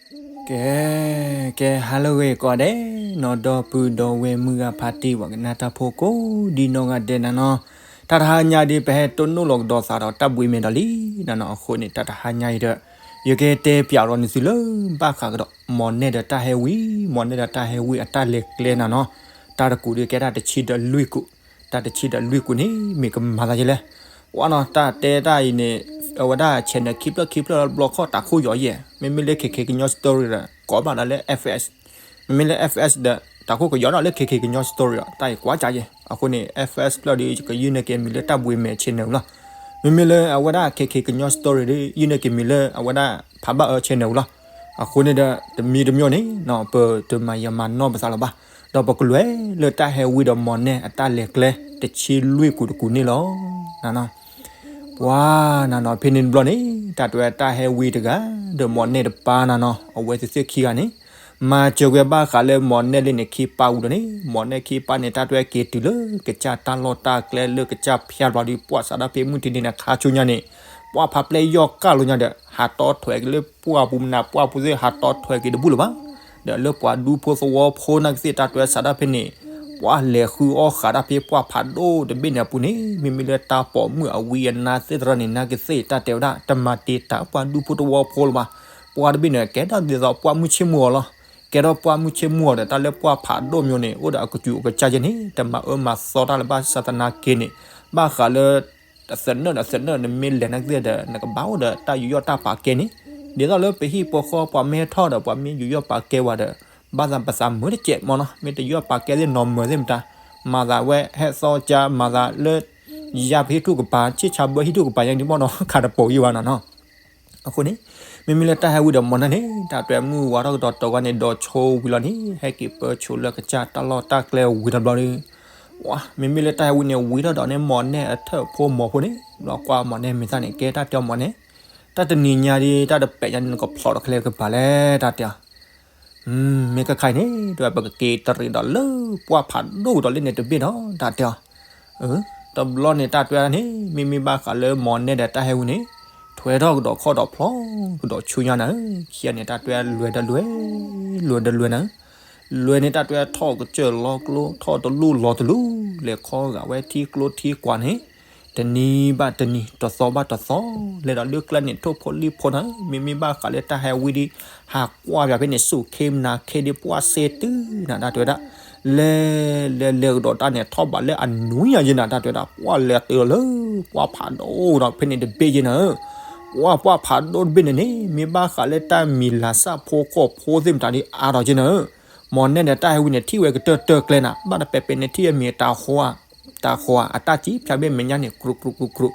ကဲ ကဲ ဟါလၢအဂ့ၤကိးဂၤဒဲးနီၤ ဒီပုၢ်ဒီဝဲၢ်မုၢ်ဂၤဖါတံၢ် ပှၤကနၣ်တၢ်ဖိကိးဒံနီၢ်ဂၤဒဲးနၤနီၤ, တၢ်တဟါညါဒ်ပဟဲတိၢ်နီၣ်လီၤကဒီးသးဒီးတၢ်ဘှံးမဲာ်ဒီးလံနၤနီၤ, အဃိန့ၣ် တၢ်တဟါညါအံၤဒီး ယကတဲပျးဒီးနသုလၢ ဘၣ်ဃးကဒီး မီၢ်နဲၣ်ဒီးတၢ်ဟဲဝံၤ မီၢ်နဲၣ်ဒီးတၢ်ဟဲဝံၤအတၢ်လဲၤကျဲနၤနီၤ, တၢ်တကူးဒ်ကဲတၢ်တဆံဒီးလွံၢ်ကူး, တၢ်တဆံဒီးလွံၢ်ကူးန့ၣ် မ့ၢ်ကမၤသးယဲလဲၣ် ပှၤနီၤ တၢ်တဲတၢ်အံၤန့ၣ် အဝဲဒၣ် channel ခံဖျၢၣ်ခံဖျၢၣ်ဘျီခီၣ်တၢ်ခိၣ်ယီၤယဲၢ်, မ့မ့ၢ်လၢ ခဲခဲကညီ story ဒီး ကိးဘၣ်ဒီးလၢ F S, မ့မ့ၢ်လၢ F S ဒီး တၢ်ခိၣ်ကယီၤဒီးလၢ ခဲခဲကညီ story ဒီး တၢ်အံၤကွၢ်ကၢယဲၢ်, အဃိန့ၣ် F S ဖျၢၣ်ဒီး ယကယုၢ်န့ၢ်က့ၤမံၤလၢတၢ်ဘှံးမဲာ် channel လီၤ, မ့မ့ၢ်လၢအဝဲဒၣ် ခဲခဲကညီ story ဒီး ယုၢ်န့ၢ်က့ၤမံၤလၢအဝဲဒၣ် ဖးဘၣ်အၢ channel လီၤ, အဃိန့ၣ်ဒီး တမံၤတမံၤန့ၣ်နီၤ ပတမၤယၤမၤနီၢ်ပသးလၢၤဘၣ်, ဒီးပကလဲၤလၢတၢ်ဟဲဝံၤဒီးမီၢ်နဲၣ်အတၢ်လဲၤကျဲ တဆံလွံၢ်ကူးတကူးန့ၣ်လီၤ နၤနီၤ, ပှၤနၤနီၤ ဖဲန့ၣ်တဘျီန့ၣ် တၢ်တဲတၢ်ဟဲဝံၤတဂၤ ဒီးမီၢ်နဲၣ်တပၢ်နၤနီၤ အဝဲသ့ၣ်သ့ၣ်ခံဂၤန့ၣ် မၤစၢၤဝဲဘၣ်ဃးလၢမီၢ်နဲၣ်လၢန့ၣ်ခံပၢ်ဝံၤဒီးန့ၣ် မီၢ်နဲၣ်ခံပၢ်န့ၣ် တၢ်တဲက့ၤတုၤလၢကစၢ်တၢ်လီၢ်တၢ်ကျဲလၢကစၢ်ဖၠါတဘျီဒီး ပှၤစးထီၣ်ဖဲမုၢ်တနံၤန့ၣ် ခါဆူညါန့ၣ် ပှၤဖးပျဲၢ်ယီၢ်ကၢ်လိာ်ညါဒီး ဟးတီထွဲက့ၤလၢပှၢ်ပူၤမနုၤ ပှၢ်ပူၤသ့ၣ် ဟးတီထွဲက့ၤတဘူၣ်လၢၤဘၣ်, ဒီးလၢပှၤဒူဖိသဝီဖိနာ်က့သ့ၣ် တၢ်တဲစးထီၣ်ဖဲန့ၣ် ပှၤလဲၤဃုအီၣ်ဃးတၢ်ဖဲပှၢ်ဖးဒိၣ်တဘ့ၣ်န့ၣ်အပူၤန့ၣ် မ့မ့ၢ်လၢတၢ်ပိာ်မုၣ်အဝံအနါသ့ၣ်တဖၣ်န့ၣ် နာ်က့သ့ၣ် တၢ်တဲဝဲဒၣ် တမၤတ့ၢ်တၢ်ပှၤဒူဖိသဝီဖိလၢၤဘၣ်, ပှၤတဘ့ၣ်န့ၣ် ကဲထီၣ်ဒ်သိးပှၢ်မုၢ်ဆ့ၣ်မုၢ်ဂီၤလီၤ, ကဲထီၣ်ပှၢ်မုၢ်ဆ့ၣ်မုၢ်ဂီၤဒီး တၢ်လၢပှၢ်ဖးဒိၣ်မ့ၢ်န့ၣ် အိၣ်ဒီးအကစူၤအကစၢ်ယဲၢ်န့ၣ် တမၤအၢမၤသီတၢ်လၢၤဘၣ် စးသနာ်က့န့ၣ် ဘၣ်ဃးလၢ သနၢၣ်ဒီးသနၢၣ် နမ့ၢ်လဲၤနာ်က့သ့ၣ်ဒီး နကဘၣ်အိၣ်ဒီးတၢ်ယူးယီၣ်တၢ်ပာ်ကဲန့ၣ်, ဒ်သိးလၢပဟံၣ်ဖိဃီပှၤမ့ၢ်ဟဲထီၣ်ဒီး ပှၤမ့ၢ်ယူးယီၣ်ပာ်ကဲဝဲဒီး ဘၣ်သးပသးမုာ်တစဲးမ့ၢ်နီၤ, မ့ၢ်တယူးယီၣ်ပာ်ကဲသ့ၣ်နီၢ်မုာ်သ့ၣ်မတၤ, မၤသးဝဲဟဲသီကၢ မၤသးလၢ ယါပဟံၣ်ထူၣ်ကပၤ ဆ့ၣ်ဆါဘၢဟံၣ်ထူၣ်ကပၤ ညါဒ်ဘၣ်နီၤ ခးတပိာ်ယံၤဘၣ်နီၤနီၤ အဃိန့ၣ် မ့မ့ၢ်လၢတၢ်ဟဲဝံၤဒီးမီၢ်နဲၣ်န့ၣ် တၢ်တဲမုၢ်ဝါထီၣ်ကဒီးတဂီၢ်န့ၣ် ဒီးဆိဝံၤလီၤန့ၣ် ဟဲက့ၤပၢဆိလၢကစၢ်တၢ်လီၢ်တၢ်ကျဲဝံၤတဘျီဒီး မ့မ့ၢ်လၢတၢ်ဟဲဝံၤန့ၣ် ဝံၤထီၣ်ဒီးန့ၣ် မီၢ်နဲၣ်အထၢၣ်ဖိမီၤဖိန့ၣ် ဘျီကွၢ်မီၢ်နဲၣ်မ့ၢ်သၣ်န့ၣ် ကဲတၢ်တဲအီၤမီၢ်နဲၣ်, တၢ်တနံၤညါဒီး တၢ်တပဲာ်ညါန့ၣ် နကဖျိးတချ့ကပၤလဲၣ် တၢ်တဲအီၤ မ့ၢ်ကခါအံၤန့ၣ် တဝဲပကက့ၤတရံးဒီးလၢပှၢ်ဖးဒိၣ်ကဒီးလၢန့ၣ်တဘ့ၣ်ဒီး တၢ်တဲအီၤ တဘျီန့ၣ် တၢ်တဲန့ၣ် မ့မ့ၢ်ဘၣ်ဃးလၢမီၢ်နဲၣ်ဒီးတၢ်ဟဲဝံၤန့ၣ် ထွဲထီၣ်ကဒီးခီၣ်ဒီးဖျီကဒီးဆူညါနၤဧၢ, ခံဂၤန့ၣ် တၢ်တဲလွဲၤဒီးလွဲၤ လွဲၤဒီးလွဲၤနၤဧၢ, လွဲၤန့ၣ် တၢ်တဲထီၣ်ကစၢၢ်လီၤကျိ ထီၣ်တလူၢ်လီၤတလူၢ် လဲၤခီဂာ်ဝဲထံကျိထံကွာ်န့ၣ် တနံၤဘၣ်တနံၤ တသီဘၣ်တသီ လဲၤဒီးလၢကျဲန့ၣ် ထိၣ်ဖိလံၣ်ဖိနၤဧၢ, မ့မ့ၢ်ဘၣ်ဃးလၢတၢ်ဟဲဝံၤဒီး ဟးကွၢ်ပၠးဖဲန့ၣ် ဆူၣ်ခ့မနၤခ့ဒီး ပှၢ်စ့တုၤနၤ တၢ်တဲဝဲဒၣ် လဲၤ လဲၤလဲၤကဒီးတၢ်န့ၣ် ထီၣ်ဘးလၢအနွံယၤယဲၢ်နၤ တၢ်တဲဝဲဒၣ် ပှၢ်လဲၤတုၤလီၤလၢ ပှၢ်ဖးဒိၣ်ဒီးဖဲန့ၣ်တဘ့ၣ်ယဲၢ်နၤဧၢ, ပှၢ် ပှၢ်ဖးဒိၣ်တဘ့ၣ်န့ၣ်န့ၣ် မ့ၢ်ဘၣ်ဃးလၢတၢ်မံၤလၤစၢ်ဖိကီၢ်ဖိသ့ၣ်မတၤဒ်အါထီၣ်ယဲၢ်နၤဧၢ, မီၢ်နဲၣ်ဒီးတၢ်ဟဲဝံၤန့ၣ် ထံၣ်ဝဲကတၢၢ်တၢၢ်ကျဲနၤ ဘၣ်တပဲာ်ပဲာ်န့ၣ် ထံၣ်အမံၤတၢ်ဃီ တၢ်ဃီအတၢ်စံးဖၠါဘ့ၣ်မဲာ်ညါန့ၣ် ကြူးကြူးကြူးကြူး,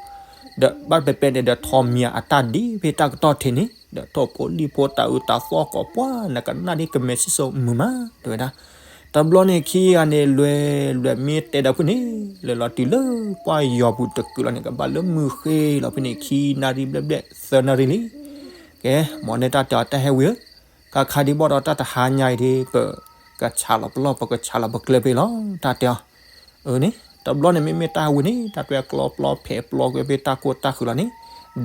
ဒီးဘၣ်တပဲာ်ပဲာ်န့ၣ်ဒီး ထီၣ်မံၤအတၢ်ဒ်ဖဲတၢ်ကတီၢ်ထံးန့ၣ် ဒီးထိၣ်ဖိလံၣ်ဖိတၢ်အုးတၢ်သီၣ်ကိးပှၢ် နကနၣ်ဒ်ကမဲာ်စံၣ်စိၤမုာ်မး တဲဝဲဒၣ်, တဘျီန့ၣ်ခံဂၤန့ၣ် လွဲၤ လွဲၤမ့ၢ်တဲဒီးဖုၣ်န့ၣ် လဲၤလီၤတုၤလၢပှၢ်ယီၤပူၤတကုာ်လီၤန့ၣ် ကဘၣ်လၢမုၢ်ဃ့လီၤဖဲန့ၣ် ခံနၣ်ရံၣ်ဘျဲၣ်ဘျဲၣ် သၢနၣ်ရံၣ်လံ ကဲ မီၢ်နဲၣ်တၢ်တဲအီၤ တၢ်ဟဲဝံၤဧၢ, ခါခါဒံးဘၣ်ဒီးတၢ်တဟါညါအံၤဒ် ပကဆးလီၤပလီၢ် ပကဆးလီၤပကျဲဖဲလီၤ တၢ်တဲအီၤ, အၢန့ၣ် တဘျီန့ၣ် မ့မ့ၢ်တၢ်ဟဲဝံၤန့ၣ် တၢ်တဲကျီပျီဖဲးပျီက့ၤဖဲတၢ်ကိၢ်တၢ်ဃုာ်လီၤန့ၣ်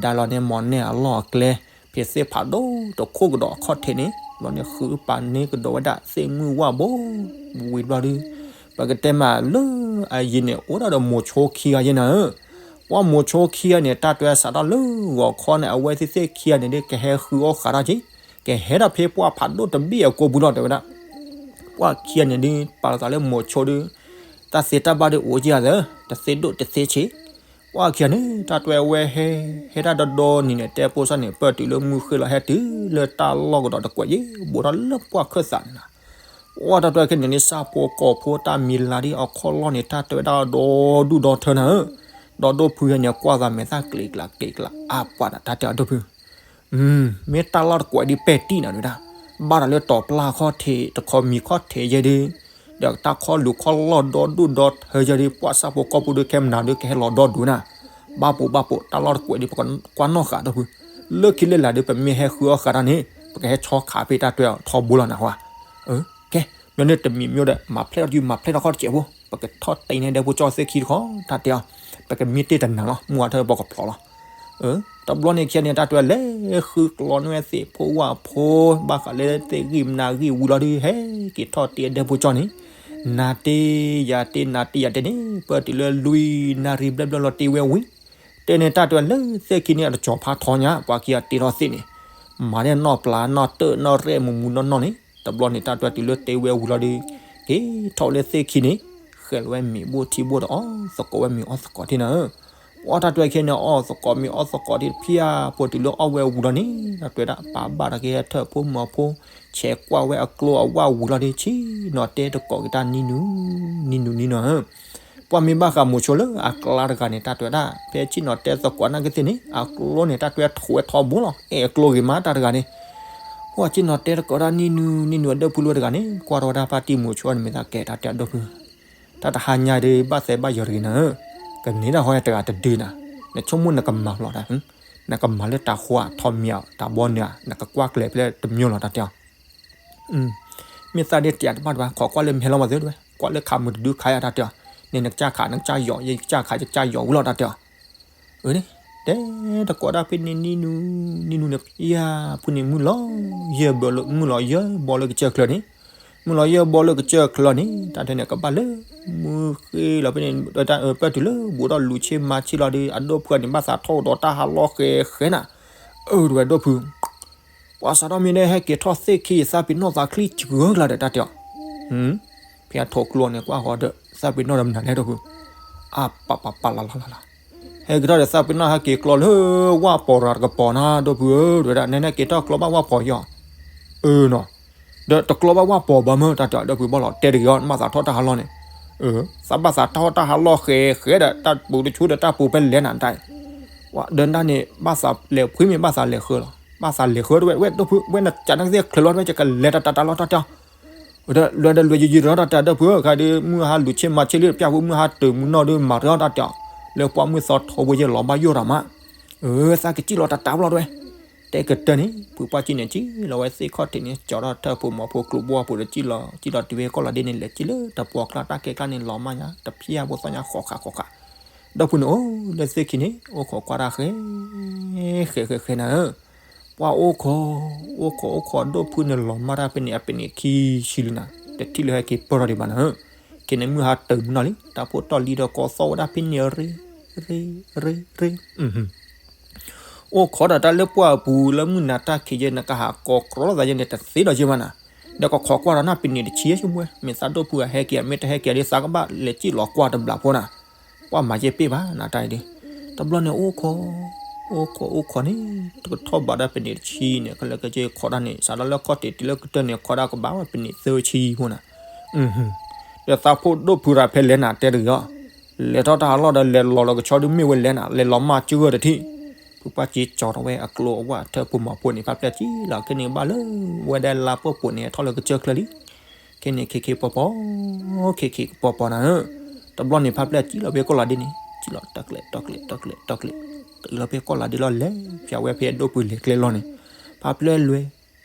ဒါလီၤန့ၣ် မီၢ်နဲၣ်အလီၢ်အကျဲ ဖဲသ့ၣ်ဖးဒိၣ်တခိၣ်ကဒီးအခီၣ်ထံးန့ၣ် ဘျီန့ၣ် ဃုပာ်န့ၢ်ကဒီးဝဲဒၣ်သ့ၣ်မုၢ်ဝၣ်ဘိ ဝံၤဘျီဒုး ပကတဲမးလၢအယံၤန့ၣ် အိၣ်ဒၣ်ဒီးမိၤဆိခံဂၤယဲၢ်နၤဧၢ, ပှၢ်မိၤဆိခံဂၤန့ၣ် တၢ်တဲစးထီၣ်လၢဂီၤခီန့ၣ် အဝဲသ့ၣ်သ့ၣ်ခံဂၤန့ၣ်ဒ် ကဟဲဃုအီၣ်ဃးတၢ်က့ၤ, ကဟဲဒၣ်ဖဲပှၢ်ဖးဒိၣ်တဘ့ၣ်အကိာ်ပူၤလီၤ တဲဝဲဒၣ်, ပှၢ်ခံဂၤန့ၣ်ဒ် ပာ်လီၤသးလၢမိၤဆိဒီး တၢ်သ့တၢ်ဘၣ်ဒ်အိၣ်က့ၤယၤသၢ တသ့ဒိၣ်တသ့ဆံး, ပှၢ်ခံဂၤန့ၣ် တၢ်တဲဝဲဟဲ ဟဲတၢ်ဒီဒီနံၤန့ၣ် တဲဖိသၣ်န့ၣ် ပၢၢ်တုၤလၢမုၢ်ဃ့လီၤ ဟဲတုၤလၢတၢ်လီၢ်ကဒီးတကွဲးယဲၢ် ဘူးထီၣ်လၢပှၢ်ခၢၣ်သးန့ၣ်လီၤ. ပှၢ်တၢ်တဲခဲန့ၣ်န့ၣ် ဆၣ်ဖိကီၢ်ဖိတၢ်မံၤလၤဒ်အခီၣ်လီၢ်န့ၣ် တၢ်တဲဝဲဒၣ်ဒီဒူၣ်ဒီထၢနၤဧၢ, ဒီဒိၣ်ဖုဂၤန့ၣ် ကွၢ်သးမဲာ်သၣ်ကျ့ၤကျးကျ့ၤကျးအါပှၤနၤ တၢ်တဲအီၤဒိၣ်ဖု မ့ၢ်တၢ်လီၢ်တကွဲးဒ်ပဲာ်တံၢ်နၤဒုဒၣ်, ဘၣ်ဒီးလၢတီၤပျၢ်ခီၣ်ထံးတခီမံၤခီၣ်ထံးယဲၢ်ဒု, ဒီးတၢ်ခီၣ်လူၤခီၣ်လီၢ်ဒီဒူၣ်ဒီထၢယဲၢ်ဒု ပှၢ်ဆၣ်ဖိကီၢ်ဖိဒု ခဲမနၤဒု ကဟဲလီၤဒီဒူၣ်နၤ, ဘၣ်ပိာ်ဘၣ်ပိာ် တၢ်လီၢ်တကွဲးဒ် ပကကွၢ်နီၣ်ဃာ်ဒိၣ်ဖု, လၢခံလၢလာ်ဒု ပမ့ၢ်ဟဲဃုအီၣ်ဃာ်တၢ်န့ၣ် ပကဟဲဆီခးဖဲတၢ်တွဲထီဘိလီၤနၤဟါ, ကဲ, မ့ၢ်န့ၣ်တမံၤမ့ၢ်ဒီး မၤဖျဲၣ်ထီၣ်ဒု မၤဖျဲၣ်ထီၣ်ခီၣ်တစဲးဖိ, ပကထီၣ်တ့န့ၢ်ဒဲဖိကၠီသ့ၣ်ခံတခီ တၢ်တဲအီၤ, ပကမ့ၢ်တ့ၢ်တနၤလီၤ မုၢ်ဝါထၢၣ်ပကဖျိးလီၤ. တဘျီန့ၣ်ခဲန့ၣ် တၢ်တဲလဲၤဃုကျီန့ၢ်ဝဲသ့ၣ်ဖိဝၣ်ဖိ ဘၣ်ဃးလၢသ့ၣ်ဂံၢ်မနၤဂံၢ်ဝံၤလီၤဒီး ဟဲက့ၤထီၣ်တ့အဒဲဖိကၠီန့ၣ်, နၤတ့ယၤတ့ နၤတ့ယၤတ့န့ၣ် ပၢၢ်တုၤလၢလွံၢ်နၣ်ရံၣ်ဘျဲၣ်ဘျဲၣ်လီၤတ့ဝဲဝံၤ, တဲန့ၣ်တၢ်တဲလၢသ့ၣ်ခံန့ၣ် အတကၠီၤဖးထီညါ ပှၤခံဂၤတ့ထီၣ်သ့ၣ်န့ၣ်, မၤဒ်နီၣ်ပျၢၤနီၣ်တၢၣ်နီၣ်ရဲၣ်မူးမူးနီၣ်နီၣ်န့ၣ်, တဘျီန့ၣ် တၢ်တဲတုၤလၢတ့ဝဲဝံၤလီၤဒီး က့ၤထီၣ်လၢသ့ၣ်ခံန့ၣ်, ဃဲၤလီၤဝဲမ့ၤဘိၣ်ထံဘိၣ်ဒီးအီၣ်သကိးဝဲမ့ၤအီၣ်သကိးထံနၤဧၢ, ပှၤတၢ်တဲခဲန့ၣ် အီၣ်သကိးမ့ၤအီၣ်သကိးထံတဖၣ် ပှၢ်တုၤလၢအီၣ်ဝဲဝံၤလီၤန့ၣ် တၢ်တဲဒၣ် ပာ်ဘၣ်တၢ်က့ၤထၢၣ်ဖိမီၤဖိ, ဆဲးကွၢ်ဝဲအကျိအဝၣ်ဝံၤလီၤဒီး ဆ့ၣ်နီၤတဲတကိးက့ၤတၢ်နံၤနုၤ, နံၤနုၤနံၤနုၤဧၢ ပှၤမ့ၢ်ဘၣ်ဃးမိၤဆိလၢအကျါတဂၤန့ၣ် တၢ်တဲဒၣ် ဖဲဆ့ၣ်နီၤတဲသကိးနာ်က့သ့ၣ်န့ၣ် အကျိန့ၣ် တၢ်တဲထွဲထီဘိလီၤ အဲၣ်အကျိဂ့ၤမးတၢ်တဂၤန့ၣ်, ပှၤဆ့ၣ်နီၤတဲတကိးတၢ်နံၤနုၤ နံၤနုၤအဒိၣ်ဖုလၢတဂၤန့ၣ် ကွၢ်ထီၣ်ဝဲဒၣ်ဖါတံၢ်မိၤဆိန့ၣ် မ့ၢ်သးကဲတၢ်တဲအဒိၣ်ဖု, တၢ်တဟါညါဒီး ဘၣ်သဲဘၣ်ယီၤတဂ့ၤနၤဧၢ, ကန့ၢ်တၢ်ဟီတဂၤတဒုနၤ, နဆိကမိၣ်နကမၤလီၤတၢ်, နကမၤလၢတၢ်ဃီဧါ ထီမံၤဧါ တၢ်ဘီနုၤဧါ နကကွၢ်ကျဲၤဖဲတမံၤလီၤတၢ်တဲအီၤ မ့ၢ်သးဒ်တၢ်တဘၣ်တဘၣ် ခိးကွၢ်လၢမဟဲလီၤမၤသ့တဝဲ ကွၢ်လၢခးမုၢ်တဒုခးယၤတၢ်တဲအီၤ, န့ၣ်နကစၢ်ခး နကစၢ်ယီၤ ယကစၢ်ခး ယကစၢ်ယီၤဝံၤလီၤတၢ်တဲအီၤ, အန့ၣ်, တဲတကိးဒၣ်ဖဲန့ၣ်နံၤနုၤ, နံၤနုၤန့ၣ် ယၤဖုန့ၣ် မုၢ်လီၤယဲၢ်ဘၢလၢ မုၢ်လီၤယဲၢ်ဘီလၢကစၢၢ်ချၢန့ၣ်, မုၢ်လီၤယဲၢ်ဘီလၢကစၢၢ်ချၢန့ၣ် တၢ်တဲန့ၣ် ကဘၣ်လၢ မုၢ်ဃ့လီၤဖဲန့ၣ် ပၢၢ်တုၤလၢဘူးဒီးလူၤဆ့မၤဆ့လီၤဒီး အဒိၣ်ဖုန့ၣ် ဘၣ်သးထီၣ်ဒီးတၢ်ဟးလီၢ်ဃဲဃဲနၤ, အၢ တဝဲဒိၣ်ဖု ပှၤစးထီၣ်မ့ၢ်ဒၣ်ဟဲက့ၤထီၣ်သ့ၣ်ခံ သးပ့ၤနီၣ်သးချံစှၤကျါဒီးတၢ်တဲအီၤ, ဖဲအထိးကျိန့ၣ် ကွၢ်ဃီဒီး သးပ့ၤနီၣ်ဒီးမနုၤလဲၣ်ဒိၣ်ဖု, အပပပလလလလ, ဟဲက့ၤထီၣ်ဒီးသးပ့ၤနီၣ်ဟဲက့ၤကျီလၢဝၣ်ပီၤရၤတကပီၤနၤ ဒိၣ်ဖုဧၢ တဝဲဒၣ် နဲနဲက့ၤထီၣ်ကျီဘၣ်ဝၣ်ပီၤယီၤ, အၢနီၤ, ဒီးတကျီဘၣ်ဝၣ်ပီၤဘၣ်မၢ် တၢ်တဲအီၤ ဒိၣ်ဖုဘၣ်လီၤ တဲတဂ့ၤအီၤ နဘၣ်သးထီၣ်တၢ်ဟးလီၢ်န့ၣ်, သးဘၣ်သးထီၣ်တၢ်ဟးလီၢ်ဃဲဃဲဒီး တၢ်ပူၤတဆူဒီးတၢ်ပူၤဖဲလဲၣ်နၤတၢ် ဝဲဒၣ်န့ၣ် ဘၣ်သးလဲၤဖှံမ့ၢ်ဘၣ်သးလဲၤဃၢလီၤ ဘၣ်သးလဲၤဃၢတဝဲ ဝဲဒိၣ်ဖု ဝဲနကးနကသ့ၣ်ချၢလီၤတဝဲ ယကလဲၤတၢ်တၢ်တၢ်လီၤတၢ်တဲအီၤ, ဒီးလွဲဒီးလွဲယယံၤဒီးတၢ်ဒိၣ်ဖုဧၢ ခါဒီးမုၢ်ဟါလူၤဆ့မၤဆ့လံ ပျၢ်ဖုမုၢ်ဟါတုၤမုၢ်နီၢ်ဒီးမၤတၢ်တၢ်တဲအီၤ, လၢပှၢ်မုၢ်သီထီဘိယဲၢ်လီၤဘၣ်ယိၣ်တၢ်မး, အၢ သးကစံၣ်လီၤတၢ်တၢ်ဘျီတဝဲ တဲကတၢၢ်န့ၣ် ဖုပှၢ်ကံန့ၣ် စံၣ်လီၤဝဲသ့ၣ်ခီၣ်ထံးန့ၣ် ကၠီထီၣ်ထၢၣ်ဖိမီၤဖိကျိဘီဖိဒီးစံၣ်လီၤ စံၣ်လီၤတုၤဝဲကီၢ်လီၤဒ့န့ၣ် လဲၤစံၣ်လၢတပှီၢ်ကျါတၢ်ကဲကျါန့ၣ် လီၤမၢ်ညါ တဖျၢၣ်ဖိသီညါဃီၤဃးဃီၤဃး, ဒီပုၢ်န့ၣ်အိၣ်လၢသ့ၣ်ခံန့ၣ် အိၣ်ခိးကွၢ်တၢ်ဃဲ ဃဲဃဲဃဲနၤဧၢ, ပှၤအိၣ်ခိး အိၣ်ခိးအိၣ်ခိး ဒီပုၢ်န့ၣ်လီၤမၢ်တၢ်ဖဲန့ၣ် အပနံးခံဆံလံနၤ တထံၣ်လၢဟဲက့ၤပၢၢ်ထီၣ်ဒံးဘၣ်နၤဧၢ, ခဲန့ၣ်မုၢ်ဟါတၢ်မုၢ်နီၢ်လံ တၢ်ဖိတၢ်လံၤဒီးကိးသီၣ်ဝဲဒၣ်ဖဲန့ၣ်ရ့ ရ့ ရ့ ရ့ အိၣ်ခိးဒီးတၢ်လၢပှၢ်အပူၤလၢမုၢ်နၤတၢ်ခံးယဲၢ် နကဟးကိးကြီလိာ်သးယဲၢ်န့ၣ် တသ့ဒီးယဲၢ်ဘၣ်နၤ, ဒီးကခိးကွၢ်ဒီးနၢ်ပနံးတဆံယဲၢ်ဆိကမိၣ်ဝဲ မ့ၢ်သးဒီပုၢ်အဟဲက့ၤ မ့ၢ်တဟဲက့ၤဒီး သးကဘၣ်လဲၤစံၣ်လီၤကွၢ်တဘျီဖိနၤ, ပှၢ်မၤယဲၢ်ပ့ၢ်ဘၣ်နၤတၢ်အံၤဒီး, တဘျီန့ၣ်အိၣ်ခိး အိၣ်ခိးအိၣ်ခိးန့ၣ် တကထီၣ်ဘးဒီးပနံးတဆံန့ၣ် ကလဲၤကက့ၤခိးတၢ်န့ၣ် စးထီၣ်လၢခီၣ်ထံးတုၤလၢကတၢၢ်န့ၣ် ခိးတၢ်ကဘၣ်ဝဲပနံးသၢဆံဖိနၤ, ဒီးသးဖိဒီပုၢ်ရၤဖဲလဲၣ်နၤတဲတဂ့ၤအီၤ, လဲၤထီၣ်တၢ်ဟးလီၢ်ဒီးလဲၤလီၤလီၤကဆီဒုးမ့ၢ်ဝဲလဲၣ်နၤ လဲၤလီၤမၢ်ကၢၢ်တထံၣ်, ဖုပှၢ်ကံကၠီထီၣ်ဝဲအကျိအဝၣ်ထၢၣ်ဖိမီၤဖိန့ၣ် ဖးဖျဲၣ်ကံလီၤ ခဲန့ၣ်ဘၣ်လၢ ဝဲဒၣ်လါပှဲၢ်ပိာ်န့ၣ် ဟဲထီၣ်လၢကစၢၢ်ချၢလံ ခဲန့ၣ်ခ့ခ့ပီပီ, ခ့ခ့ကပီပီနၤဧၢ, တဘျီန့ၣ် ဖးဖျဲၣ်စံၣ်လီၤဖဲကီၢ်လီၤဒ့န့ၣ် စံၣ်လီၤတီကျဲ တီကျဲ တီကျဲ တီကျဲ, တုၤလီၤဖဲကီၢ်လီၤဒ့လီၤလဲၤ ပၠးဝဲဖဲအဒိပုၢ်လဲၤကျဲလီၤန့ၣ်, ဖးဖျဲၣ်လွဲ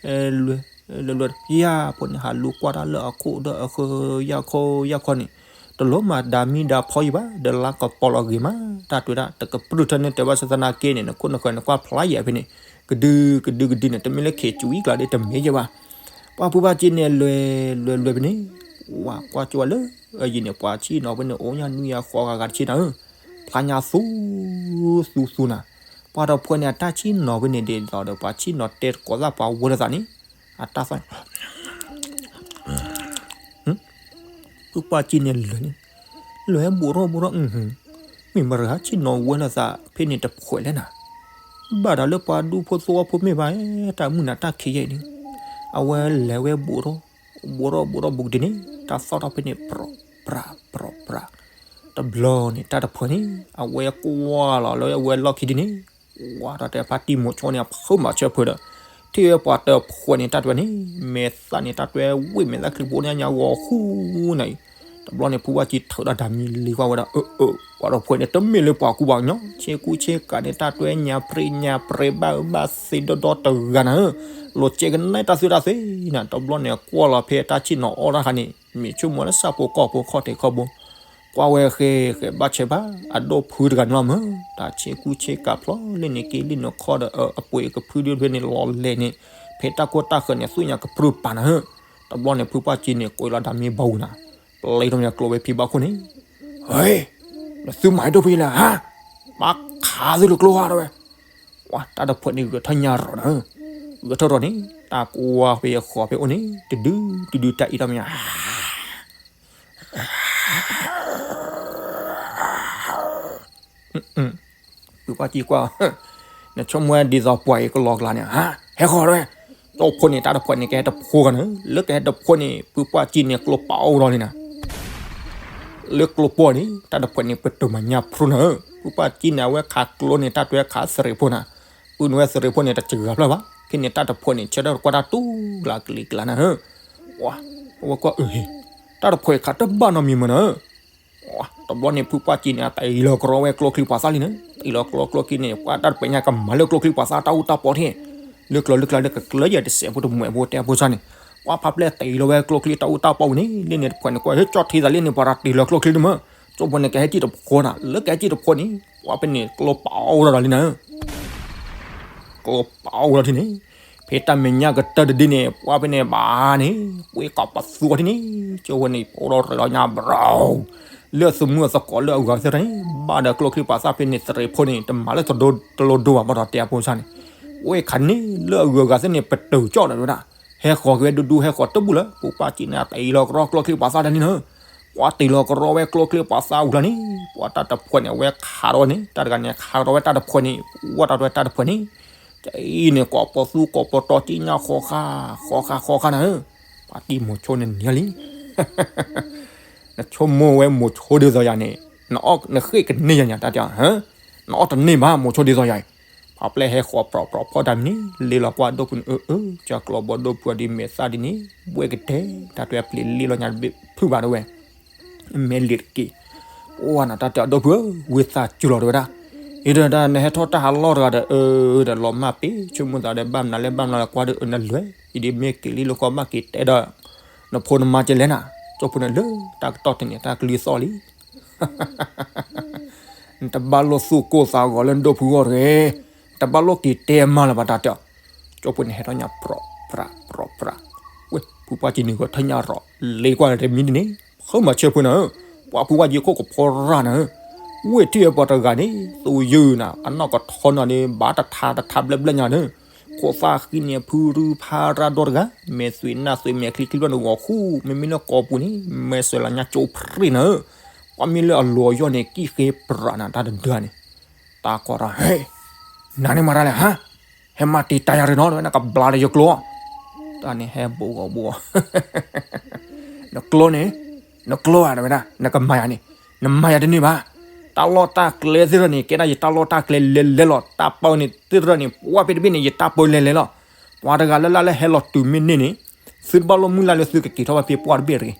လွဲ လွဲ လွဲ ယၤဖိန့ၣ် ဟးလူၤကွၢ်တၢ်လၢအခိၣ်ဒီးအဃၢ ယၤခီယၤခီန့ၣ်, တလိၣ်မၤဒၤမံဒၤဖီယံၤဘၣ် ဒီးလါကပီၤလီၤဂ့ၤမး တၢ်တွဲဒၣ် တကပြုၢ်ထၢန့ၢ်တဲဘၣ်ဆၣ်သနာ်က့န့ၣ် နခိၣ်နဃၢၤနကွၢ်ဖျါယဲၢ်ဖဲန့ၣ်, ကဒုကဒုကဒုန့ၣ် တမ့ၢ်လၢခ့ၣ်စူၤအံၤကျါဒီးတမ့ၢ်ယဲၢ်ဘၣ် ပှၤဖုဘၣ်က့န့ၣ် လွဲ လွဲ လွဲဖဲန့ၣ်, ဝၤကွၢ်ကၠိဝဲလၢ အယံၤန့ၣ် ပှၤဆံၣ်နီၤဖဲန့ၣ် အိၣ်ညါနွံယၤဃိးဂၤဂၤတဆံနၤဧၢ, ဖျါညါသူ သူ သူနၤ, ပှၤဒီးဖုန့ၣ် အတၢ်ဆံၣ်နီၤဖဲန့ၣ်ဒ်သိးဒီး ပှၤဆံၣ်နီၤတဲတကိးသၣ်ပှၤဝဲလိာ်သးန့ၣ်, အတၢ်သီၣ် ဖုပှၢ်ကံန့ၣ်လွဲန့ၣ်, လွဲဘူးထီၣ်ဘူးထီၣ်, မ့ၢ်မတၤဂၤဆံၣ်နီၤဝဲလိာ်သးဖဲန့ၣ်တဖှဲးလဲၣ်နၤ, ဘၣ်ဒီးလၢပှၤဒူဖိသဝီဖိမ့ၢ်ဘၣ်, တၢ်မုၢ်နၤတၢ်ခံးယဲၢ်အံၤန့ၣ်, အဝဲလဲၤဝဲဘူးထီၣ်, ဘူးထီၣ်ဘူးထီၣ်ဘူးကဒုန့ၣ် တၢ်သီၣ်ထီၣ်ဖဲန့ၣ် ပြီၢ်ပြး ပြီၢ်ပြး, တဘျီန့ၣ် တၢ်တဖှဲးန့ၣ် အဝဲကွၢ်လီၤလၢအဝဲလီၢ်ခံဒုန့ၣ် ဝါတၢ်တဲဖါတံၢ်မိၤဆိန့ၣ် အဖုမၤဆၢဖုဒီး ထံၣ်ဝဲပှၤတဖှဲးန့ၣ် တၢ်တွဲန့ၣ် မဲာ်သၣ်န့ၣ် တၢ်တွဲဝ့ၢ်မဲာ်သၣ်ချံဖိညါညါဂီၤဃူနၤအံၤ, တဘျီန့ၣ် ဖုဝါကံထုးတၢ်ဒၣ်မံလံၤကွၢ်ဝဲဒၣ် အၢ အၢ ပှၤတဖှဲးန့ၣ် တမ့ၢ်လၢပှၤကူပှၤကညီ ဆ့ကူဆ့ကၤန့ၣ် တၢ်တွဲညါပြ့ညါပြ့ဘၣ်အၢဘၣ်သ့ဒီဒီတဂၤနၤဧၢ, လိၤကဲကနၣ်တၢ်သုတၢ်သ့နၤ, တဘျီန့ၣ် ကွၢ်လီၤဖဲတၢ်ဆ့ၣ်နီၤအီၣ်တၢ်ခါန့ၣ် မ့ၢ်ဆိကမိၣ်လၢဆၣ်ဖိကီၢ်ဖိခီၣ်ထံးခီၣ်ဘိ ကွၢ်ဝဲဃဲဃဲဘၣ်ဆဲးဘၣ် အဒိၣ်ဖုတဂၤန့ၣ်လီၤမၢ်, တၢ်ဆ့ကူဆ့ကၤဖျီလၢန့ၣ်က့ၤလံန့ၣ်ခီဒီး အပှ့ၤကဖုဒုဖဲန့ၣ်လီၤလဲၣ်န့ၣ်, ဖဲတၢ်ကီတၢ်ဃၢၤန့ၣ် သူၣ်ညါကပြုၢ်ပာ်နၤဧၢ, တဘျီန့ၣ် ဖုပၢ်ကံန့ၣ် ကွဲးလီၤဒၣ်မ့ၢ်ဘီဝံၤနၤ, ပျဲထီၣ်န့ၣ်ကျိဝဲဖံဘၣ်ခိၣ်န့ၣ်, ဟဲ, နသုမၤဒိၣ်ဖဲလဲၣ်ဧါ, ဘၣ်ခးသုလၢကျိဧါတဲဝဲ, ပှၤတၢ်တဖှဲးန့ၣ်ဂဲၤထီၣ်ညါရီၤနၤဧၢ, ဂဲၤထီၣ်ရီၤန့ၣ် တၢ်ကွၢ်ဖဲဃီၤဖဲအိၣ်န့ၣ် တဒု တဒုတၢ်အံၤထီၣ်မ့ၢ်ဧါ ဖုပၢ်ကံကွၢ်, နဆိကမိၣ်ဒ်သိးပှၤအံၤကလီကလီန့ၣ်, ဟဲဃီၤတဲဝဲ, တၢ်ဖိန့ၣ် တၢ်တဖှဲးန့ၣ် ကဟဲတဖိဂၤနၤဧၢ, လၢကဟဲတဖိန့ၣ် ဖုပၢ်ကံန့ၣ် ကျိပာ်အိၣ်ဒီးလံနၤ လၢကျိပီၢ်န့ၣ် တၢ်တဖှဲးန့ၣ် ပတုာ်မၤညၣ်ဖျိနၤဧၢ, ဖုပၢ်ကံန့ၣ် အဝဲခးကျိန့ၣ် တၢ်တွဲခးသရ့းဖိနၤ, ပုၢ်နဝဲသရ့းဖိန့ၣ် တစှၤဖျၢၣ်ဘၣ်, ဖဲန့ၣ်တၢ်တဖှဲးန့ၣ် ဆၢထၢၣ်ကွၢ်တၢ်တူၢ်ကလးကလံၤကလးနၤဧၢ, ဝဲကွၢ်အၢဟ့, တၢ်တဖှဲးခးတဘၣ်နီတမံၤမၢ်နၤဧၢ တဘျီန့ၣ် ဖုပၢ်ကံန့ၣ် အတ့ၢ်လီၤကရီဝဲကျိချံပှၤသၣ်လံနၤ, တ့ၢ်လီၤကရီကျိချံန့ၣ် ပှၤတၢ်တဖှဲးညါကမၤလၢကျိချံပှၤသၣ်တၢ်အူတၢ်ပီထံၣ်, လၢကျိၤလၢကျါလၢကကျၢယၤတစဲးဖိတမှဲးဖိတဲအဖိ စၢ်န့ၣ်, ပှၤဖးဖျဲၣ်တ့ၢ်လီၤဝဲကျိချံတၢ်အူတၢ်ပီဝံၤန့ၣ် လၢန့ၣ်တဖှဲးန့ၣ် ကွၢ်ဟ့ၣ်ကၠီၣ်ထံသးလၢန့ၣ် ပှၤတ့ၢ်လီၤကျိချံတမၢ်, ကၠိဖိန့ၣ် ကဟဲကံၣ်တဖိနၤ, လၢကဟဲကံၣ်တဖိန့ၣ် ပှၤဖဲန့ၣ် ကျိပာ်အိၣ်ဒီးလံနၤဧၢ ကျိပာ်အိၣ်လီၤထံန့ၣ်, ဖဲတၢ်မဲာ်ညါကတၢၢ်တဒုန့ၣ် ပှၤဖဲန့ၣ်ဘၣ်န့ၣ် ဝ့ၢ်ကီၢ်ပသူအီၤထံန့ၣ်, ကၠိဖိန့ၣ် ပအိၣ်ဒီးရ့လီၤညါဘြီ, လၢသမုၣ်အသကိးလၢအဂၤသ့ၣ်တဖၣ်န့ၣ် ဘၣ်ဒီးကျိချံပှၤသၣ်ဖဲန့ၣ် သရ့းဖိန့ၣ် တမၤလၢတလိၤဒိဘၣ်ဘၣ်ဒီးတဲအဖိ စၢ်န့ၣ်, ဝ့ၢ်ခါန့ၣ် လၢအဂၤသ့ၣ်န့ၣ် ပတုာ်ကၠီၣ်ဒီးဝဲဒၣ်, ဟဲဃီၤက့ၤဝဲဒူဒူဟဲဃီၤတဘူၣ်လၢ ဖုပၢ်ကံန့ၣ် အတ့ၢ်လီၤကရီကျိချံပှၤသၣ်တန့ၣ်နၤ ပှၤတ့ၢ်လီၤကရီဝဲကျိချံပှၤသၣ်ဝံၤလီၤန့ၣ် ပှၤတၢ်တဖှဲးန့ၣ် အဝဲခးဒီးဝဲန့ၣ် တၢ်တဂၤန့ၣ် ခးဒီးဝဲတၢ်တဖှဲးန့ၣ် ဝဲတၢ်တဝဲတၢ်တဖှဲးန့ၣ်, ကအံၤန့ၣ် ကိးပသူကိးပတီၤကံညါဃီဃာ ဃီဃာဃီဃာနၤဧၢ, ပှၤတံၤမိၤဆိန့ၣ်နံၤလံ, နဆိကမိၣ်ဝဲမိၤဆိဒ်သိးယၤန့ၣ်, နအီၣ်နဃ့ၢ်ကန့ၢ်ယၤညါတၢ်တ, နအီၣ်တန့ၢ်ဘၣ်မိၤဆိဒ်သိးယၤအံၤ, ဖးဖျဲၣ်ဟဲဃီၤပြီၣ်ပြီၣ်ဖီၣ်တၢ်မနုၤန့ၣ် လ့လီၤကွၢ်ဒိၣ်ဖုန့ၣ် အၢ အၢ ကၢကျီဘီဒိၣ်ဖုအီၤဒ်မဲာ်သၣ်ဒ်န့ၣ် ဘှဲၣ်ကတဲာ် တၢ်တွဲပျံၤလ့လီၤညါတဘ့ၣ်ဖုၣ်ဘၣ်တဝဲ မဲာ်လ့ၤတက့ၢ်, အိၣ်နၤတၢ်တဲအဒိၣ်ဖုဧၢ ဝံသးစူၤလီၤတဝဲဒၣ်, အံၤဒီးတၢ်နဟဲထီၣ်တၢ်ဟးလီၢ်တဂၤဒီး အၢ ဒီးလီၤမၢ်ပ့ၤ ဆိကမိၣ်သးဒီးဘၣ်မနုၤလဲၣ်ဘၣ်မနုၤလဲၣ်ကွၢ်ဒီး အၢ နလွဲၢ် အံၤဒ်မ့ၢ်က့ၤလံလိာ်ကီဘၣ်က့ၤတဲဒီး နဖိနမါကလဲၣ်နၤ, ကၠိဖိန့ၣ်လၢတၢ်ကတီၢ်တနံၤတၢ်ကလုၢ်သီၣ်လံ နတဘၣ်လိၣ်သူၣ်ကိၢ်သးဂီၤလၢနဒိၣ်ဖုဂီၢ်တဂ့ၤ, နတဘၣ်လိၣ်က့ၤတဲမးလၢၤဘၣ်တၢ်တဲအီၤ, ကၠိဖိန့ၣ်ဟဲထီၣ်ညါပြီၣ်ပြီၣ်ပြီၣ်ပြီၣ်, ဝ့ၢ်ဖုပှၢ်ကံန့ၣ်ဂီၤထၢၣ်ညါရီၤ လ့ကွၢ်လၢတမံၤဒ်န့ၣ် ဃုမၤဆၢဖိနၤဧၢ, ပှၤဖုပှၢ်ကံခိၣ်ကဖီရၣ်နၤဧၢ, ဝ့ၢ်ထံၣ်ဝဲပှၤတဂၤန့ၣ် သူယုၢ်နၤ အနီၢ်ကထီနၤန့ၣ် ဘၣ်တထါတထါဘျဲၣ်ဘျဲၣ်ညါန့ၣ်, ခိၣ်သၣ်ဃံန့ၣ်ဖုရူဖးရၣ်ဒိၣ်တဂၤ, မဲာ်သွံးနၢ်သွံးမဲာ်ချံချံဘျီန့ၣ်ဂီၤဃူ, မ့မ့ၢ်လၢကိာ်ပူၤန့ၣ် မဲာ်စၢၤလီၤညါကၠိဖရံးနၤဧၢ, ပှၤမ့ၢ်လၢအလိၤအယီၢ်န့ၣ် ကံၣ်ဃ့ပြးနၤတၢ်တဒၢန့ၣ်, တၢ်ကွၢ်ထီၣ် ဟဲ, နၤန့ၣ်မၤတၢ်လဲၣ်ဟါ, ဟဲမၤတံာ်တာ်ယၤရ့နီၤ နကဘျါဒီးယကျိ, တၢ်န့ၣ်ဟဲဘိးဂီၤဘိး နကျိန့ၣ်, နကျိဧါ တဝဲဒၣ် နကမၤယၤန့ၣ်, နမၤယၤတန့ၢ်ဘၣ်, တၢ်လီၢ်တၢ်ကျဲသ့ၣ်တဖၣ်န့ၣ် ကဲဒၣ်ယတၢ်လီၢ်တၢ်ကျဲလဲၤလဲၤလီၤ, တၢ်ပၢန့ၣ်သ့ၣ်တဖၣ်န့ၣ် ပှၤဖဲတဘ့ၣ်န့ၣ် ယတၢ်ပၢလဲၤလဲၤလီၤ, ပှၤတဂၤလၢ်လၢ်လၢဟဲလီၤတုၤမ့ၢ်န့ၢ်န့ၣ်, သုတဘၣ်လိၣ်မုၢ်လၢ်လၢသုကက့ၤထီၣ်ဘၣ်ဖဲပှၢ်တဘ့ၣ်တဂ့ၤ,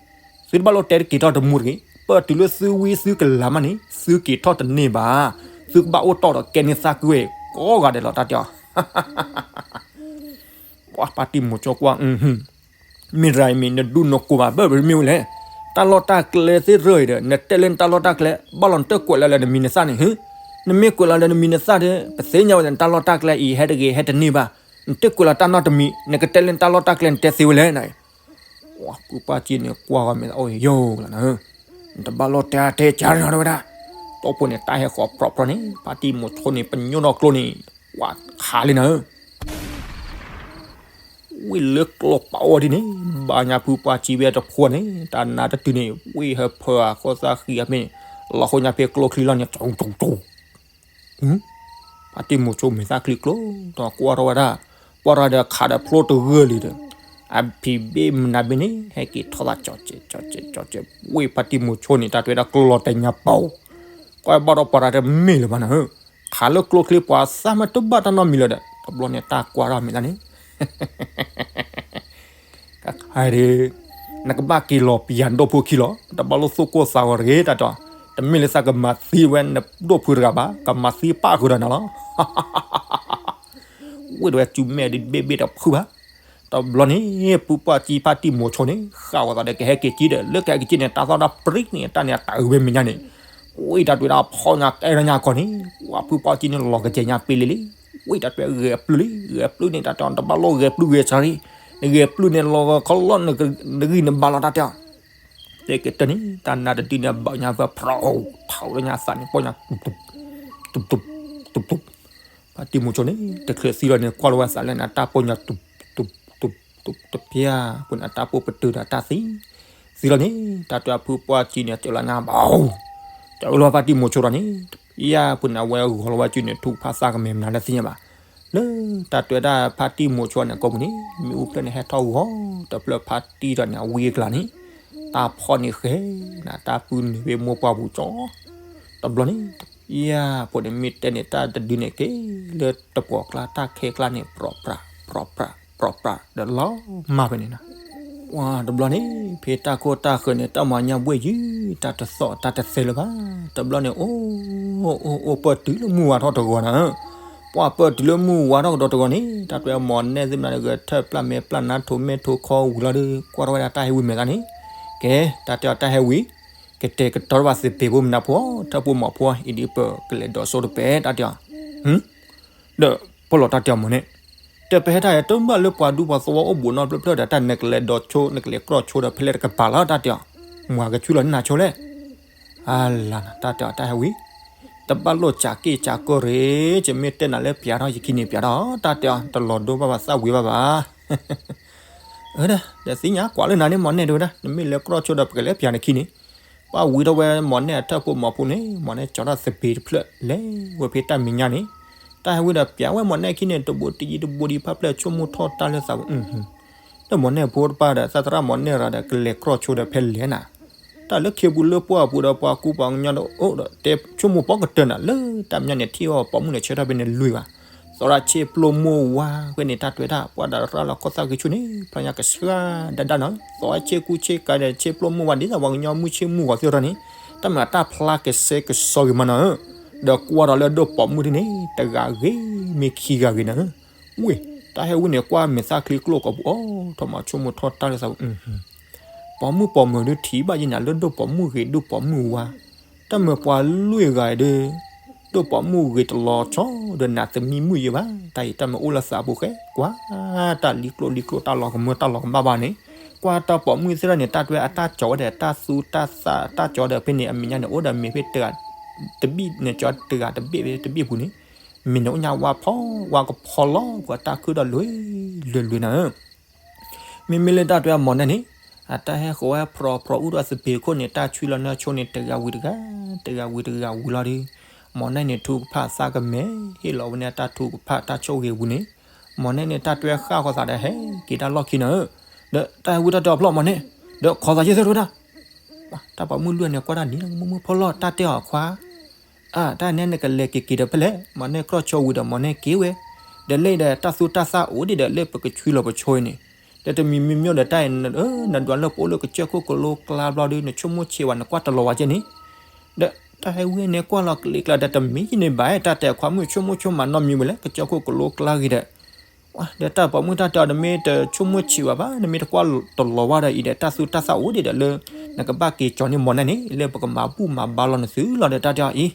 သုတဘၣ်လိၣ်တဲတက့ၤထီၣ်တမူတဂ့ၤ, ပၢၢ်တုၤလၢသုဝံသုကလၤမးန့ၣ် သုက့ၤထီၣ်တန့ၢ်ဘၣ်, သုကဘၣ်အိၣ်တီၢ်ဒီးကဲန့ၢ်သးကွံဝဲ ကိးဂၤဒဲးလီၤ တၢ်တဲအီၤ ပှၤဖါတံၢ်မိၤဆိကွၢ်, မ့ၢ်တဂၤအံၤမ့ၢ်နဒူနကိးဘၣ်ဘၣ်ပမ့ၢ်ဝဲလဲၣ်, တၢ်လီၢ်တၢ်ကျဲသ့ၣ်တဖၣ်အံၤဒီး နတဲလၢနတၢ်လီၢ်တၢ်ကျဲ ဘၣ်လီၤနတကွဲးလၢလၢနမံၤနသၣ်န့ၣ်, နမ့ၢ်ကွဲးလီၤလၢနမံၤနသၣ်ဒီး ပသ့ၣ်ညါဝဲဒီးနတၢ်လီၢ်တၢ်ကျဲအံၤဟဲတဂ့ၤဟဲတန့ၢ်ဘၣ်, နတကွဲးလီၤတၢ်နီတမံၤ နကတဲလၢနတၢ်လီၢ်တၢ်ကျဲနတဲသ့ဝဲလဲၣ်န့ၣ် ပှၤဖုပှၢ်ကံန့ၣ်ကွၢ်ဂီၤမဲာ်သးအိၣ်ယိာ်လီၤနၤဧၢ, နတဘၣ်လိၣ်တဲအါတဲကၢ်နီတဝဲဒၣ်, တိၢ်ဖိန့ၣ်တၢ်ဟဲဃီၤပြီၣ်ပြီၣ်န့ၣ် ဖါတံၢ်မိၤဆိန့ၣ် ပညိၣ်ထီၣ်ကျိန့ၣ် ပှၤခးလံနၤဧၢ, ဝံၤလၢကျိပာ်အိၣ်ဒ်န့ၣ် ဘၣ်ညါဖုပှၢ်ကံဝဲတဖိန့ၣ် တၢ်နါတတုၤန့ၣ် ဝံၤဟၢဖၢအခိၣ်သၣ်ဃံအမ့ၢ် လီၤဃိညါဖဲကျိချံလီၤန့ၣ် ကၠိကၠိကၠိ ဖါတံၢ်မိၤဆိမဲာ်သၣ်ချံကျိ ဒီးကွၢ်ထီၣ်ဝဲဒၣ်, ပှၢ်ထီၣ်ဒီးခးဒီးဖျိတဂၢၢ်လံဒီး, အဖံးဘ့ၣ်မနုၤဘ့ၣ်န့ၣ် ဟဲက့ၤထီၣ်သးကၠီကၠဲးကၠီကၠဲးကၠီကၠဲး, ဝ့ၢ်ဖါတံၢ်မိၤဆိန့ၣ် တၢ်တဲဝဲဒၣ်ကျိလီၤတဲာ်ညါပီၤ, ကွၢ်ဘၣ်ဒီးပှၤတၢ်တမ့ၢ်လၢၤဘၣ်နၤဧၢ, ခးလၢကျိချံပှၤသၣ်မးတဘၣ်တၢ်နီတမံၤလၢၤဒီး တဘျီန့ၣ်တၢ်ကွၢ်ထီၣ်မဲာ်သးန့ၣ် ကခါဒၣ်, နကဘၣ်က့ၤလီၤပယၤနဒိၣ်ဖုခံလီၤ, တဘၣ်လိၣ်သူၣ်ကိၢ်သးဂီၤတဂ့ၤတၢ်တဲအီၤ, တမ့ၢ်လၢသးကမၤသံဝဲနဒိၣ်ဖုတဂၤဘၣ်, ကမၤသံပၣ်ဃုာ်ဒီးနၤလီၤ. ဝ့ၢ်တဝဲစူၤမဲာ်ဒ်ဘ့ၣ်ဘ့ၣ်တဖုဘၣ်, တ တဘျီန့ၣ် ဖုပှၢ်ကၠံဖါတံၢ်မိၤဆိန့ၣ် ဃၣ်ဝဲသးဒီးကဟဲက့ၤကံဒီး လၢကဟဲက့ၤကံန့ၣ် တၢ်သီၣ်တၢ်ပြံန့ၣ် တၢ်န့ၣ်အတၢ်အုးဝဲမဲာ်ညါန့ၣ် ဝံတၢ်တွဲၤဒၣ်ဖီညါကဲထီၣ်ညါကီၢ်န့ၣ် ဝံဖုပှၢ်ကၠံန့ၣ်လီၤကစဲၤညါပ့လ့လံ ဝံတၢ်တွဲၤဂဲၤပျုၢ်လံ ဂဲၤပျုၢ်န့ၣ် တၢ်တဲအီၤ တဘၣ်လိၣ်ဂဲၤပျုၢ်ဂဲၤစှၤလံ နဂဲၤပျုၢ်န့ၣ်လီၤခီလီၢ် နဂံၢ်နဘါလီၤ တၢ်တဲအီၤ တဲကတၢၢ်န့ၣ် တၢ်နါတဒုန့ၣ် ဘၣ်ညါဖဲဖျိး ထီၣ်လၢညါသးန့ၣ် ပီၢ်ညါ တုးတုး တုးတုး တုးတုး ဖါတံၢ်မိၤဆိန့ၣ် တချုးသံလီၤန့ၣ် ကွၢ်လီၤဝဲသးလၢန့ၣ် အတၢ်ပီၢ်ညါ တုး တုး တုး တုး တဖျၢၣ် ပှၤန့ၣ် အတၢ်ပိၢ်ပတုာ်ဒီးတၢ်သံ သံလီၤန့ၣ် တၢ်တဲအီၤ ဖုပှၢ်ကၠံန့ၣ် တဲလီၤညါဘၣ် တဲလီၤဖါတံၢ်မိၤဆိဒီးန့ၣ် တဖျၢၣ် ပှၤန့ၣ် အဝဲဂီၤလီၤဝဲကၠံန့ၣ် ထုကဖၣ်သၣ်ကမဲာ်မနုၤလၢသ့ၣ်ညါဘၣ် လၢတၢ်တွဲၤဒၣ်ဖါတံၢ်မိၤဆိန့ၣ် ကိးပူၤန့ၣ် မ့ၣ်အူဖျၢၣ်န့ၣ် ဟဲထီၣ်ဂီၤ တဖျၢၣ်ဖါတံၢ်ဒီးန့ၣ် အဝံအကျါန့ၣ် တၢ်ဖီၣ်န့ၣ်ဃဲၤ နတၢ်ပုၢ်နုာ်ဖဲမိၢ်ပှၢ်ပူၤကၠီ တဘျီန့ၣ် ယၤ ပှၤန့ၣ်မ့ၢ်တဲန့ၣ် တၢ်တဒုန့ၣ်က့ၤ လၢတပှီၤကျါတၢ်ခဲကျါန့ၣ် ပြီၣ်ပြး ပြီၣ်ပြး ပြီၣ်ပြး ဒီးလီၤမၢ်ဖဲန့ၣ်နီၤ ပှၤတဘျီန့ၣ် ဖဲတၢ်ခိၣ်တၢ်ဃၢၤန့ၣ် တၢ်မၤညါဘှ့ၣ်ယုၢ် တၢ်တသီၣ်တၢ်တသဲလၢၤဘၣ် တဘျီန့ၣ် အိၣ် အိၣ် အိၣ် ပၢၢ်တုၤလၢမုၢ်ဝါထီၣ်တဂီၤနၤဧၢ ပှၤပၢၢ်တုၤလၢမုၢ်ဝါထီၣ်ကဒီးတဂီၤန့ၣ် တၢ်တွဲၤမီၢ်နဲၣ်သ့ၣ်မနုၤန့ၣ် ဂဲၤထၢၣ်ပျၢ်မဲာ်ပျၢ်နါထိးမဲာ်ထိးခီဝံၤလီၤဒီး ကွၢ်ထီၣ်ဝဲဒၣ်တၢ်ဟဲဝံမဲာ်သၣ်န့ၣ် ကဲ တၢ်တဲအီၤတၢ်ဟဲဝံ ကတဲာ်ကတီၤဘၣ်သပ့ၤဖိမနုၤဖိ ထၢၣ်ဖိမီၤဖိ အံၤဒ်ပကလဲၤဒိးစိတပဲ တၢ်တဲအီၤ ဟ ဒီးပလီၢ်တၢ်တဲအီၤမီၢ်နဲၣ် တပဟဲတၢ်ယတမ့ၢ်လၢပှၤဒူပှၤသဝီအိၣ်ဘူးနီတဖျၢၣ်ဖျၢၣ်ဒီး တၢ်နကလဲၤဒိးဆိ နကလဲၤကြီဆိဒီး ဖဲလဲၣ်တကပၤလီၤ တၢ်တဲအီၤ မၤကဆူလီၤန့ၢ်နၤဆိလဲၣ် အလၤနၤ တၢ်တဲအီၤတၢ်ဟဲဝံ တဘၣ်လိၣ်စးက့ၢ်စးကီၢ်ရ့ၣ် ယမ့ၢ်တဲနၤလၢပျးထီၣ်ယခံန့ၣ်ပျးထီၣ် တၢ်တဲအီၤ တလီၤဒိဘၣ်ဘၣ်သၣ်ဝံၤဘၣ်ဘၣ် အၢ ဒီးသ့ၣ်ညါကွၢ်လၢနၤန့ၣ် မီၢ်နဲၣ်တဲဝဲဒၣ် နမ့ၢ်လဲၤကြီဆိဒီးပကလဲၤပျးနခံန့ၣ် ပှၤဝံၤထီၣ်ဝဲမီၢ်နဲၣ်အထၢၣ်ဖိမီၤဖိန့ၣ် မီၢ်နဲၣ်ကၠီထီၣ်သပ့ၤတဖျၢၣ် လဲၤဝဲဖဲတၢ်မဲာ်ညါန့ၣ် တၢ်ဟဲဝံဒီးပျးဝဲမီၢ်နဲၣ်ခံန့ၣ် တဘိးတယံၤတဘိးဒံး ဖးဖျဲၣ်ဆိကမိၣ်ထီၣ်တၢ်လၢသးဝဲ ဒီးမီၢ်နဲၣ်ဖိတပၢ်ဒီး သးသရၣ်မီၢ်နဲၣ်ရၤဒီး ကလဲၤကြီဆိဒီးဖဲလဲၣ်နၤ တၢ်လၢခ့ပူၤလၢပှၢ်ပူၤဒီး ပှၤကူပှၤကညီဒီးအိၣ်ဒီး တဲဆိကမိၣ်ပိာ်ကတၢၢ်နၤ လၢတၢ်မဲာ်ညါန့ၣ် ထံၣ်အီၤပိာ်မုၣ်န့ၣ် ဆၢထၢၣ်ဖဲန့ၣ်လွံၢ်ဘၣ် သီရၣ်ဆ့ပျိမုၢ်ဝါ ဖဲန့ၣ်တၢ်တွဲၤတၢ် ပှၤဒီးရၤလီၤခီသၣ်ဃံဆူၣ်န့ၣ် ဖျါညါကဆှၣ်ဒၣ်ဒၣ်နီၤ သီရၣ်ဆ့ကူဆ့ကၤဒီး ဆ့ပျိမုၢ်ဝါ ဒ်သိးပှၤကညီမုၢ်ဆ့ၣ်မုၢ်ဂီၤသ့ၣ်ထီၣ်န့ၣ် တၢ်မၤတၢ်ဖျါကဆှဲကဆှီဂ့ၤမးနီၤဧၢ ဒီးကွၢ်ဒီးလၢဒိၣ်ပိာ်မုၣ်ဒ်န့ၣ် တဂၤဂ့ၤ မ့ၢ်ခံဂၤဂ့ၤနၤဧၢ ဝ့ၢ် တၢ်ဟဲဝံန့ၣ် ကွၢ်မဲာ်သၣ်ချံကျိၣ်ကိာ်ပူၤ အိၣ်ထီၣ်မၤဆိကမိၣ်ထီၣ်တၢ်လၢသးဝဲ ပိာ်မုၣ်ပိာ်မုၣ်ဒုးထံၣ်ဘၣ်ယဲၢ်နၤ လၢဒိၣ်ပိာ်မုၣ်ဂ့ၤ ဒိၣ်ပိာ်မုၣ်ဝါ တၢ်မၤပှၤလွံၢ်ဂၤဒီး ဒိၣ်ပိာ်မုၣ်ဂ့ၤတလီၤဆီ ဒီးနးသမံမုၣ်ယဲၢ်ဘၣ် တၢ်အံၤတၢ်မၤအိၣ်လၢသးပူၤဃဲ ကွၢ် တၢ်လံကျိၣ်လံကျိၣ် တၢ်လီၤကမၢတၢ်လီၤကဘၣ်ဘၣ်န့ၣ် ကွၢ်တၢ်ပိာ်မုၣ်သ့ၣ်ထီၣ်န့ၣ် တၢ်တွဲအတၢ်ကၠီၤဝဲဒီး တၢ်သူတၢ်သၣ် တၢ်ကၠီၤဒီးဖဲန့ၣ် အမဲာ်ညါန့ၣ် အိၣ်ဒီးမ့ၤဖဲတဂၤ တဘ့ၣ်န့ၣ် ကၠီၤတဂၤတဘ့ၣ်ဖဲတဘ့ၣ်ပူၤန့ၣ် မ့ၢ်န့ၣ်အိၣ်ညါဝါဖီ ဝါကဖီလီၤ ကွၢ်တၢ်ခုၣ်ဒီးလွဲၤ လွဲၤလွဲၤနၤဧၢ မ့မ့ၢ်လၢတၢ်တွဲအမီၢ်နဲၣ်န့ၣ် အတၢ်ဟဲဃီၤဝဲဖြီဖြီအိၣ်ဒီးသပ့ၤခိၣ်န့ၣ် တၢ်ဆွံလီၤနၢဆိန့ၣ် တဂၤဝံၤတဂၤ တဂၤဝံၤတဂၤဝံၤလီၤဒီး မီၢ်နဲၣ်န့ၣ် ထုကဖၣ်သးကမဲာ် ဟ့ၣ်လီၤဝဲန့ၣ် အတၢ်ထုကဖၣ်တၢ်ဆိၣ်ဂ့ၤဝံၤန့ၣ် မီၢ်နဲၣ်န့ၣ် တၢ်တွဲဃၣ်ဃီၤသးဒီးဟဲက့ၤတၢ်လီၢ်ခံနၤဧၢ ဒီးတၢ်ဟဲဝံတၢ်တဲအီၤဖျီၣ်မီၢ်နဲၣ် ဒီးခီသးယဲၢ်သ့ၣ်တဝဲဒၣ် တၢ်ပိာ်မုၣ်လွံၢ်န့ၣ် ကွၢ်တၢ်နံၤလၢမုၢ်မုၢ်ဖီလီၢ် တၢ်တဲအီၤခွါ အၢ တၢ်န့ၣ်နကလဲၤက့ၤက့ၤဒီးဖဲလဲၣ် မီၢ်နဲၣ်ကြီဆိဝံၤဒီးမီၢ်နဲၣ်က့ၤဝဲ ဒီးလၢဒီးတၢ်သူတၢ်သၣ်အိၣ်ဒံးဒီး လၢပကဆွံလီၤပဆိအံၤန့ၣ် ဒီးတမံၤမံၤမ့ၢ်ဒီးတၢ်အံၤ နဒွးလၢပအိၣ်လၢကစၢၢ်ခိၣ်ကလိကျါဘျီဒီး နဆိကမိၣ်ဆံးဝဲ နကွၢ်တလီၤဝဲကဲန့ၣ် ဒီးတၢ်ဟဲဝံန့ၣ်ကွၢ်လီၤကလံကျါဒီး တမ့ၢ်ယန့ၣ်ဘၣ် တၢ်တဲခွါမုၣ်ဆိကမိၣ်ဆိကမးနီတမံၤဝဲလဲၣ် ကစၢၢ်ခိၣ်ကလိကျါဂ့ၤဒီး ဒီးတၢ်ပိာ်မုၣ်တၢ်တဲအီၤ နမ့ၢ်တဆိကမိၣ်ဆံးဝဲဘၣ် နမ့ၢ်တကွၢ်တလီၤဝဲဒီးအံၤဒီး တၢ်သူတၢ်သၣ်အိၣ်ဒံးဒီးလၢ နကဘၣ်က့ၤကၠီၤန့ၢ်မီၢ်နဲၣ်န့ၣ် လၢပကမၤဘူၣ်မၤဘါလီၤနသုလီၤဒီး တၢ်တဲအီၤ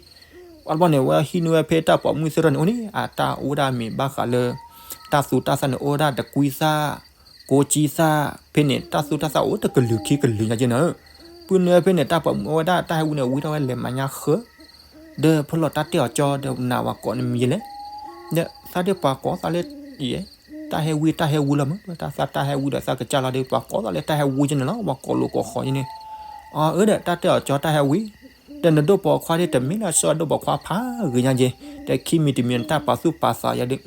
အံၤ ပှၤတဘျီန့ၣ် ဝဲဟံးန့ၢ်ဝဲဖဲတၢ်ပိာ်မုၣ်သ့ၣ်ထီၣ်န့ၣ်အိၣ်န့ၣ် အတၢ်အိၣ်ဝဲဒၣ်မ့ၢ်ဘၣ်ဃးလၢ တၢ်သူတၢ်သၣ်န့ၣ် အိၣ်ဝဲဒၣ်တကွံသၣ် ကိးကံသၣ် ဖဲန့ၣ် တၢ်သူတၢ်သၣ်အိၣ်တကလုာ်ခံကလုာ်ညါက့နၤဧၢ ပုၢ်နၢ်ဖဲန့ၣ် တၢ်ပိာ်မုၣ်ဝဲဒၣ်တၢ်ဟဲဝံန့ၣ် ဝံထီၣ်ဝဲလဲၤမၤညါဃၢ ဒီးဖဲလီၤတၢ်တဲအီၤကၠီဒီးနၤဝဲကိးနမံၤယဲလဲၣ် ဒီးသးဒ်ပှၤကိးသးလၢ ယဲ တၢ်ဟဲဝံတၢ်ဟဲဝံလီၤမး တၢ်သၣ်တၢ်ဟဲဝံဒီးသးကစၢ်လီၤဒီး ပှၤကိးသးလၢတၢ်ဟဲဝံကဲန့ၣ်လီၤ ပှၤကိးလိာ်ကိးဃီကဲန့ၣ် အအၢဒီးတၢ်တဲအီၤကၠီတၢ်ဟဲဝံ ဒီးနဒိၣ်ပိာ်ခွါဒ်တမ့ၢ်လၢအစီအဒိၣ်ပိာ်ခွါဖးဂ့ၤညါက့ ဒီးခံမံၤတမံၤနတၢ်ပာ်သူၣ်ပာ်သးယၤဒ်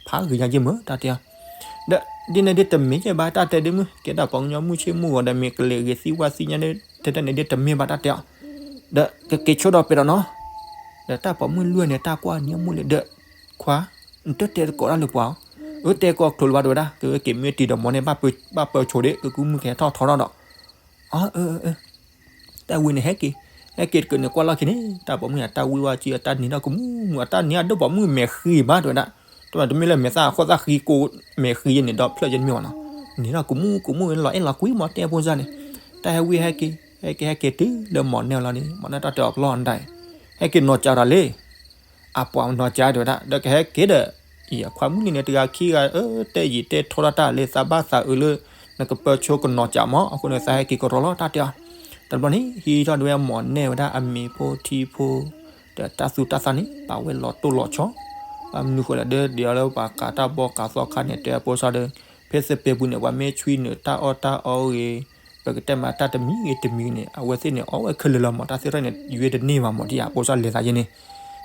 ဖးဂ့ၤညါက့မး တၢ်တဲအီၤ ဒီးဒ်န့ၣ်ဒ်တမ့ၢ်ယဲဘၣ်တၢ်တဲဒ်မုၢ် ကဲဒၣ်ပှၤကညီမုၢ်ဆ့ၣ်မုၢ်ဂီၤဒီးမ့ၢ်ကလဲၤဂ့ၤသံဝါသံညါဒ် ထဲတၢ်န့ၣ်ဒ်တမ့ၢ်ဘၣ်တၢ်တဲအီၤ ဒီးကက့ၤဆိဒီးပဲဒီးနီၤ ဒီးတၢ်ပိာ်မုၣ်လွံၢ်န့ၣ်တၢ်ကွၢ်နံၤအမိၢ်လဲၣ်ဒီး ခွါ နတတဲသကိးတၢ်လၢပှၤအီၤ အၢတဲကိးချိးလၢၤဘၣ်တဲဝဲဒၣ် ကဝဲက့ၤမ့ၢ်တံၤဒီးမီၢ်န့ၣ် ဘၣ်ပၢဆိဒ့ ကကုမုၢ်ကဟဲထီၣ်ထီထီၣ်ဒီး အၢ တၢ်ဝံန့ၣ်ဟဲက့ၤ ဟဲက့ၤတက့ၢ်န့ၣ် ကွၢ်လီၢ်ခံန့ၣ် တၢ်ပိာ်မုၣ်အတၢ်ဝံဝဲကံ အတၢ်နံၤထီၣ်ကမူမူ အတၢ်နံၤအဒိၣ်ပိာ်မုၣ်မဲာ်ဃံဘၣ်တဲဝဲဒၣ် တမ့ၢ်လၢမဲာ်သၣ်အခိၣ်သၣ်ဃံကိးမဲာ်ဃံယဲန့ၣ်ဒီးဖျၢၣ်ယဲန့ၣ်မ့ၢ်အီၤနီၤ န့ၣ်ဒီးကမူၣ်ကမူၣ်လီၤအဲၣ်လီၤကွံမး တဲဖိစၢ်န့ၣ်, တၢ်ဟဲဝံၤဟဲက့ၤ ဟဲက့ၤဟဲက့ၤတုၤလၢမီၢ်နဲၣ်လီၤန့ၣ် မီၢ်နဲၣ်တၢ်တဲအီၤပျီၢ်နတၢ်အံၤ, ဟဲက့ၤနီၢ်ကၠးတၢ်လံ, အပှၤနီၢ်ကၠးတဲဝဲဒၣ် ဒီးကဟဲက့ၤဒီး အံၤအခွါမုၣ်လံန့ၣ် တဂၤခံဂၤ အၢ တဲယံာ်တဲထီတၢ်လၢသးဘၣ်သးအုးလၢ နကပၢဆိကနီၢ်ကၠးမး အဃိန့ၣ် သးဟဲက့ၤကရီလီၤတၢ်တဲအီၤ, တဘျီန့ၣ် ဟံးထီၣ်ဒၣ်ဝဲမီၢ်နဲၣ်ဝဲဒၣ်အမ့ၤဖိထံဖိ ဒီးတၢ်သူတၢ်သၣ်န့ၣ် ပာ်ဝဲလီၤတိၢ်လီၤဆီ, ဘၣ်မနုၤဃိလဲၣ်ဒီး ဒ်သိးလၢပှၤကးတၢ်ဘီကးသီခါန့ၣ် တဲအဖိစၢ်ဒီး ဖဲသပ့ၤပူၤန့ၣ် ပှၤမ့ၢ်ဆွံနုာ်တၢ်အီၣ်တၢ်အီဂ့ၤ ပကတဲမးတၢ်တမံၤဂ့ၤတမံၤဂ့ၤန့ၣ် အဝဲသ့ၣ်န့ၣ် အီၣ်ဝဲခဲလၢာ်လီၤမး တၢ်သ့ၣ်တဖၣ်န့ၣ် ယွ့တန့ၢ်ဘၣ်မး ဒ်ယဖိစၢ်လဲၤသးယဲန့ၣ်,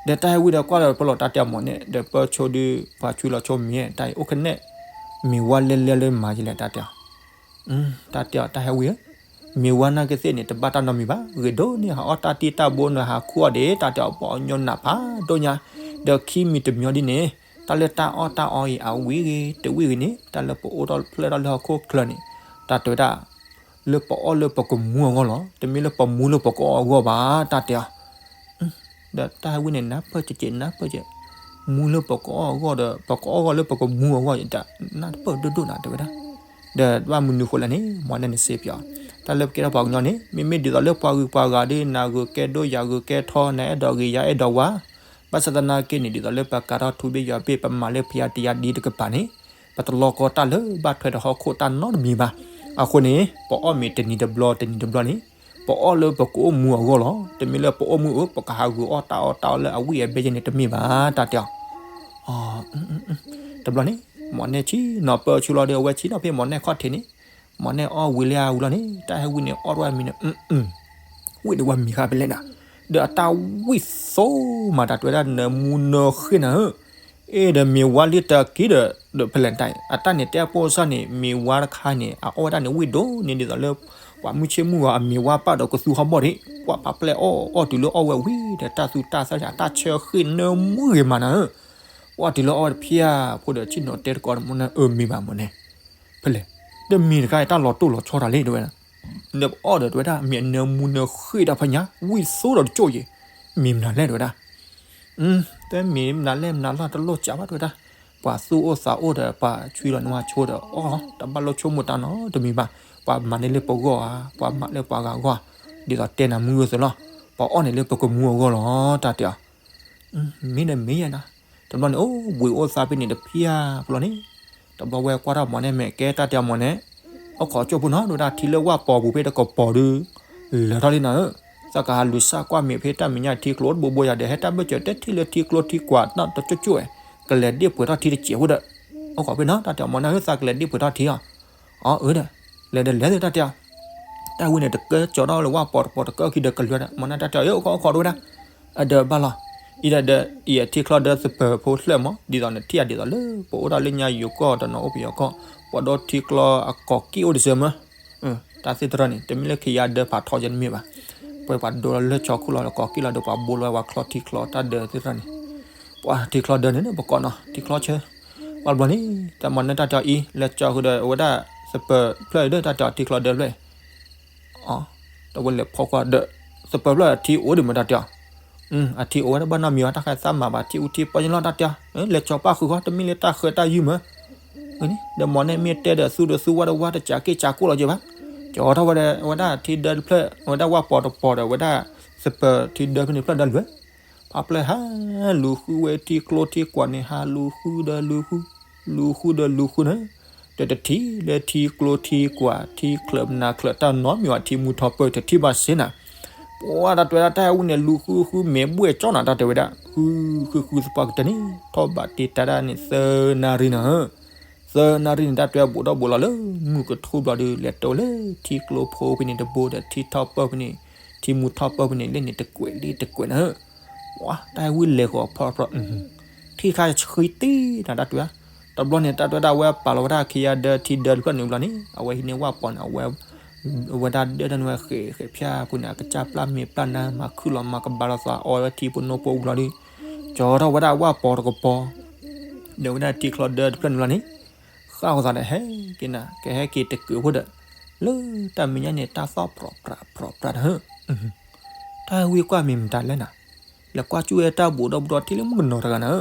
ဒီးတၢ်ဟဲဝံၤဒီးကွၢ်လၢပလီၢ်တၢ်တဲအီၤမီၢ်နဲၣ် ဒီးပၢဆိဒုး ပှၤဆွံလီၤဆိမ့ၤတၢ်အံၤ အိၣ်ခဲနဲၣ် မ့ၤဝါလဲလဲလၢမၤယလဲၣ်တၢ်တဲအီၤ တၢ်တဲအီၤ တၢ်ဟဲဝံၤဧၢ, မ့ၤဝါနာ်က့သ့ၣ်န့ၣ် တဘၣ်တၢ်နီတမံၤဘၣ် ဂ့ၤဒိၣ်န့ၢ် ဟးအီၣ်တၢ်တံၢ်တၢ်ဘိနဟးခူၣ်အီၣ်ဒံး တၢ်တဲအီၤ ပှၤအီၣ်ညီနးဖးဒိၣ်ညါ, ဒီးခံမံၤတမံၤအီၤဒ်န့ၣ် တၢ်လၢတၢ်အီၣ်တၢ်အီအံၤ အဝံၤဂ့ၤ တဝံၤဂ့ၤန့ၣ် တၢ်လၢပအိၣ်ထီၣ်ဖျဲၣ်ထီၣ်လၢဟီၣ်ခိၣ်ချၢန့ၣ် တၢ်တဲဝဲဒၣ် လၢပအီၣ်လၢပကမူအဂီၢ်လီၤ တမ့ၢ်လၢပမူလၢပကအီၣ်အဂီၢ်ဘၣ် တၢ်တဲအီၤ ဒီးတၢ်ဟဲဝံၤန့ၣ် နၢ်ပၢၢ်ကဲးကဲး နၢ်ပၢၢ်ကဲး, မူလၢပကအီၣ်အဂီၢ်ဒီး ပကအီၣ်အဂီၢ်လၢပကမူအဂီၢ် တၢ်နၢ်တပၢၢ်ဒိၣ်ဒိၣ်နၤ တဲဝဲဒၣ်, ဒီးဘၣ်မနုၤဃိလဲၣ်န့ၣ် မီၢ်နဲၣ်န့ၣ်စ့ပၠီ, တၢ်လၢပကဲထီၣ်ပှၤကညီန့ၣ် မ့မ့ၢ်ဒ်သိးလၢပှၤဂုၤပှၤဂၤဒီး နဂုၤကဲဒိၣ်ယဂုၤကဲထီ နအဲၣ်ဒိးဂ့ၤယအဲၣ်ဒိးဝါ, ဘၣ်ဆၣ်သနာ်က့န့ၣ် ဒ်သိးလၢပကးထီၣ်ထူဘ့ၣ်ယွၤဘ့ၣ် ပမၤလၢဖယၤတယၤဒ်တကပၤန့ၣ် ပတလီၤကီတၢ်လၢဘၣ်ထွဲဒီးဟီၣ်ခိၣ်တၢ်နီတမံၤဘၣ်. အဃိန့ၣ် ပအီၣ်မ့ၤတနံၤတဘျီတနံၤတဘျီန့ၣ် ပအီၣ်လၢပကအိၣ်မူအဂီၢ်လီၤ. တမ့ၢ်လၢပအိၣ်မူအၢ ပကဟးဂုာ်အီၣ်တၢ်အီၣ်တၢ်အီလၢအဝံၣ်အဘဲယဲန့ၣ်တမ့ၢ်ဘၣ် တၢ်တဲအီၤ. တဘျီန့ၣ် မီၢ်နဲၣ်ဆ့ၣ်နီၤပၢဆူလီၤဒီး အဝဲဆ့ၣ်နီၤဖဲမီၢ်နဲၣ်ခီၣ်ထံးန့ၣ်, မီၢ်နဲၣ်အီၣ်ဝံၤလၢအဝံၤလီၤန့ၣ် တၢ်ဟဲဝံၤန့ၣ် အီၣ်တဝဲမံၤန့ၣ် ဝံၣ်ဒၣ်ဝဲမံၤဃာ်ဖဲလဲၣ်နၤ, ဒီးအတၢ်ဝံၣ်သိမး တၢ်တဲဝဲဒၣ် နၢမူနၢဃ့ၢ်နၤဧၢ, အဲၣ်ဒီးမ့ၤဝါလံတက့ၢ်ဒီး ဒီးဖဲလဲၣ်တၢ်အံၤ အတၢ်န့ၣ်တဲအဖိစၢ်န့ၣ် မ့ၤဝါတခါန့ၣ် အအီၣ်ဝဲဒၣ်န့ၣ် ဝံၣ်ဒိၣ်န့ၢ်ဒ်သိးလၢ ပှၤမုၢ်ဆ့ၣ်မုၢ်ဂီၤအမ့ၤဝါပာ်ဒီးကသူဟီၣ်ဘီၣ်ဒံး ပှၤပာ်ပျဲၢ်အီၣ်အီၣ်တုၤလၢအီၣ်ဝဲဝံၤဒီး တၢ်သူတၢ်သၣ်န့ၣ် အတၢ်ဆၢဃ့ၢ်နၢမူဂ့ၤမးနၤဧၢ, အီၣ်တုၤလၢအီၣ်ဝဲတဖျၢၣ်ဖိဒီး ဆ့ၣ်နီၤတဲတကိးမီၢ်နဲၣ် အၢမ့ၤဘၣ်မီၢ်နဲၣ် ဖဲလဲၣ်, ဒီးမ့ၤတခါအံၤ တၢ်လီၤတိၢ်လီၤဆီတၢ်လံ တဲဝဲဒၣ်, ဒီးပအီၣ်ဒီးတဲဝဲဒၣ် မ့ၢ်အနၢမူနၢဃ့ၢ်တၢ်ဖဲညါ ဝံၣ်သိဒီးတကၠိၣ်ယံၤ, မ့ၤမနုၤလဲၣ် တဲဝဲဒၣ်, တဲမ့ၤမနုၤလဲၣ်မနုၤလီၤ တလိၣ်စးဘၣ် တဲဝဲဒၣ်, ပှၤသူၣ်အိၣ်သးအိၣ်ဒီး ပှၤဆွံလီၤနဝၤဆိဒီးအီၣ်လီၤ တဘၣ်လိၣ်ဆိကမိၣ်တၢ်နီတမံၤဘၣ်, ပှၤမၤန့ၢ်လၢပဂီၢ်ဧါ ပှၤမၤလၢပှၤဂၤအဂီၢ်, ဒ်သိးတဲနၤမုၢ်ဂၢၢ်သၢလီၤ, ပှၤအီၣ်န့ၣ်လၢပကမူအဂီၢ်လီၤ တၢ်တဲအီၤ မ့ၢ်ဒီးမ့ၢ်ယဲနၤ, တဘျီန့ၣ် အိၣ်ဘှံးအိၣ်သါဖဲန့ၣ်တဖျၢၣ်ဖိလီၤန့ၣ်, တဘျီဝဲကွၢ်ထီၣ်မီၢ်နဲၣ် မ့ၢ်ကဲတၢ်တဲအီၤမီၢ်နဲၣ်, အိၣ်ခိးကၠိၣ်ဖိနီၤ တဲဝဲဒၣ် ထံလၢဝၣ်ပီၤပူၤဖဲတကပီၤဒုး လၢာ်ထီၣ်လံနၤဧၢ, သးကဟးလူၤစၢ်ကွၢ်မ့ၢ်ဖဲတၢ်မဲာ်ညါထံကျိတဘိဘိယၤဒီး ဟဲတၢ်ဘၢၣ်စၢၤတဲထံၣ်လၢထံကျိထံကွၢ်နီၣ်တကၠိၣ်ကၠိၣ်ဝဲ, ကလဲၤဒ့ၣ်ပှဲၤထီၣ်ထံတစဲးဖိဒီး, အိၣ်ခိးဖဲနီၤ တၢ်တဲအီၤမီၢ်နဲၣ်ဧၢ သးကလဲၤဒ့ၣ်ပှဲၤထီၣ်ထံအီၤ အအၢဒီး, လဲၤဒီးလဲၤသ့တၢ်တဲအီၤ, တၢ်ဝံၤန့ၣ် တကၢကၠီၤထီၣ်လၢဝၣ်ပီၤတပီၤတကၢခံဒီးကလဲၤဒီး မီၢ်နဲၣ်တၢ်တဲအီၤ အိၣ်ခိးအိၣ်ခိးတဝဲဒၣ်, အဒၢးဘၣ်လီၤ, အံၤဒီးဒီး အံၤထံချီဒၢသပၢၤဖိဖျၢၣ်မး ဒ်သိးနထံၣ်အဒ်သိးလၢ ပအိၣ်ဒၣ်လၢညါယိၤကီၢ်ဒီးနအိၣ်ပယီၤကီၢ် ပှၤဒီထံချီအကိးကံၣ်အိၣ်တစၢၤမး တၢ်သ့ၣ်တဖၣ်န့ၣ် တမ့ၢ်လၢခ့ယါဒၢဖးထီယဲန့ၣ်မ့ၢ်ဘၣ်, ပှၤပှၤဒိလီၤလၢဆီခိၣ်လီၤဒီးကိးကံၣ်လီၤဒီးပှၤဘိလီၤဝဲပှၤချီထံချီတၢ်ဒၢးသ့ၣ်တဖၣ်န့ၣ်, ပှၤထံချီဒၢးန့ၣ် ပကိးနီၤ ထံချီဆၢ, ပှၤတဘျီန့ၣ် တၢ်မီၢ်နဲၣ်တၢ်တဲအီၤအံၤ လဲၤကၠီဃုာ်ဒီးဝဲဒၣ် သပၢၤဖျၢၣ်အံၤဒီးတၢ်တဲအီၤထံချီဒၢးဖျၢၣ် အီၤ, ဒီးဝဲလဲၤဖီကွၢ်ဒီး သပၢၤဖျၢၣ်အထံအိၣ်ဒံးမးတၢ်တဲအီၤ, အထံအိၣ်ဝဲဒၣ်ဘၣ်နီတမံၤဘၣ် တၢ်ဃဲသးမၤဘၣ်ထံအူထံပီညါလီၤတၢ်တဲအီၤ, လဲၤကၠီပၣ်ဃုာ်ဃီ တမ့ၢ်လၢတၢ်ဃၢတၢ်ယုၢ်မး, ဒီးမီၢ်နဲၣ်မ့ၢ်တဲဒီးသူဒီးသူဝၣ်ဒီးဝၣ်တစးက့ၣ်စးကိၣ်လီၤက့ၤဘၣ်, ကၠီထီၣ်ဝဲဒၣ် ဝဲဒၣ်ထံဒၢတဖျၢၣ် ဝဲဒၣ်ဝၣ်ပီၤတပီၤဒီးဝဲဒၣ် သပၢၤထံဒၢဖဲန့ၣ်ဖျၢၣ်ဒီးလွဲၢ် ဖးဖျၢၣ်ဟးလူၤဃုဝဲထံကျိထံကွၢ်န့ၣ် ဟးလူၤဃုဒီးလူၤဃု, လူၤဃုဒီးလူၤဃုန့ၣ်, ဒီးတထံၣ်လၢထံကျိထံကွၢ် ထံချၢးမနၤချၢးတၢ်နီတမံၤဘၣ် ထံမူထီၣ်ပၢၢ်တထံၣ်ဘၣ်စ့နၤ, ပှၤတၢ်တဲဝဲဒၣ်တၢ်ဟဲဝံၤန့ၣ် လူၤဃုဃုမ့ၢ်ဘှဲၣ်ကၠီနၤ တၢ်တဲဝဲဒၣ် ဃုဃုသပှၢ်ကတၢၢ်န့ၣ် ထီၣ်ဘးတ့တၢ်ဒၣ်န့ၣ် သၢနၣ်ရံၣ်နၤဧၢ သၢနၣ်ရံၣ်န့ၣ် တၢ်တဲဘိးဒီဘိးလီၤလၢမုၢ်ကထူဘျီဒီး လဲၤတုၤလၢထံကျိဖိဖဲန့ၣ်တဘိဒီး ထံထီၣ်ပၢၢ်ဖဲန့ၣ် ထံမူထီၣ်ပၢၢ်ဖဲန့ၣ် လၢန့ၣ်တကွဲးလံတကွဲးနၤဧၢ, ပှၤတၢ်ဟဲဝံၤလဲၤဃီၤဖီဖီ ထံၣ်ခါဆှံတံၢ်နၤတၢ်တဲဝဲ, တဘျီန့ၣ် တၢ်တဲဝဲဒၣ်ဝဲပာ်လီၤဝဲဒၣ်ခ့ယါဒၢထံဒၢတဖျၢၣ်န့ၣ်ဘျီန့ၣ် အဝဲဟံးန့ၢ်ဝၣ်ပီၤန့ၣ် အဝဲ ဝဲဒၣ်ဒၢတၢ်န့ၣ်ဝဲဃဲးဃဲးဖၠၣ်ဖိန့ၣ် အကစၢ်ပျၢ်မ့ၢ်ပျၢ်နါ မၤခုၣ်လီၤမၤကဘၣ်လီၤသးအီဝဲထံဖိနိဖိဘျီဒီး ကၠီထီၣ်ဝဲဒၣ်ဝၣ်ပီၤတကပီၤ ဒီးဝဲဒၣ်ထံချီဒၢတဖျၢၣ်န့ၣ်ဘျီန့ၣ် ဃၣ်ဃီသးဒီးဟဲက့ၤနၤ ကဟဲက့ၤတကုးဖိဒီး လၢတၢ်မဲာ်ညါန့ၣ် တၢ်သီၣ်ပြီၤပြးပြီၤပြးဒီး တၢ်ဟဲဝံၤကွၢ်မ့ၢ်မတၤလဲၣ်နၤ, လဲၤကွၢ်ကၠူၣ်ဝဲတၢ်ဘိးဒီဘိးထံၣ်လၢမုၣ်ကနီၤတဂၤနၤဧၢ,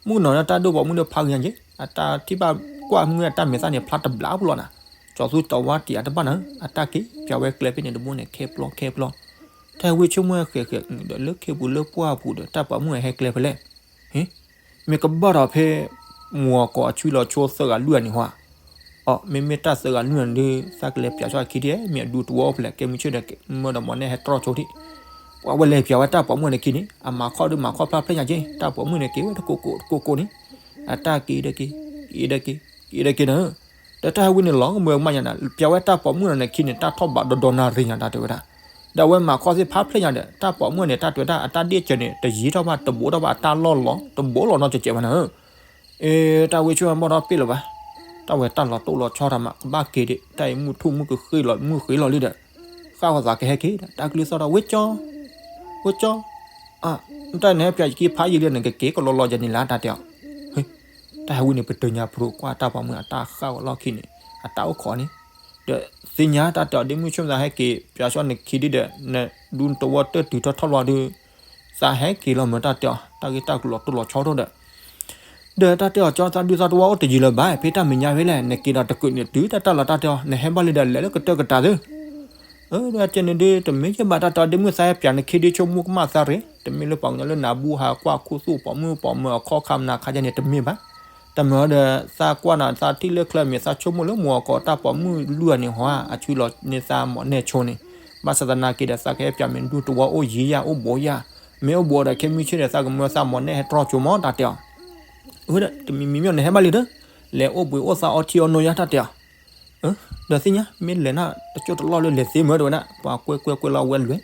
မုၣ်ကနီၤလၢတၢ်ဒိၣ်ဘီမုၢ်ဒီးဖးကညါက့ၤ အတၢ်ထံၣ်ဘၣ်ကွၢ်မုၢ်အတၢ်မဲာ်သၣ်န့ၣ် ဖျါတဘျးဖိလီၤနၤ, ကၠီၤသူကၠီၤဝါတယာ်တဘၣ်နၤဧၢ, အတၢ်က့ၤပျးဝဲကျဲဖဲန့ၣ်တဘိန့ၣ် ခဲပျီခဲပျီ, တၢ်ဟဲဝံဆိကမိၣ်ဝဲဃဲးဃဲးဒီးလၢခ့ပူၤလၢပှၢ်ပူၤဒီး တၢ်ပိာ်မုၣ်ဟဲကျဲဖဲလဲၣ်, ဟ့ မ့ၢ်ကဘၣ်ဒီးဖဲ မူအကီၢ်အဆွံလီၤဆိသၢဂၤလွံၢ်ဂၤန့ၣ်ဟီဧါ, အီ မ့မ့ၢ်တၢ်သၢဂၤလွံၢ်ဂၤန့ၣ်ဒုး သးကလဲၤပျးဆှၢအခံဒ် မ့ၢ်အဒူသဝီအိၣ်ဖဲလဲၣ် ကဲမုၢ်ဆ့ၣ်ဒီး မၢဒီးမီၢ်နဲၣ်ဟဲတြီဆိဒံး, ပှၤဝဲလဲၤပျးဝဲတၢ်ပိာ်မုၣ်န့ၣ်ခံန့ၣ် အမၤခီၣ်ဒုးမၤခီၣ်ဖျါဖျဲညါက့ တၢ်ပိာ်မုၣ်န့ၣ်က့ၤဝဲတကိးကိးတကိးကိးန့ၣ်, အတၢ်က့ၤဒီးက့ၤ, က့ၤဒီးက့ၤ, က့ၤဒီးက့ၤနၤဧၢ, ဒီးတၢ်ဟဲဝံန့ၣ်လီၤ ကမၢကမၣ်ညါနၤ ပျးဝဲတၢ်ပိာ်မုၣ်လီၤန့ၣ်ခံန့ၣ် တၢ်ထီၣ်ဘးဒီဒီနၣ်ရံၣ်ညါတၢ်တဲဝဲဒၣ်, ဒီးအဝဲမၤခီၣ်သ့ၣ်ဖးဖျဲညါဒီး တၢ်ပိာ်မုၣ်န့ၣ် တၢ်တဲဝဲဒၣ် အတၢ်ဒ့ၣ်စၢၤန့ၣ် တယံာ်ထီၣ်ဘၣ် တဘိးထီၣ်ဘၣ် အတၢ်လီၢ်လီၤ တဘိးလီၤနီတစဲးဘၣ်နၤဧၢ အ့ တၢ်ဝဲဆိကမိၣ်ထီၣ်ပ့ၢ်လၢၤဘၣ်, တၢ်ဝဲတၢ်လီၤတိၢ်လီၤဆီတၢ်မး ကဘၣ်က့ၤဒံး တၢ်အံၤမုၢ်ထူၣ်မုၢ်ကဃ့ၢ်လီၤ မုၢ်ဃ့ၢ်လီၤလံဒီး, ဃၣ်ဃီသးကဟဲက့ၤဒီး တၢ်ကလုၢ်သီၣ်ဒီး ဝဲကၠီ, ဝဲကၠီ, အ တၢ်နဟဲပျးယခံဖးယံာ်လံ နကက့ၤကလီလီယၤန့ၣ်လၢတၢ်တဲအီၤ, တၢ်ဟဲဝံန့ၣ် ပတုၤညါဖုးကွၢ်တၢ်ပိာ်မုၣ်အတၢ်ဃၣ်ဝဲလီၢ်ခံန့ၣ် အတၢ်အိၣ်ခိးန့ၣ်, ဒီးသ့ၣ်ညါတၢ်တဲအီၤ ဒ့မုၢ်ဆိကမိၣ်သးဟဲက့ၤ ပျးဆှၢနခံဒံးဒီး နဒူသဝီတၢ်တုၤထီၣ်ထီၣ်လီၤဒုး သးဟဲက့ၤလီၤမ့ၢ်တၢ်တဲအီၤ တၢ်ဂ့ၢ်တၢ်ကျိၤလီၤတိၢ်လီၤဆီထီၣ်ဒီး ဒီးတၢ်တဲအီၤ ကၠီသးဒူသးတဝီအိၣ်တယံာ်လၢၤဘၣ် ဖဲတၢ်မဲာ်ညါဖဲလဲၣ် နက့ၤဒီးတကုးန့ၣ်တုၤတၢ်တၢ်လီၤတၢ်တဲအီၤ နဟဲဘၣ်လံဒီးလဲၤလၢကတၢၢ်ကတၢၢ်သု, အၢ ဒီးကဲန့ၣ်ဒုး တမ့ၢ်ယဲၢ်ဘၣ်တၢ်တဲအီၤ ဒ့မုၢ်သးဟဲပျးနခံဒုးဆိကမိၣ်ကမၣ်သးရ့ၣ် တမ့ၢ်လၢပှၤကညီလၢနၤဘူဟးကွၢ်ခူသူၣ်ပိာ်မုၣ်ပိာ်မၢၤအခီၣ်ခါမနၤခါယဲန့ၣ် တမ့ၢ်ဘၣ်, တမ့ၢ်ဒီး သးကွၢ်နၤသးထံၣ်လၢချၢမ့ၢ်သးဆိကမိၣ်လၢမူအကီၢ် တၢ်ပိာ်မုၣ်လွံၢ်ဂၤန့ၣ်ဟီ အဆွံလီၤန့ၢ်သးမီၢ်နဲၣ်ဆိန့ၣ်, ဘၣ်ဆၣ်သနာ်က့ဒီး သးကဟဲပျးမ့ၢ်ဒူသဝီအိၣ်ယံၤယၤ အိၣ်ဘိးယၤ, မ့ၢ်အိၣ်ဘိးဒီး ခဲမုၢ်ဆ့ၣ်ဒီး သးကမၢသးမီၢ်နဲၣ်ဟဲတြီဆိမီၢ်တၢ်တဲအီၤ, အၢ တမံၤမံၤမ့ၢ်နဟဲဘၣ်လံဒီး လဲၤအိၣ်ဘှံးအိၣ်သါအီထံအီနိယါတၢ်တဲအီၤ, အၢ ဒီးသ့ၣ်ညါ မ့ၢ်လဲၤနၤ တကၠိတလီၢ်လၢလဲၤသ့မ့ၢ်တဲဝဲဒၣ် ပှၤကွဲကွဲကွဲလီၤဝဲလွဲၢ်,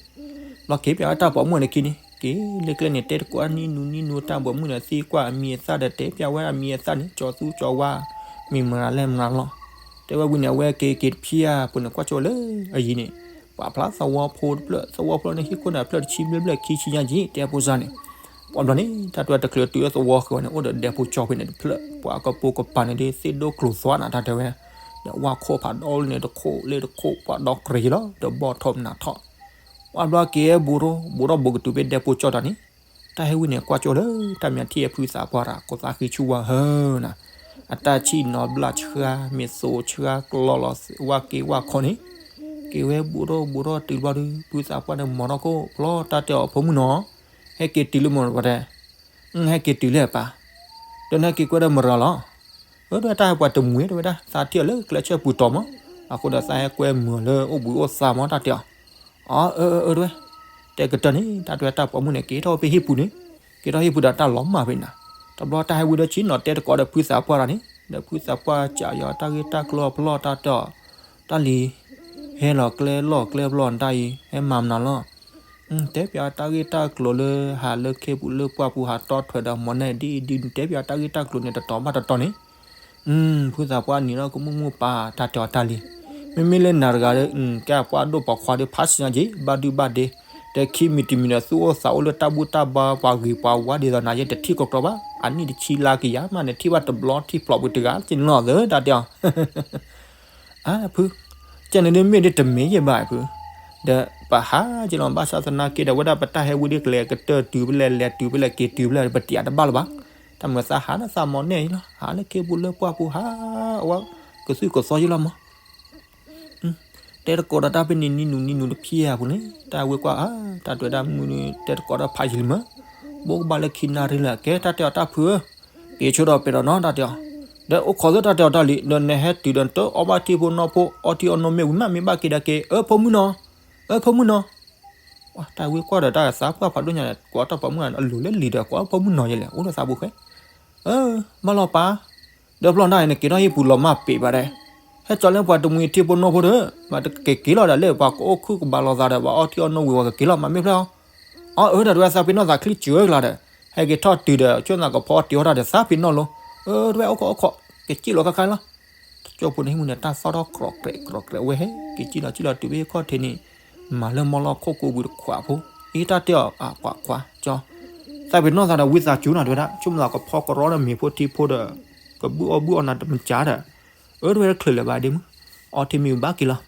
လီၤက့ၤပျးဝဲတၢ်ပိာ်မုၣ်န့ၣ်ခံန့ၣ် က့ၤလၢကျဲန့ၣ် တဲတကိးနံၣ်နူနံၣ်နူ တၢ်ပိာ်မုၣ်န့ၣ်သံကွၢ်အမံၤအသၣ်ဒီး တဲပျးဝဲအမံၤအသၣ်န့ၣ် ကၠီၤသူကၠီၤဝါ မံၤမရၤလဲၣ်မရၤလီၤ, တဲဝဲဝံၤန့ၣ် အဝဲက့ၤက့ၤတဖျၢၣ်အပူၤန့ၣ် ကွၢ်ကၠိလၢအယံၤန့ၣ် ပှၤဖျါသဝီဖိတဖျၢၣ် သဝီဖိန့ၣ်ဟံၣ်ခိၣ်န့ၣ် အဖျၢၣ်တဆံဘျဲၣ်ဘျဲၣ်ခံဆံညါယံၤ တဲဖိစါန့ၣ်, ပှၤဘျီန့ၣ် တၢ်တဲဝဲတချုးတုၤလၢသဝီဃီန့ၣ် အိၣ်ဒီးဒဲဖိကၠီဖဲန့ၣ်တဖျၢၣ် ပှၤကပိာ်ကပၤန့ၣ်ဒ်သ့ၣ်ဒိၣ်ကျိၤသွါနၤတၢ်တဲဝဲ, ဒီးဝၣ်ခိၣ်ဖးဒိၣ်လၢန့ၣ်တခိၣ်လၢတခိၣ် ပှၤဒီကရံၤလီၤ ဒီးဘီၣ်ထီၣ်မနၤထီၣ်, ပှၤဘျီက့ၤဟဲဘူးထီၣ်ဘူးထီၣ်ဘူးကတုၤဖဲဒဲဖိကၠီတၢ်န့ၣ်, တၢ်ဟဲဝံန့ၣ် ကွၢ်ကၠိလၢတၢ်မၤထံၣ်ဖုသးပှၢ်တၢ် ကီၢ်သးဃံဆူဝါဟၢနၤ, အတၢ်ဆံၣ်နီၤဘျၣ်ဆှါ မ့ၢ်သိးဆှါကလီလီၤဝၣ်က့ၤဝၣ်ခီန့ၣ်, က့ၤဝဲဘူးထီၣ်ဘူးထီၣ်တုၤဘျီဒုး ဖုသးပှၢ်န့ၣ်မီၤထီၣ်ခိၣ်ဖျီ တၢ်တဲအီၤ ဖိမုၣ်နီၤ, ဟဲက့ၤတုၤလၢမီၤတပှၤတဲ ဟဲက့ၤတုၤလၢအပၢ်, ဒီးနဟဲက့ၤကွဲဒီးမရၤလီၤ, အၢ တဲဝဲတၢ်ဟဲပှၤတမှံၤတဲဝဲဒၣ် သးထံၣ်အီၤလၢကျဲဆၢပူၤတီၤမး, အဃိဒီးသးဟဲကွဲမုာ်လၢအိၣ်ဘှံးအိၣ်သါမးတၢ်တဲအီၤ, အၢ အၢ အၢ တဲဝဲ, တဲကတၢၢ်န့ၣ် တၢ်တဲဝဲတၢ်ပိာ်မုၣ်န့ၣ် က့ၤထီၣ်ဖဲဟံၣ်ပူၤန့ၣ်, က့ၤထီၣ်ဟံၣ်ပူၤဒီးတၢ်လီၤမၢ်ဖဲနၤ, တဘျီတၢ်ဟဲဝံဒီးဆံၣ်နီၤတဲတကိးဒီးဖုသးပှၢ်တၢ်န့ၣ်, ဒီးဖုသးပှၢ်စံးယီၤတၢ်ဂ့ၢ်တၢ်ကျိၤအဖျီတၢ်တဲအီၤ, တၢ်လံၤ ဟဲလီၤကျဲလီၢ်ကျဲဘျီနတၢ်အံၤ ဟဲမၤမနုၤလီၤ, တဲပၠးတၢ်ဂ့ၢ်တၢ်ကျိၤလၢဟးလၢခ့ပူၤလၢပှၢ်ပူၤဟးတီထွဲဒီးမီၢ်နဲၣ်ဒ်အံၤဒ်နုၤ တဲပၠးတၢ်ဂ့ၢ်တၢ်ကျိၤန့ၣ်တတီၤဘၣ်တတီၤန့ၣ်, ဖုသးပှၢ်နံၤဒီးကမုၢ်မုၢ်ပာ်တၢ်တဲအီၤတၢ်လံၤ, မ့မ့ၢ်လၢနၤတဂၤဒီး ကဲပှၤဒိၣ်ပိာ်ခွါဒီးဖးစံၣ်ညါက့ၤ ဘၣ်ဒုဘၣ်ဒ့, ဒီးခံမံၤတမံၤဒီးသူၣ်အိၣ်သးအိၣ်လၢတၢ်ဘူၣ်တၢ်ဘါပှၤဂ့ၤပှၤဝါဒ်သိးနၤယဲတထံၣ်ကီးကီးဘၣ်, အနံၣ်တဆံလါကယၤမးနထံၣ်ဘၣ်တဘျီထံၣ်ဖျိးပူၤတဂၤက့ၤနီၢ်သၢတၢ်တဲအီၤ အၢ ဖု, ကဲန့ၣ်ဒ်မ့ၢ်ဒ်တမ့ၢ်ယဲၢ်ဘၣ်ဖု, ဒီးပဟးက့ၤလီၤဘၣ်ဆၣ်သနာ်က့ဒီး ဝဲဒၣ်ပတၢ်ဟဲဝံဒ်ကလဲၤကတၢၢ်တုၤဖဲလဲၣ် လဲၤတုၤဖဲလဲၣ် က့ၤတုၤဖဲလဲၣ် ပတယာ်တဘၣ်လၢၤဘၣ်, တၢ်မၤသးဟးလၢသးမီၢ်နဲၣ်အံၤလီၤ ဟးလၢခ့ပူၤလၢပှၢ်ပူၤဟး အဝဲကသုၣ်ကသီယံလီၤမး တဲတကိးဒီးတၢ်ဖဲန့ၣ်နံၤနူနံၤနူတဖျၢၣ်အပူၤန့ၣ် တၢ်ဝဲကွၢ်အါ တၢ်တွဲဒၣ်မုၢ်နံၤ တဲတကိးဒီးဖးယံာ်လံမး, ဘိးကဘၣ်လၢခံနၣ်ရံၣ်လၢကဲတၢ်တဲအီၤတၢ်ဖုဧၢ, က့ၤဆိဒီးပဲာ်ဒီးနီတၢ်တဲအီၤ, ဒီးအိၣ်ခိးသၢတၢ်တဲအီၤတၢ်လံ ဒီးနဟဲတုၤဒီးနတအီၣ်ဘၣ်ထံဖိနီၢ်ဖိ အီထံအီနိမ့ၢ်ဝံၤမး မ့ၢ်ဘၣ်က့ၤဒၣ်က့ၤ အၢ ဖိမုၣ်နီၤ, အၢ ဖိမုၣ်နီၤ, တၢ်ဝဲကွၢ်ဒီးတၢ်သးပှၢ်ဖးဒိၣ်ညါ ကွၢ်တၢ်ပိာ်မုၣ်အလိၤလၢလံၤဒီး ကွၢ်ဖိမုၣ်နီၤယဲလဲၣ် အိၣ်ဒီးသးပူၤဃဲ အၢ ဘၣ်လီၤပၢ်, ဒီးဖျီၣ်ဒၣ်အံၤ နက့ၤထီၣ်ဟံၣ်ပူၤလီၤမၢ်ပ့ၤဘၣ်ဒဲး, ဟဲကၠီလၢပှၤတမှံၤထံဖိနီၢ်ဖိဒီး မ့ၢ်တက့ၤက့ၤလီၤဒၣ်လၢပှၤကအိၣ်ခုၣ်ကဘၣ်လိာ်သးဒီး ပှၤအီထံအီနိဝံၤဝဲကက့ၤလီၤ မၤမ့ၢ်ဖျၢၣ်အီၤ, အၢ တၢ်တဝဲသးပ့ၤနီၣ်သးချံစၢၤကလါဒီး ဟဲက့ၤထီၣ်တုၤဒီး ကၠိၣ်နၢ်ကဖီတ့ၤအီၣ်တၢ်ဒီးသးပ့ၤနီၣ်လီၤ, အၢ တဝဲအိၣ်ခိးအိၣ်ခိး ကစံၣ်လီၤခါခါလီၤ, တကၠိဖိန့ၣ်ဟံၣ်မုၢ်န့ၣ် တၢ်သီၣ်ထီၣ်ကြီးကြဲးကြီးကြဲးဝဲဟဲ က့ၤစံၣ်လီၤစံၣ်လီၤတုၤဖဲခီၣ်ထံးန့ၣ် မၤလၢမီၢ်လီၢ်ခိၣ်ကိးဘုးတခွးဖိ, အ့ တၢ်တဲအီၤ အကွၢ်ကွၢ်ကၠီ သးပ့ၤနီၣ်သးဒီးဝံသးစူၤနီၤ တဝဲဒၣ် ဆိကမိၣ်သးကဖီကရီဒီးမ့ၤဖိထံဖိဒီး ကဘုၣ်အီၣ်ဘုၣ်အီၣ်နၤတမ့ၢ်ကၢ်ဒီး, အၢ တဝဲတချုးလၢၤဘၣ်ဒ့မုၣ်, အီထံမ့ၢ်ဘၣ်က့ၤလီၤ,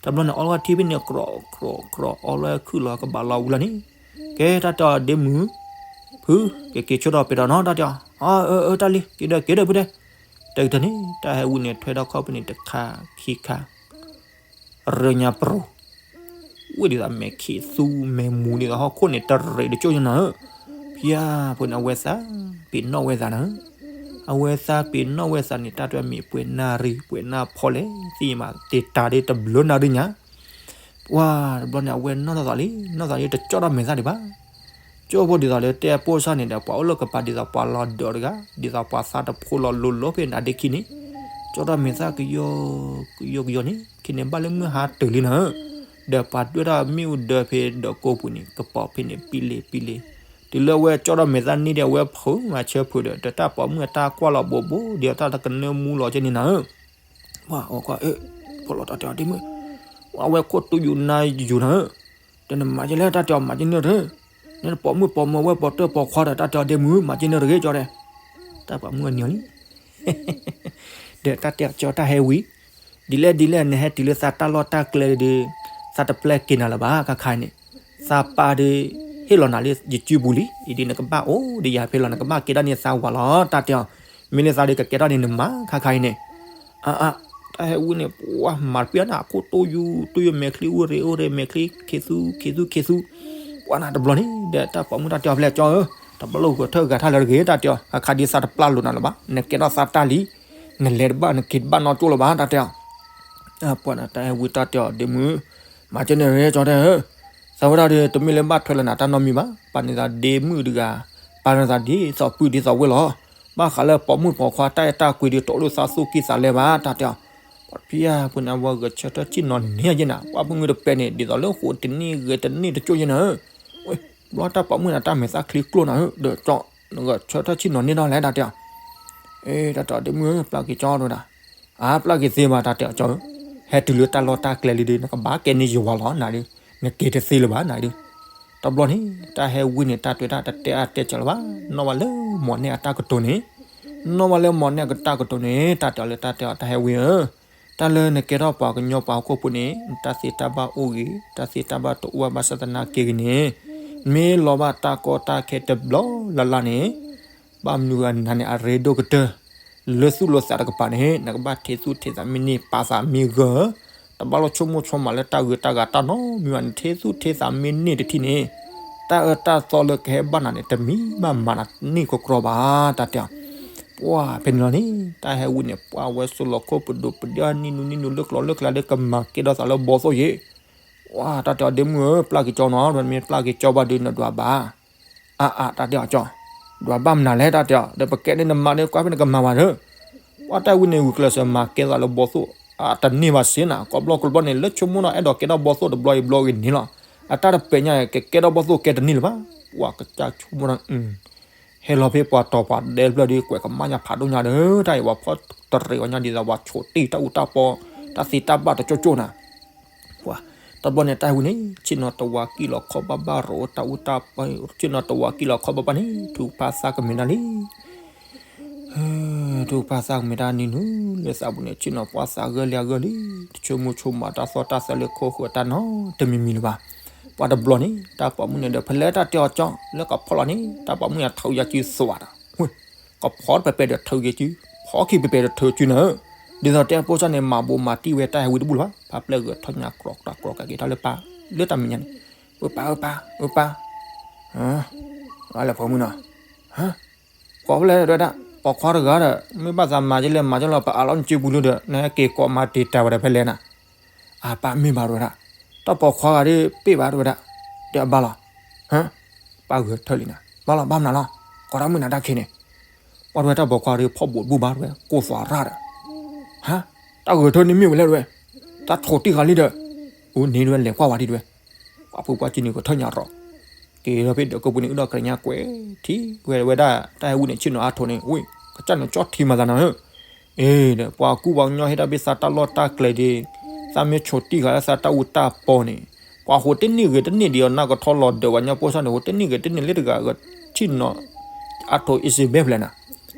တဘျီန့ၣ် အီလီၤထံဖဲန့ၣ် ကြီးကြီးကြီး အီလီၤခုၣ်လီၤကဘၣ်လီၤဝံၤလီၤန့ၣ်, ကဲတၢ်တဲအီၤဒ့မုၣ်, ဖု ကက့ၤဆိဒီးပဲာ်ဒီးနီတၢ်တဲအီၤ, အၢ အၢ တၢ်လံ က့ၤဒီးက့ၤဒီးဖုဒဲး, တကတၢၢ်န့ၣ် တၢ်ဟဲဝံန့ၣ် ထွဲထီၣ်ခီၣ်ဖဲန့ၣ်တခါခံခါ ရၢညါပရိၤ ဝ့ၢ်ဒ်သိးမဲာ်ခံးသူမဲာ်မူၤဒ်သိးဟီၣ်ခိၣ်န့ၣ် တရံးတကၠိၢ်ယနၤဧၢ, ဖံဧၢ ဖိန့ၣ် အဝဲသးပ့ၤနီၣ်ဝဲသးနၤဧၢ, အဝဲသးပ့ၤနီၣ်ဝဲသးန့ၣ် တၢ်တဲမ့ၢ်ပှဲၤနၣ်ရံၣ် ပှဲၤနၣ်ဖီလဲၣ် သ့ၣ်ညါမး တ့ၢ်တၢ်ဒ်တဘျုးနၣ်ရံၣ်ညါ, ပှၤတဘျီန့ၣ် အဝဲနီၣ်ထီၣ်သးလံ, နီၣ်သးလံတကၠီၣ်ထီၣ်မဲာ်သၣ်ဒံးဘၣ် ကၠီၣ်ဖိဒ်သိးလၢတဲအပိၢ်စၢ်န့ၣ်ဒီး ပှၤအိၣ်လၢကပၤဒ်သိးပှၤလီၤဒၢးတဂၤ ဒ်သိးပှၤသးတဖိလီၤလိၤလိၤဖဲန့ၣ် အဒ့ခံန့ၣ်, ကၠီၣ်ထီၣ်မဲာ်သၣ်ကယီကယီကယီန့ၣ် ခံန့ၣ်ဘၣ်လၢမုၢ်ဟါတုၤလံနၤဧၢ, ဒီးပှၤဒွဲၣ်ထီၣ်မ့ၣ်အူဒၢဖဲဒီးကိးပူၤန့ၣ် ကပီၤဖဲန့ၣ်ပံလ့ပံလ့, တုၤလၢအဝဲကၠီၣ်ထီၣ်မဲာ်သၣ်န့ၣ်ဒီး အဝဲဖုးမၤဆၢဖုးဒီး ဒီးတၢ်ပိာ်မုၣ်အတၢ်ကွၢ်လီၤဘိးဘိး ဒ်သိးတၢ်တကနၢမူလီၤကဲန့ၣ်နၤဧၢ ပှၤအီၤကွၢ်အၢ ဖိလီၤတၢ်တဲအီၤဒ့မုၣ်, အဝဲခိၣ်တူၢ်ယူၤနါယူၤနၤဧၢ, ဒီးနမၤကဲလဲၣ်တၢ်တဲအီၤမၤကဲန့ၣ်တၢ်, နပိာ်မုၣ်ပိာ်မၢၤဝဲပိာ်တၢၢ်ပိာ်ခွါဒီးတၢ်တဲအီၤဒ့မုၣ် မၤကဲန့ၣ်တဂ့ၤကၠီတဲ, တၢ်ပိာ်မုၣ်အနံၤအီၤလံ ဒီးတၢ်တဲအီၤကၠီတၢ်ဟဲဝံၤ, ဒ်လဲၣ်ဒ်လဲၣ် နဟဲတုၤလၢသးတၢ်လီၢ်တၢ်ကျဲဒီး, သးတပျဲက့ၤနၤလၢၤဘၣ်ခါခါအံၤန့ၣ်, သးပၢ်ဒီး, ဟ့ၣ်လီၤနၤလၢယစုပူၤလံ, အံၤဒ်နကဘၣ်အိၣ်ဒီးယၤဖဲလီၤ နကဘၣ်ကဲဒၣ်န့ၢ်သးဝၤလီၤ တၢ်တဲအီၤ, မ့ၢ်န့ၢ်သးဒီးကကဲထီၣ်န့ၢ်နမါခါခါအံၤန့ၣ်, အါအါ, တၢ်ဟဲဝံၤန့ၣ် ပှၤမၤတပျံၤနၤ အခိၣ်တူၢ်ယူၤတူၢ်ယူၤမဲာ်ချံအိၣ်ရ့အိၣ်ရ့ မဲာ်ချံခ့သူခ့သူခ့သူ, ပှၤနၤတဘျီန့ၣ် ဒီးတၢ်ပိာ်မုၣ်တၢ်တဲအီၤဖဲလဲၣ်ကၠီဧၢ, တဘျီလၢဂဲၤထၢၣ်ဂၤထၢၣ်လၢတဂ့ၤ တၢ်တဲအီၤ ခါခါဒ်သးတပျၢ်လိာ်နၤလၢၤဘၣ် နကဲထီၣ်သးတၢ်လံ နလဲၤတဘၣ်နက့ၤတဘၣ်နီၢ်ကၠိလၢၤဘၣ် တၢ်တဲအီၤ, ပှၤနၤတၢ်ဟဲဝံၤတၢ်တဲအီၤဒ့မုၣ်, မၤကဲန့ၣ်ရ့ကၠီတဲဧၢ, သးဝဲဒၣ်ဒီး တမ့ၢ်လၢဘၣ်ထွဲလၢနၤတၢ်နီတမံၤဘၣ်, ပာ်န့ၢ်သးဒ့မုၣ်တဂၤ, ပာ်န့ၢ်သးဒ်သိးပုၢ်ဒ်သိးဝဲၢ်လီၤ, ဘၣ်ဃးလၢပိာ်မုၣ်ပိာ်ခွါတၢ်အဲၣ်တၢ်ကွံဒီး တအိၣ်လၢသးသူၣ်ကံၢ်သးလဲဘၣ် တၢ်တဲအီၤ, ပှၤဖံဧၢ ပှၤန့ၣ် အဝဲဂဲၤဆၢထၢၣ်ဆ့ၣ်နီၤန့ၢ်ယဲနၤ ပှၤဖိမုၣ်တပဲန့ၣ် ဒ်သိးလၢဃိးတနံၣ်ဂဲၤတနံၣ်တကၠိၢ်ယဲနၤဧၢ ဘျီတၢ်ပိာ်မုၣ်န့ၣ် တၢ်မဲာ်သၣ်ချံကျိၣ်နၤဧၢ ဒီးကၠီ, နဂဲၤဆၢထၢၣ်ဆ့ၣ်နီၤန့ၢ်ဒီးလဲၣ် တၢ်တဲအီၤ, အ့ တၢ်တဲအီၤဒ့မုၣ်ဧၢ ပျၢ်က့ၤကၠီတဝဲဒၣ်, အါ ပျၢ်က့ၤသ့ဘၣ် တၢ်တဲအီၤကၠီဧၢ, ဟဲတုၤလၢတၢ်လီၢ်တၢ်ကျဲလံဒီး နကဘၣ်ကဲန့ၢ်ယဝၤလီၤနၤဒီး, နက့ၤတသ့လၢၤဘၣ်နၤဒီး, တဘျီန့ၣ် တၢ်ဟဲဝံၤန့ၣ် တၢ်တွဲတၢ်တတဲအါတဲစှၤလၢၤဘၣ်, နီၣ်ဝဲလၢမိၢ်န့ၢ်အတၢ်ကတိၤန့ၣ်, နီၣ်ဝဲလၢမိၢ်န့ၢ်အတၢ်ကတိၤန့ၣ် တၢ်တဲအီၤလၢတၢ်တဲအီၤ တၢ်ဟဲဝံၤဧၢ တၢ်လၢနကဲထီၣ်ပှၤကညီပှၤဟီၣ်ခိၣ်ဖိန့ၣ် နတၢ်သ့တၢ်ဘၣ်အိၣ်ဂ့ၤ, တၢ်သ့တၢ်ဘၣ်တအိၣ်ဘၣ်ဆၣ်သနာ်က့ဂ့ၤန့ၣ်, မ့ၢ်လီၤဘၣ်တၢ်ကီတၢ်ခဲတဘျီလၢ်လၢ်န့ၣ်, ဘၣ်မနုၤဂၤနၤန့ၣ် အရ့ဒိၣ်ကတၢၢ်, လၢသူၣ်လၢသးတကပၤန့ၣ် နကဘၣ်ထံသူၣ်ထံသးမ့ၢ်န့ၢ် ပာ်သးမ့ၢ်ဂၢၢ်, တဘၣ်လီၤဆိကမိၣ်ဆိကမးလၢတၢ်ဂ့ၤတၢ်ဂၤတၢ်နီတမံၤဘၣ်န့ၣ် ထံသူၣ်ထံသးမ့ၢ်န့ၢ်တထံၣ်န့ၣ်, တၢ်အၢတၢ်သီလၢကဟဲဘၣ်နၤန့ၣ် တမံၤဘၣ်မၤနၤန့ၢ်ကကြီဘၣ် တၢ်တဲအီၤ ပှၤဖဲန့ၣ်လီၤန့ၣ် တၢ်ဟဲဝံၤန့ၣ် ပှၤဝဲစိာ်လီၤခိၣ်ပဒိၣ်ပဒ့ၣ်နံၣ်နူနံၣ်နူလၢကျိၤလၢကျါဒီးကမၤကဲထီၣ်သးလၢဘီသိၣ်ယဲၢ်, ပှၤတၢ်တဲအီၤဒ့မုၣ်ဧၢ ပျၢ်က့ၤကၠီနီၤ မ့ၢ်ပျၢ်က့ၤကၠီဘၣ်ဒီးနဒွးဘၣ်, အါအါ တၢ်တဲအီၤကၠီ, ဒွးဘၣ်မနုၤလဲၣ် တၢ်တဲအီၤ ဒီးပကဲန့ၢ်နမါဒီးကွၢ်ဖဲနကမၤဝဲဒီး, ပှၤတၢ်ဝံၤန့ၣ် ဂုာ်ကျဲးစၢးမၤကဲသးလၢဘီသိၣ်, အတန့ၢ်ဘၣ်စ့ၢ်နၤ ကိးဘျီကိးဘျီန့ၣ် လၢဆိကမိၣ်ဒီးအဲၣ်ဒိးကဲထီၣ်ဘီသိၣ်တဘျီအံၤဘျီဂ့ၤန့ၣ်လီၤ, အတၢ်တပဲာ်ညါ ကကဲထီၣ်ဘီသိၣ်ကဲတန့ၢ်လၢၤဘၣ်, ပှၤကစၢ်ဆိကမိၣ်ဒီး ဟဲလီၤဖဲပှၤတီၤပှၤဒဲတဖျၢၣ်ဒီး ကွဲးကမၣ်ညါဖးဒိၣ်ညါဒီး တၢ်အံၤပှၤဖီၣ်တရံးအီၤညါဒ်သိးပှၤဆိးတံၢ်တၢ်အူတၢ်ပီ, တၢ်သ့တၢ်ဘၣ်တကၠိကၠိနၤ, ပှၤ, တဘျီန့ၣ်တၢ်ဟဲဝံၤန့ၣ် ဆ့ၣ်နီၤတဝးကံၢ်လီၤခီဘၣ်ဘၣ် ရိးတၢ်အူတၢ်ပီ, ဆ့ၣ်နီၤတဝးကံၢ်လီၤခီဘၣ်ဘၣ်န့ၣ် ထုကဖၣ်သၣ်ကမဲာ်တၢ်လံ ထုကဖၣ်သၣ်ကမဲာ်တၢ်နံၤနူၤလၢသးပူၤန့ၣ် ဆ့ၣ်နီၤပှၢ်သးဂၢၢ်လံအဂၢၢ်လံ, တဆိကမိၣ်ဆိကမးတၢ်သီတၢ်သၢလၢခိၣ်ဃၢၤတၢ်နီတမံၤမံၤလၢၤဘၣ်. ပှၤတဘျီန့ၣ် တၢ်ပိာ်မုၣ်န့ၣ်ဒီး ဖဲလဲၣ်တၢ်တဲအီၤကၠီ လၢကဖီၣ်လီၤန့ၣ် တၢ်ပိာ်မုၣ်အထုးယၤစုသွးဒီး ဝ့ၢ်, ကဖီၣ်တပဲာ်ပဲာ်ဒီးထုးယၤစု, ဖီၣ်ခံပဲာ်ပဲာ်ဒီးထုးစုနၤဧၢ, ဒ်သိးတဲအဖိစၢ်န့ၣ် မၤဘိးမၤတံၢ်ဝဲတၢ်ဟဲဝံၤတဘူၣ်လၢၤဘၣ်, ဖးပျဲၢ်ဂဲၤထီၣ်ညါကြီးကြီးကဲက့ၤထီၣ်လၢပၢ်, လၢတၢ်မဲာ်ညါန့ၣ်, အၢပၢ် အၢပၢ် အၢပၢ်, အလဲၤပိာ်မုၣ်နီၤ ကိးဖဲလဲၣ်တဝဲဒၣ်, ပိာ်ခွါတဂၤဒီး မ့ၢ်ဘၣ်သးမၤကလဲၣ်မၤကလီၤ ပအးလီၤနစုပူၤလၢဒီး နဟဲက့ၤကိးမၤတံာ်တာ်ဝဲဒီးဖဲလဲၣ်နၤ, အပၢ်မ့ၢ်ဘၣ်တဝဲဒၣ်, တၢ်ပိာ်ခွါဂၤဒ်ပ့ၢ်ဘၣ်တဝဲဒၣ်, ဒီးအဘၣ်လီၤ, ဟၢ, ပၢ်ဂဲၤထၢၣ်လံနၤ, ဘၣ်လီၤ ဘၣ်မနုၤလီၤ, ကိးတၢ်မုၣ်နၤတၢ်ခံးန့ၣ်, ပှၤတဝဲတၢ်ပိာ်ခွါဒီးဖီၣ်ဘိးတဘူၣ်ဘၣ်တဝဲ ကိးသွးရၣ်ဒီး, ဟၢ, တၢ်ဂဲၤထၢၣ်န့ၣ်မ့ၢ်ဝဲလဲၣ်တဝဲ, တၢ်ဆိးတံၢ်ဃာ်လံဒီး, အူန့ၣ်တဝဲလဲၤကွၢ်ဝဲဒ်တဝဲ ပှၤဖိပှၤကံန့ၣ်ကထၢၣ်ညါရီး, က့ၤဒီးဖဲဒီးကိးပူၤန့ၣ် အုၣ်ဒီးကရံၣ်ညါကွဲးထံၣ်ဝဲဝဲဒၣ် တၢ်ဟဲဝံၤန့ၣ် ဆ့ၣ်နီၤအါထိးန့ၣ် ဝ့ၢ်, ကစၢ်န့ၣ်ကၠီထံမၤသးနၤဧၢ, အ့ဒီး ပှၤကူပှၤကညီဟ့ၣ်တၢ်ဘၣ်သးတၢ်လီၢ်တၢ်ကျဲဒီး, သးမ့ၢ်ဆိးတံၢ်ဃာ်လၢသးတၢ်အူတၢ်ပီန့ၣ်, ပှၤဟိးတန့ၢ်ဂ့ၤတန့ၢ်ဒံးအီၤ နၢ်ကထီလီၤဒၢးဝဲညါပိၢ်စၢ်န့ၣ် ဟိးတန့ၢ်ဂ့ၤတန့ၢ်လၢတဂၤဂၤ ဆ့ၣ်နီၤအါထိးအ့စ့ဘဲဖျဲးနၤ,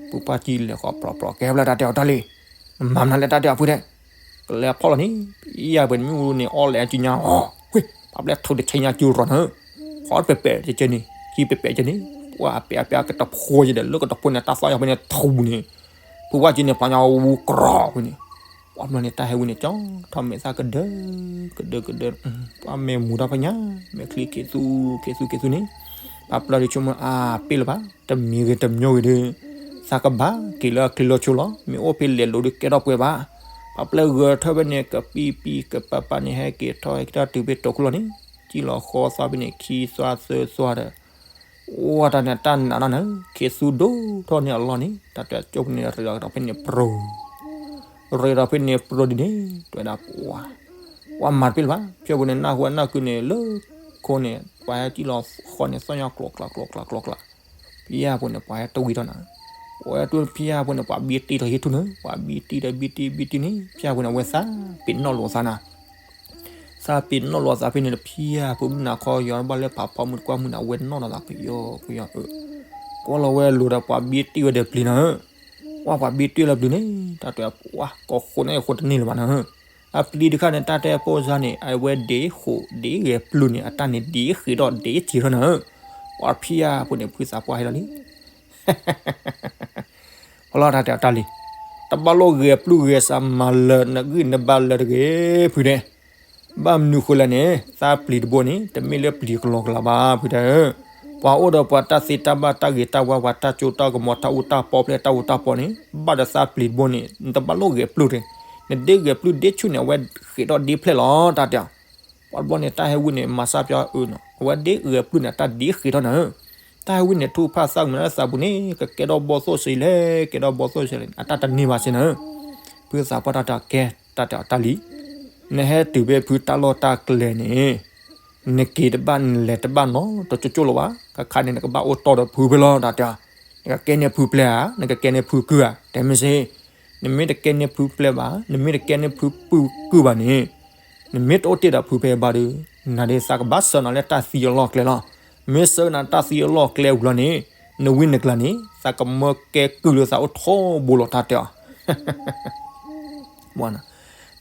ပူၤပှၢ်ကံလဲၤဃီၤပြီပြီ ကဲဘျီတၢ်တဲအီၤတၢ်လံ မၤမနုၤလဲၣ်တၢ်တဲအီၤဖုတဲ, ကလဲၤဖီၣ်လီၤန့ၣ်, ယၤပှဲၤနမ့ၢ်အူန့ၣ် အီၣ်လဲၣ်အစုညါအီၤ, ဝ့ၢ်, ပှၤဘျဲၣ်ထုးတဆဲညါစုရီၤနၤ, ဃီတပဲာ်ပဲာ်တကဲန့ၣ်, ခံပဲာ်ပဲာ်တကဲန့ၣ်, ပှၤအပဲာ်အပဲာ်ကတဖိယဲဒီး လၢကတဖိန့ၣ် တၢ်သီၣ်ယၤဖဲန့ၣ်ထူန့ၣ်, ပူၤပှၢ်ကံန့ၣ် ပှၤညီဝူကရီဖဲန့ၣ်, ပ အဘျီန့ၣ် တၢ်ဟဲဝံန့ၣ် ကၠီထီၣ်မဲာ်သၣ်ကဒၢ, ကဒၢကဒၢ, ပှၤမဲာ်မူၤထီၣ်ဖဲညါ, မဲာ်ချံက့ၤသူ, က့ၤသူ က့ၤသူန့ၣ်, ပှၤပျၢ်ဒုးဆိကမိၣ် အါ ပ့ၢ်လၢၤဘၣ်, တမံၤဂ့ၤတမံၤဂ့ၤဒီး သးကဘၣ်က့ၤလၢအချံလီၤဆိလီၤ, မ့ၢ်အိၣ်ဖဲလဲၤလိၤဒီးကဲထီၣ်ပှဲၤဘၣ်. ပှၤပျၢ်ဂဲၤထၢၣ်ဖဲန့ၣ် ကပံပံကပၤပၤန့ၣ် ဟဲက့ၤထီၣ်ဟဲက့ၤထီၣ်တုၤဖဲတီၤခိၣ်လီၤန့ၣ်, ကံၣ်လီၤဃီသွါဖဲန့ၣ် ခံသွါသၢသွါဒီး အိၣ်တၢ်န့ၣ် တၢ်နာ်နီၢ်န့ၣ် ခ့သူဒိၣ်ထီၣ်န့ၢ်အလီၢ်န့ၣ် တၢ်တၢ်ကၠိပူၤန့ၣ် ရ့ဒီးဖဲန့ၣ်ပြိၤ, ရ့ဒီးဖဲန့ၣ်ပြိၤဒ်န့ၣ် တဲဝဲဒၣ်ပှၤ, ပှၤမၤတပ့ၢ်လၢၤဘၣ်, ဖဲအပူၤန့ၣ် နၢ်ဟူနၢ်ကုန့ၣ် လၢခိန့ၣ် ပှၤဟဲကံၣ်လီၤဃီန့ၣ် သီၣ်ညီကျိးကျးကျိးကျးကျိးကျး, ဖဲအပူၤန့ၣ် ပှၤဟဲတဝံၤထီၣ်နၤ, ပှၤဟဲတဝံၤဖဲအပူၤန့ၣ် ပှၤဘံတံၢ်ထီၣ်ဟံးထူၣ်န့ၣ် ပှၤဘံတံၢ်ဒီးဘံတံၢ်ဘံတံၢ်န့ၣ် ဖဲအပူၤန့ၣ် အဝဲသးပ့ၤနီၣ်လိာ်သးနၤ သးပ့ၤနီၣ်လိာ်သးဖဲန့ၣ်ဒီး ဖဲအပူၤမုၢ်နၤခီယီၤဘၣ်လၢဖးဖီမုၢ်တကွၢ်မုၢ်နၤ အဝဲနီၣ်လိာ်သးကယီကယီဧၢ, ကွၢ်လီၤဝဲလိၤဒီးပှၤဘံတံၢ်ဝဲဒီးပျံၤနၤဧၢ, ပှၤပှၤဘံတံၢ်လၢပျံၤန့ၣ် တၢ်တဲပှၤ ကိးဃိးန့ၣ်ဃိးတန့ၢ်လၢၤဘၣ်နၤဧၢ, အပျံၤတခါန့ၣ် တၢ်တဲပိၢ်စါန့ၣ် အဝဲဒ့ဃိးဒ့ဂဲၤပျုၢ်န့ၣ် အတၢ်န့ၣ်ဒ့ဃ့းထီၣ်ဒ့ထံးထီၣ်နၤဧၢ, ပှၤဖဲအပူၤန့ၣ် ဖုသးပှၢ်ဟဲလီၤလံ ဖီလီၤတၢ်တဲအီၤတၢ်လံ, တဘၣ်လိၣ်ဂဲၤပျုၢ်ဂဲၤစးမၤလၢၤနဂံၢ်နဘါလၢၤတဂ့ၤ ဖုဒဲး, ဘၣ်မနုၤဃိလဲၣ်န့ၣ် သးပျံၤတဘိန့ၣ် တမ့ၢ်လၢပျံၤကလီကလီဘၣ် ဖုဒဲးဧၢ, ပှၤအိၣ်ဒီးပှၤတၢ်သ့တၢ်ဘၣ်တၢ်ဂ့ၤတၢ်ဝါ ပှၤတၢ်ကၠိတၢ်ကမီၤ တၢ်အူတၢ်ပီဖျဲၣ်တၢ်အူတၢ်ပီန့ၣ် ဘၣ်ဒီးသးပျံၤတဘိန့ၣ် နတဘၣ်လိၣ်ဂဲၤပျုၢ်တဂ့ၤ, နဒ့ဂဲၤပျုၢ်ဒ့ဆူၣ်န့ၣ် အဝဲဃ့းထီၣ်ဒ့ဖျဲၣ်လီၤ တၢ်တဲအီၤ ပှၤတဘျီန့ၣ် တၢ်ဟဲဝံန့ၣ် မၤစၢ်ပျီအၢနီၤ အဝဲဒ့ဂဲၤပျုၢ်န့ၣ် တၢ်ဒ့ဃ့းထီၣ်နၤဧၢ, တၢ်ဟဲဝံန့ၣ် ထူၣ်ဖးသၣ်ကမုၢ်လၢသးပူၤန့ၣ် ကကဲထီၣ်ဘီၣ်သိၣ်စ့လဲၣ် ကဲထီၣ်ဘီၣ်သိၣ်စ့လဲၣ် အတၢ်တန့ၢ်ဘၣ်စ့နၤဧၢ, ဖုသးပှၢ်တၢ်တဲအီၤကဲ တၢ်တဲအီၤတၢ်လံ, နဟဲတုၤဖဲဖုတၢ်လီၢ်တၢ်ကျဲန့ၣ် နက့ၤတဘၣ်နလဲၤတဘၣ်နီတကၠိကၠိလၢၤဘၣ်, ခါခါန့ၣ် နကဘၣ်အိၣ်တီဒီးဖုဖဲလီၤ တၢ်တဲအီၤ, နကကဲန့ၢ်ဖုပျဲဧါ နကကဲန့ၢ်ဖုကုၢ်ဧါ တဲမ့ၢ်စ့ နမ့ၢ်တကဲန့ၢ်ဖုပျဲဘၣ် နမ့ၢ်တကဲန့ၢ်ဖုပုၢ်ကုၢ်ဘၣ်န့ၣ်, နမ့ၢ်တအိၣ်တ့ၢ်ဒီးဖုဖဲဘၣ်ဒီး, နၤဒ်သးကဘၣ်ဆှၢနၤလၢတၢ်သံအလီၢ်ကျဲလီၤ. မ့ၢ်ဆှၢနၤတၢ်သံအလီၢ်ကျဲဝံၤလီၤန့ၣ်, နဝံနကျါန့ၣ် သးကမၢကဲကုၢ်လၢသးအိၣ်ထီဘိလီၤ တၢ်တဲအီၤ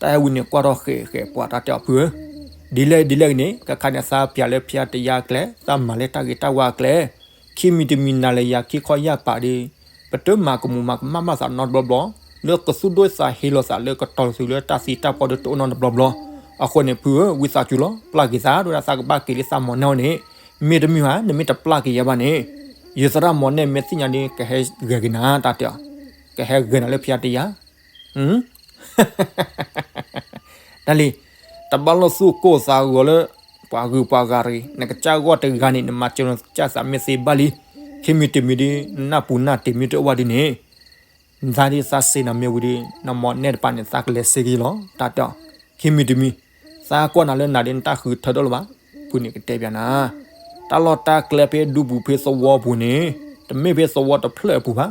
တၢ်ဟဲဝံၤန့ၣ် ကွၢ်ထီၣ်ဃဲးဃဲးပှၤ တၢ်တဲအီၤဖုဧၢ, ဒ်လဲၣ်ဒ်လဲၣ်ဂ့ၤန့ၣ် ကခါန့ၣ် သးပျးလၢဖၠါတယါကျဲ, သးမၤလၢတၢ်ဂ့ၤတၢ်ဝါကျဲ, ခံမံၤတမံၤနၤလၢယၤခံခီယၢ်ပာ်ဒီး, ပတမၤကမူၤမၤကမၣ်ဘၣ်သးနီတဘျီဘျီ, လၢကသူၣ်ဒိၣ်သးဟ့လီၤသးလၢကတီၤသုလၢတၢ်သံတၢ်ပှီဒီးတအိၣ်နီတဘျီဘျီ, အဃိန့ၣ်ဖုဧၢ, ဝံသးစူၤလီၤ, ပျၢ်က့ၤသး ဒ်ဝဲဒၣ်သးကဘၣ်က့ၤလၢသးမီၢ်နဲၣ်အီၤန့ၣ်, မ့တမ့ၢ်ဘၣ် နမ့ၢ်တပျၢ်က့ၤယၤဘၣ်န့ၣ်, ယသရၣ်မီၢ်နဲၣ်မ့ၢ်သ့ၣ်ညါဒီး ကဟဲဂဲၤက့ၤနၤ တၢ်တဲအီၤ, ကဟဲဂဲၤနၤလၢဖၠါတယါ တၢ်လံ, တဘၣ်လိာ်သူၣ်ကိၢ်သးဂီၤလၢ ပှၤဂုၤပှၤဂၤတဂ့ၤ, နကစၢ်ဂီၢ်တဂၤန့ၣ် နမၤစၢၤနကစၢ်သးမ့ၢ်သ့ဘၣ်လံ, ခံမံၤတမံၤဒီး နနၢ်ပူၤနၢ်တ့ၤမ့ၢ်တအိၣ်ဘၣ်ဒ်န့ၣ်, နသးဒ်သးစ့နၤမ့ၢ်ဝံၤဒီး နမီၢ်နဲၣ်တပၤန့ၣ် သးကလဲၤစ့က့ၤလီၤ တၢ်တဲအီၤ, ခံမံၤတမံၤ, သးကွၢ်နၤလၢနၤဒီးနတၢ်ဃုထၢဒီးလၢၤဘၣ်, ဖုန့ၣ်ကတဲပျးနၤ တၢ်လီၢ်တၢ်ကျဲဖဲဒူပူၤဖဲသဝီပူၤန့ၣ်, တမ့ၢ်ဖဲသဝီတဖျၢၣ်အပူၤဘၣ်,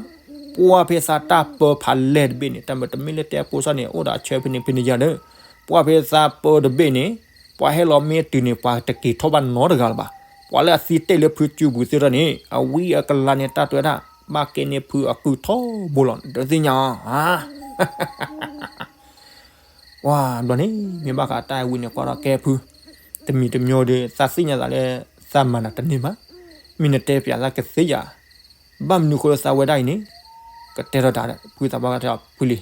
ပှၢ်ဖဲသးတၢ်ပၢဖးလဲၢ်တဘ့ၣ်န့ၣ်, တၢ်မ့ၢ်တမ့ၢ်လၢတဲပိၢ်စၢ်န့ၣ် အိၣ်ဒီးအဆၢဖဲန့ၣ်ဖဲန့ၣ်ယၤဒီး, ပှၢ်ဖဲသးပၢတဘ့ၣ်န့ၣ်, ပှၤဟဲလီၤမ့ၢ်တုၤန့ၣ် ပှၤတက့ၤထီၣ်ဘၣ်နီတဂၤလၢၤဘၣ်, ပှၤလၢအသံတ့ၢ်လၢဖုစုပူၤသ့ၣ်တဖၣ်န့ၣ် အဝံအကလၤန့ၣ် တၢ်တဲဝဲဒၣ် ဘၣ်ကဲန့ၢ်ဖုအကုၢ်ထီဘိလီၤ ဒုးသ့ၣ်ညါအီၤ ပှၤဘျီန့ၣ် မ့ၢ်ဘၣ်ဃးတၢ်ဝံၤန့ၣ် ကွၢ်ထီၣ်ကဲဖု, တမံၤတမံၤဒီး သးသ့ၣ်ညါသးလၢ သးမၤနၤတန့ၢ်ဘၣ်, မ့ၢ်နတဲပျးသးကသ့ယၤ, ဘၣ်မနုၤဃိလၢသးဝဲဒၣ်အံၤန့ၣ်, ကတဲထီၣ်တၢ် ဖုသးပှၢ်ကတဲအီၤဖုလံ,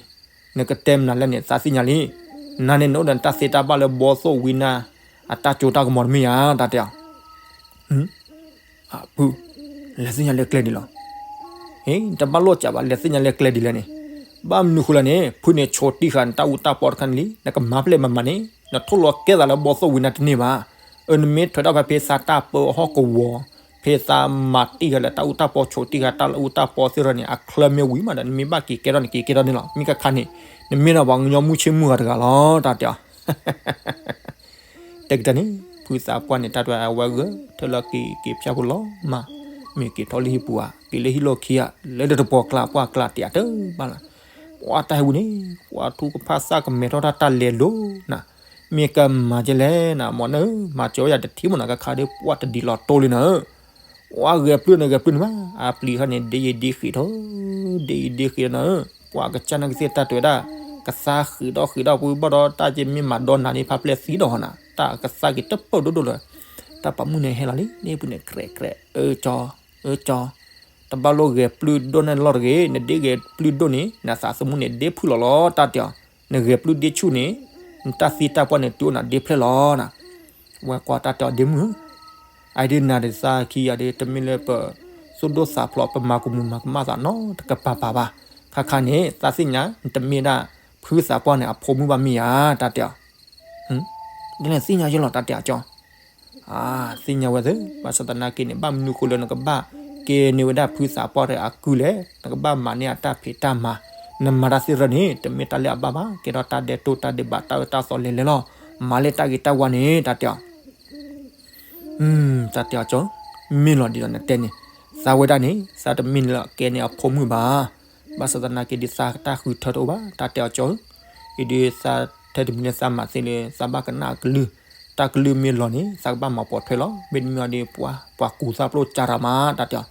နကတဲမနုၤလဲၣ်န့ၣ် သးသ့ၣ်ညါလံ, နၤန့ၣ် နအိၣ်ဒီးနတၢ်သ့တၢ်ဘၣ်လၢဘီသိၣ်ဝံနၤ အတၢ်ကၠိတၢ်ကမီၤတမ့ၢ်ဧါ တၢ်တဲအီၤ ဖု, လဲၤသ့ၣ်ညါလၢကျဲဒ်လဲၣ်, ဟ့ တဘၣ်လိၣ်စးဘၣ် လဲၤသ့ၣ်ညါလၢကျဲဒ်လဲၣ်န့ၣ်, ဘၣ်မနုၤဃိလဲၣ်န့ၣ် ဖုန့ၣ်ဆိးတံၢ်ဃာ်နတၢ်အူတၢ်ပီတခါန့ၣ်လံ, နကမၤဖျဲၣ်မၤမၤန့ၣ် နထိၣ်လီၤကဲသးလၢဘီသိၣ်ဝံနၤတန့ၢ်ဘၣ်, အၢ နမ့ၢ်ထွဲထီၣ်ဖဲဖဲသးတၢ်ပၢအဟီၣ်ကဝီၤ, ဖဲသးမၤတံၢ်ဃာ်လၢတၢ်အူတၢ်ပီ ဆိးတံၢ်ဃာ်တၢ်အူတၢ်ပီသ့ၣ်တဖၣ်န့ၣ် အချၢမ့ၢ်ဝံၤမးဒီး နမ့ၢ်ဘၣ်က့ၤကဲထီၣ်န့ၣ် က့ၤကဲထီၣ်န့ၣ်လီၤ, မ့ၢ်ကခါန့ၣ် နမ့ၢ်ဒီးပှၤကညီမုၢ်ဆ့ၣ်မုၢ်ဂၤတဂၤလီၤ တၢ်တဲအီၤ တဲကတၢၢ်န့ၣ် ဖုသးပှၢ်န့ၣ် တၢ်တဝဲအဝဲဂၢၢ် ထၢလၢက့ၤက့ၤဖၠၣ်ဖိလီၤမး, မ့ၢ်က့ၤထီၣ်လၢဟံၣ်ပူၤဧါ, က့ၤလၢဟံၣ်လီၢ်ခံဧါ, လဲၤလၢတပှီၤကျါ ပှၢ်ကျါတ့ၢ်အတၢ်ဘၣ်လီၤ, ပှၤတၢ်ဟဲဝံၤန့ၣ် ပှၤထူကဖၣ်သၣ်ကမဲာ်ထီၣ်တၢ်တၢ်လဲၤလိၤနၤ, မ့ၢ်ကမၤကဲလဲၣ်နၤ မီၢ်နဲၣ်ဧၢ, မၤစၢၤဝဲယၤတထံၣ်မးနၤ ကခါဒီး ပှၤတဒ်လီၤတိၢ်လံနၤဧၢ ပှၤဂဲၤပျုၢ်န့ၣ် ဂဲၤပျုၢ်န့ၣ်မး, အပျံၤခါန့ၣ် ဒ်အံၤဒ်ဃံးထီၣ်, ဒ်အံၤဒ်ဃံးထီၣ်နၤဧၢ, ပှၤကစၢ်နာ်ကသ့ၣ်တၢ်တဲဝဲဒၣ်, ကသါဃံးဒီးဃံးဒီးပှၤဘၣ်ဒီး တၢ်က့မ့ၢ်မၤဒီးနၤန့ၣ် ဖးပျဲၢ်သံဒီးဟီနၤ, တၢ်ကသါက့ၤတပၢၢ်ဒိၣ်ဒိၣ်လၢၤ, တၢ်ပာ်မုၣ်န့ၣ်ဟဲလီၤလံ, န့ၣ်ပူၤန့ၣ် ကြဲးကြဲး, အၢကၠီ, အၢကၠီ, တဘၣ်လိၣ်ဂဲၤပျုၢ်ဒိၣ်န့ၣ်လီၤတဂ့ၤ, နဒ်ဂဲၤပျုၢ်ဒိၣ်န့ၣ် နသးသမူန့ၣ် ဒ်ဖုၣ်လီၤလီၤ တၢ်တဲအီၤ နဂဲၤပျုၢ်ဒ့ဆူၣ်န့ၣ် နတၢ်သံတၢ်ပှၢ်န့ၣ် တုၤအိၣ်နၤဒ့ဖျၢၣ်လီၤနၤ. ဝဲကွၢ်တၢ်တဲအီၤဒ့မုၣ်ဧၢ, အအံၤဒုးနၤဒီးသးခံဂၤဒီး တမ့ၢ်လၢပသိၣ်ဒိၣ်သးဖျိး ပမၤကမူၤမၤကမၣ်သးနီတကပၤပၤဘၣ်. ခါခါန့ၣ် သးသ့ၣ်ညါ နတမ့ၢ်ဒၣ်ဖုသးပှၢ်န့ၣ်အဖိမုၣ်ဘၣ်မ့ၢ်ဧါ တၢ်တဲအီၤ. ဒ်လဲၣ်သ့ၣ်ညါယလီၤ တၢ်တဲအီၤကၠီ သ့ၣ်ညါဝဲသ့ၣ် ဘၣ်ဆၣ်သနာ်က့န့ၣ် ဘၣ်မနုၤဃိလၢနကဘၣ်ကဲန့ၢ်ဝဲဒၣ်ဖုသးပှၢ်တဂၤအကုလဲၣ်, နကဘၣ်မၤန့ၢ်အတၢ်ဖံးတၢ်မၤ, နမၤတၢ်သ့ၣ်တဖၣ်န့ၣ် တမ့ၢ်တၢ်လၢအဘၣ်ဘၣ်, ကဲထီၣ်တၢ်ဒဲးတိၢ်တၢ်ဒဲးဘး တၢ်အၢတၢ်သီလဲၤလဲၤလီၤ, မၤလၢတၢ်ဂ့ၤတၢ်ဝါန့ၣ် တၢ်တဲအီၤ တၢ်တဲအီၤကၠီ, မ့ၢ်လီၤဒ်သိးနတဲန့ၣ်, သးဝဲဒၣ်န့ၣ် သးတမ့ၢ်လၢကဲန့ၢ်အဖိမုၣ်ဘၣ်, ဘၣ်ဆၣ်သနာ်က့ဒ်သးတၢ်ဃုထၢတအိၣ်ဘၣ်, တၢ်တဲအီၤကၠီ, အံၤဒုးသးထဲတမံၤလၢသးမၤသ့လၢ သးဘၣ်ကနၣ်အကလုၢ်, တၢ်ကလုၢ်မ့ၢ်လီၤန့ၣ် သးကဘၣ်မၤပိာ်ထွဲလီၤ, မ့တမ့ၢ်အီၤဒီး ပှၤကူးသးပျိၢ်ကၢ်ရၤမး တၢ်တဲအီၤ,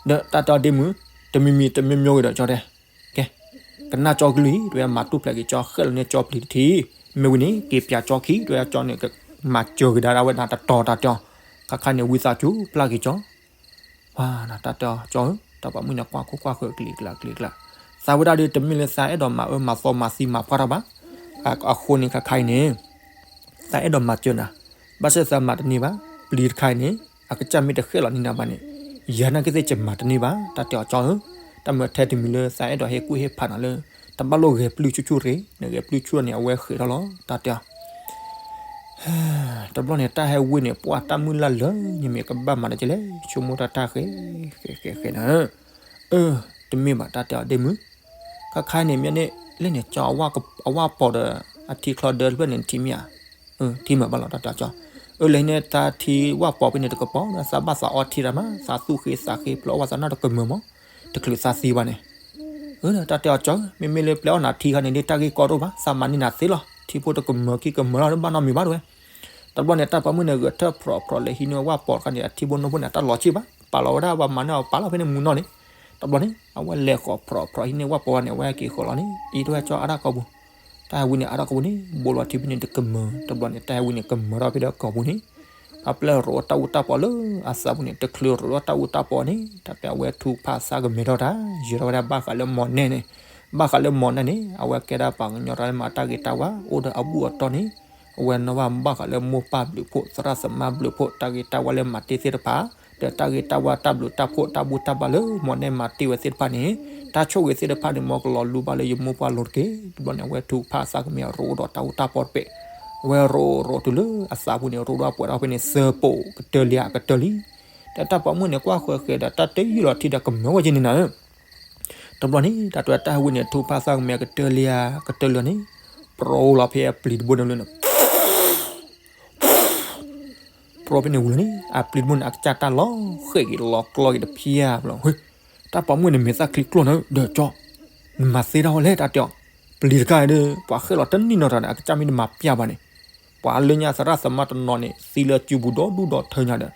ဒီးတၢ်တဲအီၤဒ့မုၣ်, တမံၤမံၤတမံၤမံၤဂ့ၤဒီးကၠီတဲ ကဲ, ကနၣ်ကၠီကလုၢ်အံၤ တဝဲမၤတူၢ်ဖျဲးက့ၤကၠီ ဃဲၣ်လီၤန့ၢ်ကၠီပျံၤတထံၣ်, မ့ၢ်ဝံၤန့ၣ် က့ၤပၠးကၠီခံ တဝဲကၠီန့ၣ် ကမၤစၢၤက့ၤဒၣ်ဝဲဒၣ်တတီၤ တၢ်တဲအီၤ, ခါခါန့ၣ် ဝံသးစူၤပျၢ်က့ၤကၠီ, ပှၤတၢ်တဲအီၤကၠီဧၢ, တၢ်ပိာ်မုၣ်န့ၣ်ကွၢ်ခိၣ်ကွၢ်ဃၢၤကလံၤကျါကလံၤကျါ, သးဝဲဒၣ်ဒီးတမ့ၢ်လၢသးအဲၣ်ဒိးမၤအၢမၤသီမၤသံမၤပှၢ်တၢ်ဘၣ်, အဃိန့ၣ်ခါခါအံၤန့ၣ် သးအဲၣ်ဒိးမၤစၢၤနၤ, ဘၣ်ဆၣ်သးမၤတန့ၢ်ဘၣ်, ပျံၤတခါအံၤန့ၣ် အကစၢ်မ့ၢ်တဃဲၣ်လီၤန့ၢ်နၤဘၣ်န့ၣ်, ယၤနာ်က့သ့ၣ်ကမၤတန့ၢ်ဘၣ်, တၢ်တဲအီၤကၠီဧၢ, တၢ်မၢထဲတမံၤလၢသးအဲၣ်ဒိးဟ့ၣ်ကူၣ်ဟ့ၣ်ဖးနၤလၢ တဘၣ်လိၣ်ဂဲၤပျုၢ်ဆူၣ်ဆူၣ်ရ့, နဂဲၤပျုၢ်ဆူၣ်န့ၣ် အဝဲဃဲၤထီၣ်လီၤ, တၢ်တဲအီၤ တဘျီန့ၣ် တၢ်ဟဲဝံန့ၣ် ပှၢ်တၢ်မုၢ်လၢ်လၢ ယမ့ၢ်ကဘၣ်မၤဒ်လဲၣ်, ဆိကမိၣ်တၢ်တၢ်ဃဲၤ, ဃဲၤဃဲၤဃဲၤနၤ, အၢ, တမ့ၢ်ဘၣ် တၢ်တဲအီၤဒ့မုၣ်, ခါခါန့ၣ်မ့ၢ်န့ၣ် လဲၣ်န့ၣ်ကၠီ အဝၣ်ပီၤဒီး အထံချီဒၢတဖျၢၣ်န့ၣ် နထံၣ်မ့ၢ်ဧါ, ထံၣ်မ့ၢ်ဘၣ်လီၤ တၢ်တဲအီၤကၠီ, အၢ လဲၤန့ၣ် တၢ်ထံဝၣ်ပီၤဖဲန့ၣ်တကပီၤ သးဘၣ်သးအီထံတၢ်မး သးသူၣ်ဃ့သးဃ့ ပျီအီၣ်ဘၣ်သးနီတကမၢမး, တချုးသးသံဘၣ်န့ၣ် အၢ တၢ်တဲအီၤကၠီ, မ့မ့ၢ်လၢပျဲအီၣ်နၤထံခါန့ၣ် ဒ်တၢ်ဂ့ၢ်ကီတအိၣ်ဘၣ် သးမၤန့ၢ်နၤသ့လီၤ, ထံဖိတကမၢခံကမၢလီၤ ဘၣ်နီတမံၤဘၣ်တဝဲ, တဘျီန့ၣ် တၢ်ပိာ်မုၣ်န့ၣ် ဂဲၤထၢၣ်ဖြီးဖြီးလဲၤဟံးန့ၢ်ဝၣ်ပီၤတခါန့ၣ် အထံဖိနီၢ်ဖိန့ၣ် အတၢ်လီၤဆ့ၣ်ဘၣ် ပာ်လီၤဝဲဒၣ် ပှၤမၤန့ၢ်အီၤပာ်လီၤဖဲန့ၣ်မူနီၢ်န့ၣ်, တဘျီန့ၣ် အဝဲလဲၤဃီၤဖြီးဖြီးဟံးန့ၢ်ဝၣ်ပီၤဝဲန့ၣ် အဝဲက့ၤဃီၤလီၤန့ၣ် အံၤတဝဲကၠီအါတၢ်ကီပူၤ, တၢ်ဟဲဝံန့ၣ် အါတၢ်ကီပူၤန့ၣ် ဘိးလီၤထံဖဲန့ၣ်တကမၢ, တဘျီန့ၣ် တၢ်ဟဲဝံန့ၣ် ကမၢထီၣ်ဖဲဒီးကီပူၤန့ၣ် ပှၤပျဲၢ်ရိးတၢ်အူတၢ်ပီးလၢအသးပူၤန့ၣ် တချုးရိးဒီးတၢ်အူတၢ်ပီးန့ၣ် တၢ်ပျဲအဝဲထူဖးသးကမဲထီၣ်တၢ် ယဲၤထီၣ်ဝဲဒၣ်ဘၣ်ဃးလၢမီၢ်နဲၣ်န့ၣ်, ဘၣ်ဃးလၢမီၢ်နဲၣ်န့ၣ် အဝဲကဲဒၣ်ပှၤကညီတၢ်လၢမၤတၢ်ဂ့ၤတၢ်ဝါ အိၣ်ဒီးအဘူၣ်အတီၢ်န့ၣ်, အဝဲနီၣ်ဘၣ်ဘၣ်ဃးလၢမိၢ်ပၢ်ဘျုးဖှိၣ် သရၣ်သမါဘျုးဖှိၣ် တၢ်ဂ့ၤတၢ်ဝါလၢမၤတ့ၢ်သ့ၣ်တဖၣ်, ဒီးတၢ်ဂ့ၤတၢ်ဝါတၢ်ဘျုးတၢ်ဖှိၣ်တၢ်ဘူၣ်တၢ်ဘါလၢမီၢ်နဲၣ်မၤတ့ၢ်ဝဲသ့ၣ်တဖၣ်န့ၣ်, တၢ်ဆိၣ်ဂ့ၤသ့ၣ်တဖၣ်န့ၣ် မ်ကလီၤလူဘၣ်လၢယမိၢ်ပှၢ်လိၤတက့ၢ်. တဘျီန့ၣ် အဝဲထူဖးသးကမဲရိးဒီးတၢ်အူတၢ်ပီးတဘ့ၣ်, အဝဲရိးရိးတုၤလၢအသးပူၤန့ၣ် ရိးဒီးပှဲၤထီၣ်ဖဲန့ၣ် စၢပိာ်ကတၢၢ်လံဧါ ကတၢၢ်လံ, ဒီးတၢ်ပိာ်မုၣ်န့ၣ် ကွၢ်ဃၢၤဃဲၤဒီး တၢ်တယုၢ်လီၤထံဒီးကမၢဝဲက့ၤန့ၣ်နၤဧၢ တဘျီန့ၣ် တၢ်တဝဲတၢ်ဟဲဝံန့ၣ် ထူဖးသးကမဲကတၢၢ်လံဧါ ကတၢၢ်လံန့ၣ်, ပြီလီၤဖဲအပျံၤတဘိန့ၣ်လၢန့ၣ် ပြီဖဲန့ၣ်ဝံၤလီၤန့ၣ် အပျံၤတဘိန့ၣ် အကစၢ်တၢ်လီၤဃဲၤက့ၤလီၤကျီက့ၤတဖျၢၣ်ဘျီ, တၢ်ပိာ်မုၣ်န့ၣ်မ့ၢ်သၣ်ချံကျိၣ်နၤ ဒီးကၠီ, နမၤသ့တၢ်ဝဲလဲၣ် တၢ်တဲအီၤ, ပျံၤတခါဒီး ပှၤဃဲၣ်လီၤတန့ၢ်နီတဂၤဒီး အကစၢ်မ့ၢ်တမၤပျၢ်ဘၣ်န့ၣ်, ပှၤလၢညါသရၣ်သမါတနီၤန့ၣ် သံလၢစုပူၤဒီဒူၣ်ဒီထၢညါဒီး,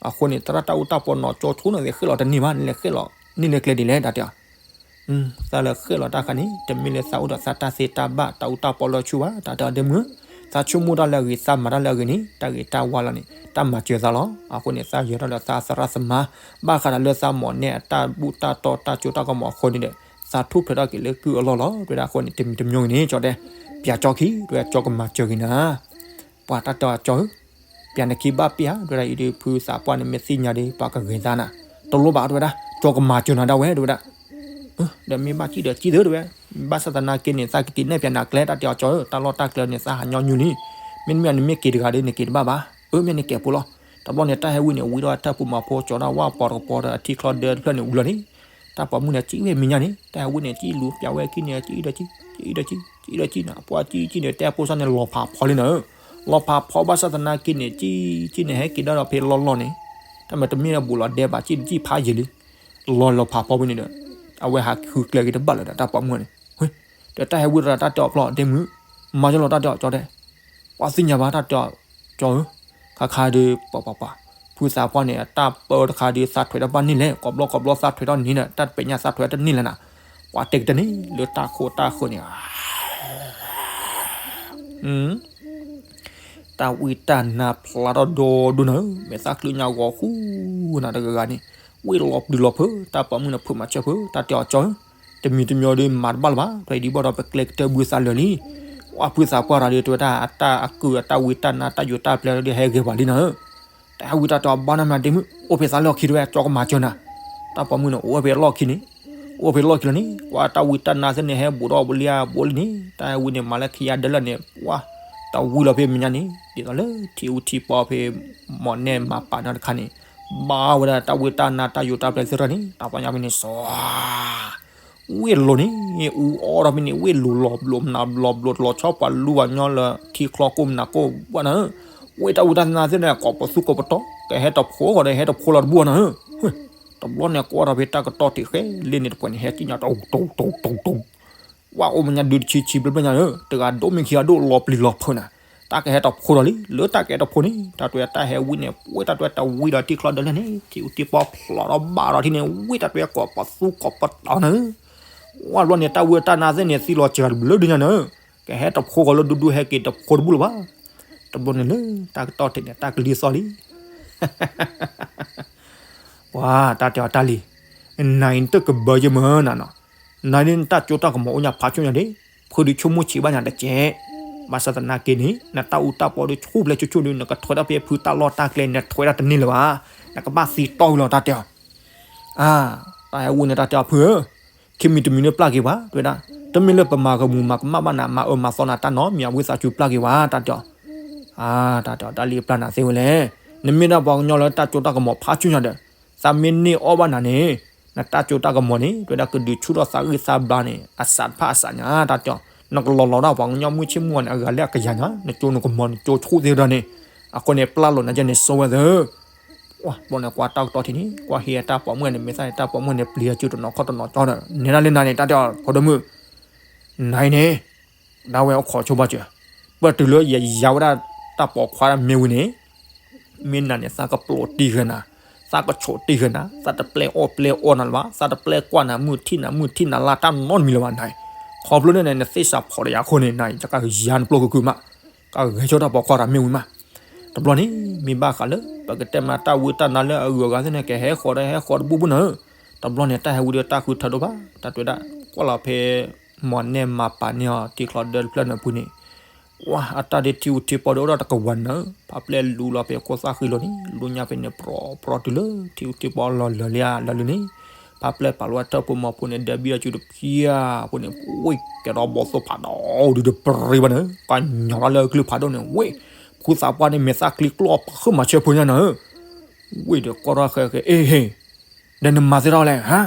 အဃိန့ၣ် သရၣ်တၢ်အူတၢ်ပီးနီၤကၠီဆိန့ၣ် ဃဲၣ်လီၤတန့ၢ်ဘၣ် နလဲၤဃဲၣ်လီၤန့ၢ်လၢကျဲဒ်လဲၣ် တၢ်တဲအီၤ သးလၢဃဲၣ်လီၤတၢ်ခါန့ၣ် တမ့ၢ်လၢသးအိၣ်ဒီးသးတၢ်သ့တၢ်ဘၣ်တၢ်အူတၢ်ပီးလၢဆူၣ်ဘၣ် တၢ်တဲအီၤဒ့မုၣ်, သးဆိကမိၣ်တၢ်လၢအဂ့ၤ သးမၤတၢ်လၢအဂ့ၤန့ၣ် တၢ်ဂ့ၤတၢ်ဝါလီၤန့ၣ် တၢ်မၤစၢၤသးလီၤ. အဃိန့ၣ် သးယဲၤထီၣ်လၢသးသရၣ်သမါ ဘၣ်ဃးဒီးလၢသးမီၢ်နဲၣ်အတၢ်ဘူၣ်တၢ်တီတၢ်ကၠိတၢ်ကမီၤအဃိန့ၣ်ဒီး သးထူၣ်ဖျဲးထီၣ်က့ၤလၢကုၢ်အလီၢ်လီၤ. တဝဲဒၣ်အဃိန့ၣ် တမံၤတမံၤဂ့ၤန့ၣ် ကၠီတဲ, ပၠးကၠီခံ တဝဲကၠီကမၤစၢၤဂ့ၤနၤ ပှၤတၢ်တဲအီၤကၠီဧၢ, ပၠးနခံဘၣ်ပ့ၢ်ဧါ တဝဲဒၣ်အံၤဒုး ဖုသးပှၢ်န့ၣ် မ့ၢ်သ့ၣ်ညါဒီး ပှၤကဂဲၤသးနၤ, တလိၣ်ဘၣ်တဝဲဒၣ် ကၠီကမၤစၢၤနၤဒၣ်ဝဲ တဝဲဒၣ်, ဒီးမ့ၢ်ဘၣ်စံၣ်ဒီးစံၣ်သ့တဝဲ, ဘၣ်ဆၣ်သနာ်က့န့ၣ် သးကက့ၤနဲၣ်ပၠးနၤကျဲ တၢ်တဲအီၤကၠီဧၢ, တၢ်လီၢ်တၢ်ကျဲန့ၣ် သးဟးညီနုၢ်လံ, မ့တမ့ၢ်နမ့ၢ်က့ၤတဂၤဒီး နက့ၤတဘၣ်ဘၣ်, အၢ မ့ၢ်နကဲးဖိလီၤ. တဘျီန့ၣ် တၢ်ဟဲဝံန့ၣ် ဝံထီၣ်တၢ်ပူၤမၤဖိ ကၠီထီၣ်ဝၣ်ပီးတကပီးဒီး အထံချီဒၢတဖျၢၣ်န့ၣ်ဝံၤလီၤန့ၣ်, တၢ်ပိာ်မုၣ်န့ၣ် စံၣ်ဝဲမဲာ်ညါန့ၣ် တၢ်ဟဲဝံန့ၣ် စံၣ်လူၤပၠးဝဲခံန့ၣ် စံၣ်ဒီးစံၣ်, စံၣ်ဒီးစံၣ်, စံၣ်ဒီးစံၣ်နၤ ပှၤစံၣ်စံၣ်န့ၣ် တဲအဖိစၢ်န့ၣ် လီၤဖးဖီလံနၤဧၢ, လီၤဖးဖီဘၣ်ဆၣ်သနာ်က့န့ၣ် စံၣ်စံၣ်န့ၣ် ဟဲက့ၤဒၣ်ဒီးဖဲလီၢ်လီၢ်န့ၣ်, တၢ်မၤတမ့ၢ်ဒီးဘူးလီၤဒဲးဘၣ် စံၣ်တစံၣ်ဖးယံာ်လံ, လီၤလီၤဖးဖီဝံန့ၣ်ဒီး အဝဲဟးဃုကျဲက့ၤတဘၣ်လၢၤဒီး တၢ်ပိာ်မုၣ်န့ၣ်, ဒီးတၢ်ဟဲဝံတရၣ် တၢ်တဲအီၤဖျီၣ် ဒ့မုၣ်, မၤယလီၤ တၢ်တဲအီၤကၠီတဲ ပှၤသ့ၣ်ညါဘၣ် တၢ်တဲအီၤကၠီဧၢ, ခါခါဒီး ပှၤပှၤပှၤ, ဖုသးပှၢ်န့ၣ် အတၢ်ပၢတခါဒီး သးထွဲးတၢ်ဘၣ်န့ၣ်လဲၣ်, ကိးဘျီကိးဘျီသးထွဲးထီၣ်န့ၣ်ဒီး တၢ်တပဲာ်ညါသးထွဲးတန့ၢ်လဲၣ်နၤ, ပှၤတဲကတန့ၢ်လၢတၢ်ခိၣ်တၢ်ဃၢၤန့ၣ် တၢ်ဝံတၢ်နါဖျါထီၣ်ဒီဒိၣ်နၤဧၢ, မဲာ်သၣ်ချံညါဂီၤဃူနၤတဂၤဂၤန့ၣ်, ဝံလီၤပျံၤလီၤဖုး, တၢ်ပိာ်မုၣ်န့ၣ်ဖုးမၤစၢၤဖုး, တၢ်တဲအီၤကၠီဧၢ, တမံၤတမံၤဒီးမၤတဘၣ်လၢၤဘၣ်, ဖဲဒံးဘၣ်ဒီးပကျဲကတၢၢ်ဘုသးလၢာ်လံ. ဝဲဖုသးပှၢ်တဂၤဒီး တဲဝဲဒၣ်အတၢ်အကုၢ်အတၢ်ဝံတၢ်နါတၢ်ယိာ်တၢ်ပျဲလၢဒုးဟဲဂ့ၤပှၤလံနၤဧၢ. တၢ်ဟဲဝံတၢ်တဲအီၤဘၣ်နၤမနုၤဒ့မုၣ် အိၣ်ဖဲသးလၢအခံတဲဝဲ ကၠီကမၤစၢၤနၤ. တၢ်ပိာ်မုၣ်န့ၣ် အိၣ်ဝဲဖဲအလီၢ်ခံန့ၣ်, အိၣ်ဖဲအလီၢ်ခံလီၤန့ၣ် ကွၢ်တၢ်ဝံတၢ်နါသ့ၣ်န့ၣ် ဟဲဘူးဒီးဘိလံဧါဘိလံန့ၣ် တၢ်ဟဲဝံန့ၣ် မၤလၢခံယါဒၢလၢန့ၣ် ပှၢ် တၢ်ဝံလီၤဖဲမဲာ်ညါန့ၣ် ဒ်သိးလၢထံအူထံပီဖဲ မီၢ်နဲၣ်မၤပာ်န့ၣ်တခါန့ၣ် ဘၣ်ဝဲဒၣ်တၢ်ဝံတၢ်နါတၢ်ယိာ်တၢ်ပျဲသ့ၣ်တဖၣ်န့ၣ် တၢ်ပီညါဖဲန့ၣ် စီၤ ဝ့ၢ်လိၤန့ၣ် အူအီၣ်ထီၣ်ဖဲန့ၣ် ဝ့ၢ်လိၤလီၤဘျိးမနၤဘျီဘျိး တလီၤဆီပှၤလူၤပှၤညီလၢထံချီကိးမနၤကိးဘၣ်နၤဧၢ. ဝ့ၢ်တၢ်ဝံတၢ်နါသ့ၣ်န့ၣ် ကိးပသူကိးပတီၢ် ကဟဲတဖိဃီဒီးဟဲတဖိလီၤတဘူၣ်နၤဧၢ. တဘျီန့ၣ်ကွၢ်ထီၣ်ဖဲတၢ်ကတီၢ်ထံးဃဲလ့န့ၣ်တပှဲၤန့ၣ် ဟဲက့ၤညါတတိတိတိတိ ဝဲအိၣ်မဲာ်ညါဒုးတဆံဆံဘျၢဘျၢညါဧၢ, တဂၤဒိၣ်မ့ၢ်ခံဂၤဒိၣ်လီၤပျံၤလီၤဖုးနၤ, တၢ်ကဟဲတဖိဒီးလံ, လၢတၢ်ကဟဲတဖိန့ၣ် တၢ်တွဲတၢ်ဟဲဝံန့ၣ် ဝ့ၢ်တၢ်တွဲတဝံဒီးထံချီဒၢလၢန့ၣ် ထံအူထံပီဖျိးဒီးဘၣ်ဒီးထံန့ၣ် ဝ့ၢ်တၢ်တွဲကိးပသူကိးပတီၢ်နၤဧၢ, ဝဲဘျီန့ၣ် တၢ်ဝံတၢ်နါသ့ၣ်န့ၣ် သံလီၤစှၤတဘျုးဒုညါနၤဧၢ, ကဟဲတဖိဃီလၢဒူဒူဟဲက့ၤတဖိတဘူၣ်လၢၤဘၣ်. တဘျီန့ၣ်လၢတၢ်ကတီၢ်ထံးန့ၣ် တၢ်ကလံၤသီၣ်လံ ပှၤတၢ်တဲအီၤတၢ်လံၤ, နၤအံၤနတကဘၢယမၢနၤနီၤ, နၤဒ်နတၢ်စိတၢ်ကမီၤအိၣ်ညါဖးဆူညါဒ့, ဖုဒုးဆိကမိၣ်ဆံးဘၣ်ညါတကဲး, ဘၣ်ဆၣ်သနာ်က့န့ၣ် နတၢ်အူတၢ်ပီဒုးဆူၣ်ဖျဲးဆူၣ်ဆူၣ်ဒုး နကထွဲဒၣ်ဖဲဖုတၢ်လီၢ်တၢ်ကျဲ နထွဲဒၣ်တန့ၢ်လၢၤဘၣ်, နကဘၣ်သံတီၢ်ဝံၤလီၤတၢ်တဲအီၤ, အါ, တၢ်ဟဲဝံန့ၣ်တၢ်တဲအီၤဖုဧၢ, ခံမံၤတမံၤန့ၣ်ပျၢ်က့ၤပှၤ တဲဝဲဒၣ်, တမ့ၢ်လၢပမၤကမူၤမၤကမၣ်ဘၣ်နၤ မၤအၢမၤသီနၤတၢ်နီတမံၤ ဝံသးစူၤပျၢ်က့ၤဝဲ တၢ်တဲအီၤ, အါ, တၢ်တဲအီၤတၢ်လံၤပျၢ်နၤသ့ဝဲလဲၣ်, နမ့ၢ်ဒၣ်ပှၤကညီလၢတၢ်စိတၢ်ကမီၤဖးဆူညါဒီး, သးမ့ၢ်န့ၢ်အီၣ်ဘၣ်နၤန့ၣ်, နတၢ်စိတၢ်ကမီၤန့ၣ် တဲဝဲဒၣ်ကဒုးဆူၣ်ထီၣ်သးဂံၢ်သးဘါန့ၣ် အစးတဖၣ်အစးညါ တၢ်တဲအီၤ, နကလီၤလီၤဒၣ်ပှၤကညီမုၢ်ဆ့ၣ်မုၢ်ဂီၤန့ၣ် အဂၤလၢအကယၤညါ နစိနကမီၤနစိဆူၣ်သ့ဒီးန့ၣ်, အဃိန့ၣ်ပျၢ်လိာ်နၤယဲန့ၣ် စီဝဲသၢ ဝဲဘျီန့ၣ်ကွၢ်တၢ်ကတီၢ်ထံးန့ၣ် ကွၢ်ဟံးတၢ်ပိာ်မုၣ်န့ၣ် မ့ၢ်သၣ်န့ၣ် တၢ်ပိာ်မုၣ်န့ၣ် ပျံၤအစုတနီၤခီၣ်တနီၤကၠီဒီး နဲဒၣ်လၢနၤန့ၣ် တၢ်တဲအီၤ ဖိဒိၣ်မုၣ်, နၤအံၤန့ၣ် ဒၣ်ဝဲအိၣ်ခိးဆိဘၣ်စၢၤ, ပတုၤလၢယယါဝဲဒၣ်တၢ်ပိာ်ခွါမ့ၢ်ဝံၤန့ၣ်, မ့ၢ်နၤန့ၣ် သးကပျိးတံၢ်ဃဲနၤ, သးကဆိးတံၢ်ဃဲနၤ, သးတပျဲအီၣ်ပျဲအီနၤလၢၤဘၣ်, သးတပျဲကွၢ်နၤမုၢ်ထံၣ်နၤမုၢ်ထံၣ်နၤလၢ်တၢ်နီတမံၤလၢၤဘၣ်နၤ, ခီဖျိလၢနသ့ၣ်စးဖီၣ်ဒီးယၤအဃိန့ၣ် နကယါနပျိကကုာ်မး, ကဂဲၤဆိတၢ်ပိာ်ခွါတၢ်မ့ၢ်ဝံၤမး, တဘျီန့ၣ် မ့ၢ်ဘၣ်ဃးလၢ ပကတဲမးတၢ်ဝံတၢ်နါလၢအဂုၤအဂၤသ့ၣ်န့ၣ် ကဟဲဃီဒီးဟဲဃီတဘူၣ်ဘူၣ်နၤဧၢ, တဘျီန့ၣ် တၢ်ဟဲဝံဒီးတၢ်ဃုထၢဒိၣ်ဘၣ်, တၢ်တဲဝဲဒၣ် ကွၢ်လီၤဖဲ မီၢ်နဲၣ်မၤပာ်န့ၢ်အီၤ ထံချီဒၢတဖျၢၣ်န့ၣ်ဖုန့ၣ်, ဝဲအတၢ်ဒ့ထံအူထံပီဒီးအိၣ်ဒီးတကဝၤနၤဧၢ, ဖးပျဲၢ်လူလီၤဖဲခိၣ်သၣ်ဃံလိၤန့ၣ် လူညါဖဲန့ၣ် ပြီပြီတုၤလၢထံအူထံပီလီၤလၢာ်လံဧါလၢာ်လံန့ၣ်, ဖးပျဲၢ်ပာ်လီၤဝဲတၢ်ဖိမီၤဖိန့ၣ် ဒဲးဘံအစုတဖျၢၣ်ဖိန့ၣ် ဝ့ၢ်ကဲထီၣ်ဘီသိၣ်ဖးဒိၣ်ဒုးတပြံဘၣ်န့ၣ် ကညီလီၤလၢအကလုၢ်ဖးဒိၣ်န့ၣ် ဝ့ၢ်, ဖုသးပှၢ်န့ၣ် မဲာ်သၣ်ချံကျိဖုမၤဆၢဖိညါနၤဧၢ, ဝ့ၢ်ဒီးကွၢ်ထီၣ်ဃဲဃဲ အ့ဟ့ၣ်, ဒီးနမၤသ့ထီၣ်လဲၣ် ဟါ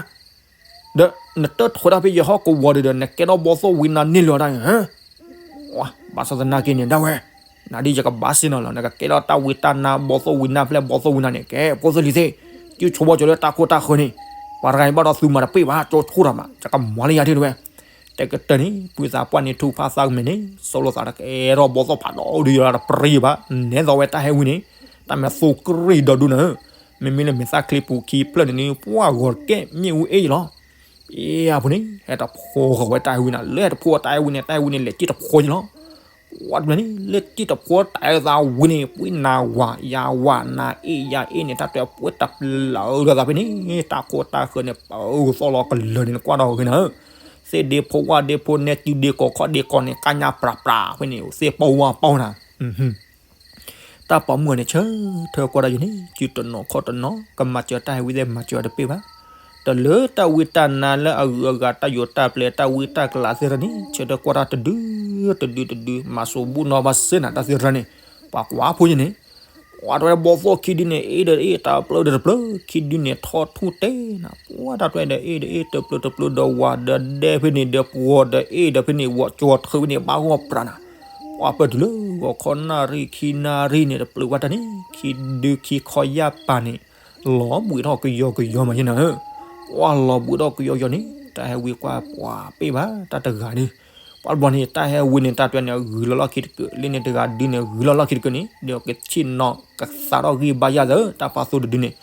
ဒီးနတၢၢ်ထွဲဒၣ်ဖဲယဟီၣ်ကဝီၤဒီး နကဲထီၣ်ဘီသိၣ်ဝံနါန့ၢ်လၢၤတၢ်န့ၣ်, ဘၣ်ဆၣ်သနာ်က့န့ၣ် ဒၣ်ဝဲ, နၤဒ်ယကဘၣ်စ့ၢ်နီၤလီၤ နကကဲထီၣ်တၢ်ဝံတၢ်နါဘီသိၣ်ဝံနါဖျဲၣ်ဘီသိၣ်ဝံနါန့ၣ် ကဲ ဖိသ့ၣ်လံၤသ့ၣ်, စုဆိဘီကၠီလၢတၢ်ခိတၢ်ဃၢၤန့ၣ်, ပှၤတဂၤအံၤဘၣ်ဒီးသုမၤတပ့ၢ်ဘၣ် ကၠီဆိတၢ်မး ယကမၤလၢယၤဒၣ်ဝဲ, တဲကတၢၢ်န့ၣ် ဖုသးပှၢ်န့ၣ်ထူၣ်ဖးသးကမဲာ်န့ၣ် စိလိာ်သးတကဲထီၣ်ဘီသိၣ်ဖးဒိၣ်ဒုးယီၤတပြံဘၣ် နဲသိးဝဲတၢ်ဟဲဝံန့ၣ်, တၢ်မဲာ်သူကရံၣ်ဒီဒူၣ်နၤဧၢ, မ့မ့ၢ်လၢမဲာ်သၣ်ချံပူၤခံဖျၢၣ်န့ၣ်န့ၣ် ပှၢ်ဂီၤတကဲမ့ၣ်အူအ့ၣ်လီၤ အ့ၣ်အပူၤန့ၣ် ဟဲတဖိဃီၤဝဲတၢ်ဟဲဝံနၤ လၢဟဲတဖိတၢ်ဟဲဝံန့ၣ် တၢ်ဟဲဝံန့ၣ် လဲၤကံၣ်တဖိယလီၤ, ဝဲတဘျီန့ၣ် လၢကံၣ်တဖိတၢ်ဟဲသးဝံန့ၣ် ပှၤနၤဝၤယၤဝၤနၤအ့ၣ်ယၤအ့ၣ်န့ၣ် တၢ်တဲပှၤတပျၢၤလၢသးဖဲန့ၣ် တၢ်ခိတၢ်ဃၢၤန့ၣ် ပၢၤသီၣ်လီၤကလၢာ်န့ၣ် နကွၢ်ဒီးဂ့ၤနၤဧၢ, သ့ၣ်ဒ့ဖိဝၣ်ဒ့ဖိနဲၣ်စုဒ့ကီးခီၣ်ဒ့ကီးန့ၣ် ကညါပြးပြးဖဲန့ၣ် သ့ၣ်ပီဝၣ်ပီနၤ တၢ်ပိာ်မုၣ်န့ၣ် ဆၢထၢၣ်ကွၢ်ဒၣ်ယၤန့ၣ် စုတနီၤခီၣ်တနီၤ ကမၤစၢၤတၢ်ဟဲဝံသ့ၣ်မၤစၢၤအီၤတပ့ၢ်ဘၣ်. တၢ်လၢတၢ်ဝံတၢ်နါလၢအဂုၤအဂၤတၢ်ယိာ်တၢ်ပျဲတၢ်ဝံတၢ်ကလၤသ့ၣ်တဖၣ်န့ၣ် ဆၢထၢၣ်ကွၢ်တၢ်တဒု တဒုတဒု မၤစိာ်ဘူၣ်နီၢ်ဘၣ်စ့ၢ်နၤတၢ်သ့ၣ်တဖၣ်န့ၣ် ပှၤကွၢ်ဖိယၤန့ၣ် ပှၤတဲဝဲဒၣ်ဘီသိၣ်ခံဒုန့ၣ် အ့ၣ်ဒီးအ့ၣ် တပျၢၤဒီးတပျၢၤ ခံဒုန့ၣ်ထီၣ်ထူၣ်တဲနၤ ပှၤတၢ်တဲဒီးအ့ၣ်ဒီးအ့ၣ် တပျၢၤတပျၢၤဒီးဝၤဒီးဒဲဖဲန့ၣ်ဒီးပှီၤဒီးအ့ၣ်ဒီးဖဲန့ၣ် ဝီၤကၠီၤထၢဖဲန့ၣ် ဘၣ်ဂီၢ်ပြးနၤ ပှၤပၢၢ်တုၤလၢဂီၤခီနၣ်ရံၣ်ခံနၣ်ရံၣ်န့ၣ် တပျၢၤဘၣ်တၢ်န့ၣ် ခံဒုခံခီယၢ်ပၤန့ၣ် လီၤဘှံးထီၣ်ကယီကယီမးယဲနၤဧၢ ပှၤလီၤဘှံးထီၣ်ကယီကယီန့ၣ် တၢ်ဟဲဝံကွၢ်ပှၤပ့ၢ်ဘၣ်တၢ်တဂၤန့ၣ် ပှၤတဘျီန့ၣ် တၢ်ဟဲဝံန့ၣ် တၢ်တဲန့ၣ် ဂုၤလီၤလီၢ်ခံတကုာ် လၢန့ၣ်တဂၤဒုန့ၣ် ဂုၤလီၤလီၢ်ခံတကုာ်န့ၣ် ဒီးကဆ့ၣ်နီၤကသးထီၣ်ဂံၢ်ဘါယၢ်သၢ တၢ်ဖးသူတဒုန့ၣ်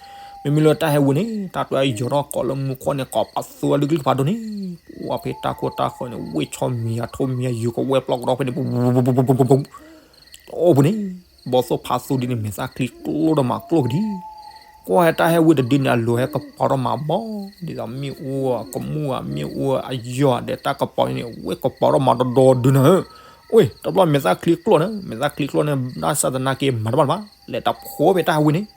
မ့မ့ၢ်လၢတၢ်ဟဲဝံန့ၣ် တၢ်တဲယီၤထီၣ်ကိးလၢမူခိၣ်န့ၣ် ကိးပသူအဒုကလုၢ်ဖးဒိၣ်န့ၣ် ပှၤဖဲတၢ်ခိတၢ်ဃၢၤန့ၣ် ဝ့ၢ်ဆီမံၤအထိမံၤအယုၤကဝဲၢ်ပျီကဒီးဖဲန့ၣ် အိၣ်ပူၤန့ၣ် ဘီသိၣ်ဖးသူဒ်န့ၣ် မဲာ်သၣ်ချံကျိဒီးမၤကျိကဒံ ကွၢ်ဟဲတၢ်ဟဲဝံတဒုန့ၣ် အလိၤဟဲကပီၤထီၣ်မးဘီ, ဒ်သိးမ့ၣ်အူအကမူၣ်ဧါ မ့ၣ်အူအယီၢ်ဒီးတၢ်ကပီၤန့ၣ် ဝဲကပီၤထီၣ်မးဒီဒူၣ်ဒုန့ၣ်ဧၢ. ဝ့ၢ် တဘျီမဲာ်သၣ်ချံကျိၣ်န့ၣ်, မဲာ်သၣ်ချံကျိၣ်န့ၣ် ဘၣ်ဆၣ်သနာ်က့မၤတဘၣ်ဘၣ်, လဲၤတဖိဖဲတၢ်ဟဲဝံန့ၣ်.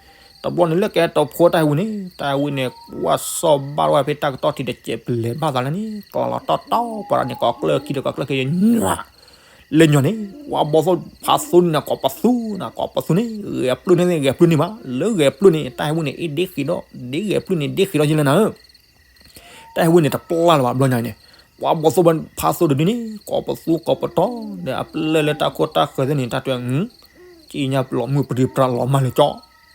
တဘျီန့ၣ်လၢကဟဲတဖိတၢ်ဟဲဝံန့ၣ် တၢ်ဟဲဝံန့ၣ် ကွၢ်စီၣ်ဘၣ်ထီၣ်ဝဲဖဲတၢ်ကတီၢ်ထံးတစဲးပလဲၤဘၣ်သးလၢန့ၣ် ကလီၤလီၤတီတီပှၤဒီးန့ၣ် ကိးကျၢၢ်ခံဒီးကိးကျၢၢ်ခံ လၢညါန့ၣ် ပှၤဘီသိၣ်ဖးသိန့ၣ် ကိးပသူန့ၣ် ကိးပသူန့ၣ် ဂဲၤပျုၢ်န့ၣ် ဂဲၤပျုၢ်န့ၣ်ဘၣ်, လၢဂဲၤပျုၢ်န့ၣ် တၢ်ဟဲဝံန့ၣ် အ့ၣ်ဒ့ဃံးဒီး ဒ့ဂဲၤပျုၢ်န့ၣ် ဒ့ဃံးဒီးယဲလၢနၤဧၢ. တၢ်ဟဲဝံန့ၣ် တပျၢ်လၢၤဘၣ်ဘျီညါန့ၣ်, ပှၤဘီသိၣ်ဖးသိတဒုန့ၣ် ကိးပသူကိးပတီၢ် ဒီးအပျဲၢ်လၢတၢ်ခိတၢ်ဃၢၤသ့ၣ်န့ၣ် တၢ်တဲ ကံညါပျီမုၢ်ပဒုပြးလီၤမၢ်လၢကၠီ,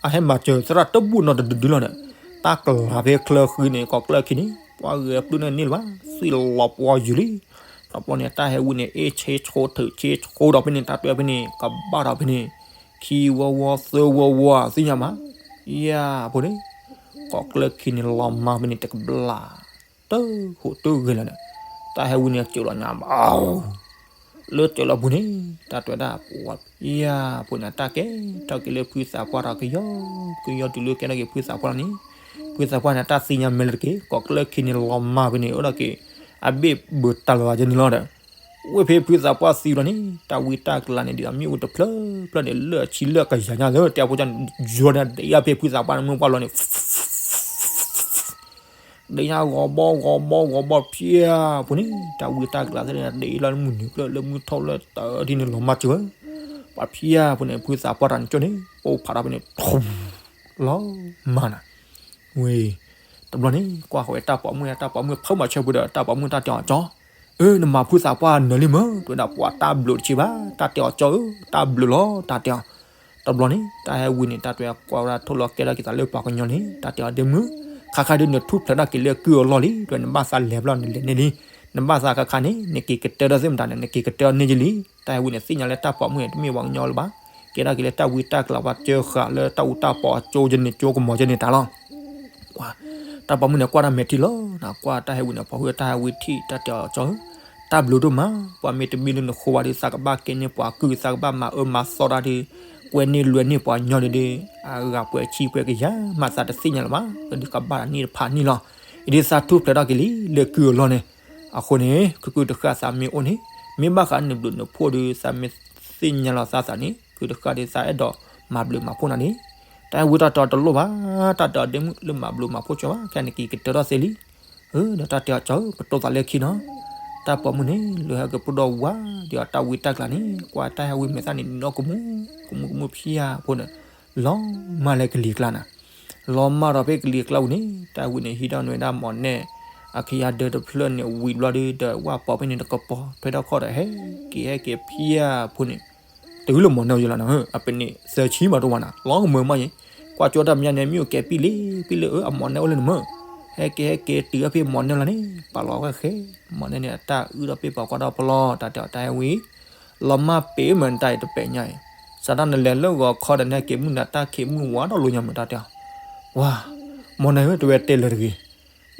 အဟဲမၤစၢၤသရၣ်တဘူၣ်နီတဒုဒုလီၤဒီး တၢ်ကလၤဖဲချၢဃံန့ၣ် ကိးကျၢၢ်ခံန့ၣ် ပှၤဂဲၤပျုၢ်န့ၣ်န့ၢ်လၢၤဘၣ် သွံၣ်လီၤပှီၢ်ယုာ်လံ. တဘျီန့ၣ် တၢ်ဟဲဝံန့ၣ် အ့ၣ်ဆ့ဆိထုးဆ့ဆိဒီးဖဲန့ၣ် တၢ်တဲဖဲန့ၣ် ကဘၣ်ဒီးဖဲန့ၣ် ခံဝီဝီသၢဝီဝီ သ့ၣ်ညါမး, ယၤဖိန့ၣ် ကိးကျၢၢ်ခံန့ၣ်လီၤမၢ်ဖဲန့ၣ်တကဘျၣ် တဟူးတဂဲၤလၢၤန့ၣ်, တၢ်ဟဲဝံန့ၣ်စၢၤလီၤညါဘၣ် လၢစၢၤလီၤပူၤန့ၣ် တၢ်တဲဒၣ်ပှၤ ယၤဖိန့ၣ် တၢ်ကဲထီၣ်က့ၤလၢဖုသးပှၢ်ဒီးကယီကယီတုၤလၢကဲထီၣ်က့ၤဖုသးပှၢ်လီၤန့ၣ်, ဖုသးပှၢ်န့ၣ် တၢ်သ့ၣ်ညါမဲာ်လၢတက့ၢ် ကိးကျၢၢ်ခံန့ၣ်လီၤမၢ်ဖဲန့ၣ် အိၣ်ဒီးက့ၤ အဘ့ၣ်ဘုးတၢ်လီၤသးကဲန့ၣ်လီၤဒီး ဝ့ၢ်ဖဲဖုသးပှၢ်သံလီၤန့ၣ် တၢ်ဝံတၢ်ကလၤန့ၣ် ဒ်သိးမ့ၣ်အူတဖျၢၣ်ဖျၢၣ်န့ၣ် လၢအဆံလၢကယၤညါလၢ တဲအဖိကၠီန့ၣ် ယီၤန့ၣ်ဒံးယါဖဲဖုသးပှၢ်န့ၣ် မုၢ်ပှၢ်လီၤန့ၣ် ဒံးညါဂီၤဘီဂီၤဘီဂီၤဘီဖျါဖိန့ၣ် တၢ်ဝံတၢ်ကလၤသ့ၣ်န့ၣ် ဒံးလီၤမုၢ်နုာ်ဖျၢၣ်လၢမုၢ်ထီၣ်လၢတၢ်ဒ်န့ၣ် လီၤမၢ်စၢၤဝဲ ပှၤဖျါဖိန့ၣ် ဖုသးပှၢ်တၢ်န့ၣ်ကၠိန့ၣ် ပိၢ်ဖးထီၣ်ဖဲန့ၣ် လီၤမၢ်နၤ ဝ့ၢ် တဘျီန့ၣ် ကွၢ်ဃီၤဝဲတၢ်ပိာ်မုၣ် တၢ်ပိာ်မုၣ်ဖုမၤဆၢပူၤဒီး တၢ်ပိာ်မုၣ်တၢ်တဲအီၤကၠီ, အၢ နမၤဖုသးပှၢ်နၢၤလံမၢ် တဲဝဲဒၣ် ပှၤတၢ်ဘျုးတဆံးဘၣ် တၢ်တဲအီၤကၠီဧၢ တၢ်ဘျုးလီၤ တၢ်တဲအီၤ. တဘျီန့ၣ် တၢ်ဟဲဝံန့ၣ် တၢ်တဲကွၢ်ဝဲဒၣ်ထိၣ်လီၤကဲထီၣ်က့ၤသးလၢပှၤကညီန့ၣ် တၢ်တဲအီၤဒ့မုၣ်, ခါခါဒုးနထူၣ်ဖျဲးထီၣ်က့ၤလၢကုၢ်အလီၢ်လံ တဲဝဲ နဘၣ်သးလဲၤဘျီနလဲၤန့ၢ်လံ, နဘၣ်သးခါခါန့ၣ် နက့ၤကတၢၢ်ထီၣ်သ့ၣ်မတၤန့ၣ် နက့ၤကတၢၢ်န့ၢ်က့ၤလံ. တၢ်ဟဲဝံန့ၣ် သ့ၣ်ညါလၢတၢ်ပိာ်မုၣ်န့ၣ် တမ့ၢ်ပှၤကညီလၢၤဘၣ်, ကဲထီၣ်က့ၤလၢတၢ်ဝံတၢ်ကလၤ ပှၤစၢဃာ်လၢတၢ်အူတၢ်ပီအကၠိကန့ၣ်ကၠိ ကမီၤကန့ၣ်တၢ်လီၤ. ကွၢ် တၢ်ပိာ်မုၣ်န့ၣ် ကွၢ်တၢ်မဲာ်ထံလီၤနၤ ကွၢ်တၢ်ဟဲဝံန့ၣ် ဖီၣ်ဟုၣ်တၢ်ဟဲဝံထံၣ် တၢ်တဲအီၤကၠီဧၢ, တၢ်ဘျုးဒိၣ်မး, ပှၤမ့ၢ်တမံလၢနဃိဘၣ်ဒီး သးကဘၣ်ကဲန့ၢ်ပှၤကုၢ် သးကဘၣ်မၤအၢမၤသီတၢ်ဒီး ကွဲန့ၢ်လွဲန့ၢ်ပှၤကညီဒီး အဂၤပှဲၤဆံပှဲၤကယၤမး သးတသ့ၣ်ညါလၢၤဘၣ်, ကဒုးကဘၣ်တၢ်န့ၢ်တဖၣ်န့ၣ်လီၤ. အံၤဒ်သးထူၣ်ဖျဲးထီၣ်က့ၤလံ လၢကုၢ်အလီၢ်န့ၣ်, အဃိန့ၣ် ခုကုတဃၣ်သးမ့ၢ်အိၣ်န့ၣ် မ့ၢ်ဘၣ်ဃးနဘျုးနဖှိၣ်ဒီး သးမ့ၢ်သ့ၣ်ညါလီၤသးသးန့ၣ် ခုတဃၣ်ဒီးသးအဲၣ်ဒိးမၤဘျုးမၤဖှိၣ်နၤန့ၣ်, တၢ်ဟဲဝံတၢ်တဲအီၤတလိၣ်ဘၣ်, တၢ်တဲအီၤဒ့မုၣ်လၢမၤဘျုးမၤဖှိၣ်ကၠီဘၣ် ခဲနက့ၤကတၢၢ်ထီၣ်သ့လံ. ဒီးတၢ်တဲအီၤကၠီဧၢ ပတိၢ်သးလၢခံနီၤ, တၢ်ပိာ်မုၣ်န့ၣ် လၢဟဲက့ၤပဒိၣ်ဝါ ဒီးတၢ်ဝံတၢ်ကလၤန့ၣ် ကွၢ်တၢ်ဟဲဝံမဲာ်သၣ်န့ၣ် နီၢ်ကမူၣ် ကမူၣ်ကမူၣ်ဖျါဖိန့ၣ်, လီၤမၢ်လၢကလံၤကျါနၤ, လီၤမၢ်ဒီးဖဲကလံၤကျါပူၤန့ၣ် တၢ်ဝံန့ၣ် ဟံးထီၣ်နုာ်ဝဲဒၣ်မီၢ်နဲၣ် အခယါဒၢတဖျၢၣ်န့ၣ် ဝံၤဘျီဒီး ဒီးဝၣ်ပိာ်ဖဲန့ၣ်တကပီၤ ထွဲထီၣ်ခီၣ်ဒီး ဟဲက့ၤဟဲက့ၤဖျါဖိန့ၣ်, တုၤလၢမီၢ်နဲၣ်အိၣ်ယဲလီၤနၤ, အပန့ၣ် သၢဆံမးတဝၤနၤ လီၤကမၢမးယဲ, ကွၢ်ကၠိတၢ်မဲာ်ညါန့ၣ် မ့ၣ်အူကဲပံလံ ပံလၢအမီၢ်နဲၣ်အိၣ်လၢနမၢ, ဟဲက့ၤဟဲက့ၤတုၤဖဲမီၢ်နဲၣ်လီၤန့ၣ် ပာ်လီၤဝဲဃဲ, မီၢ်နဲၣ်န့ၣ် အတၢ်အုၣ်ဒီးပ့ၢ်ပှၤကွၢ်ဒီးပလီၢ် တၢ်တဲအီၤတၢ်ဟဲဝံ လီၤမၢ်ပ့ၤမ့ၢ်နတၢ်အံၤတပဲာ်ညါအံၤ, စးထီၣ်နလဲၤလၢဂီၤခီဒီး နဟဲက့ၤမုၢ်နၤတၢ်ခံးမုၢ်ဝါဒီးလိာ်ညါမ့ၢ်တၢ်တဲအီၤ, ဝါ, မီၢ်နဲၣ်ဧၢ တဝဲတဲလၢၤတဂ့ၤ,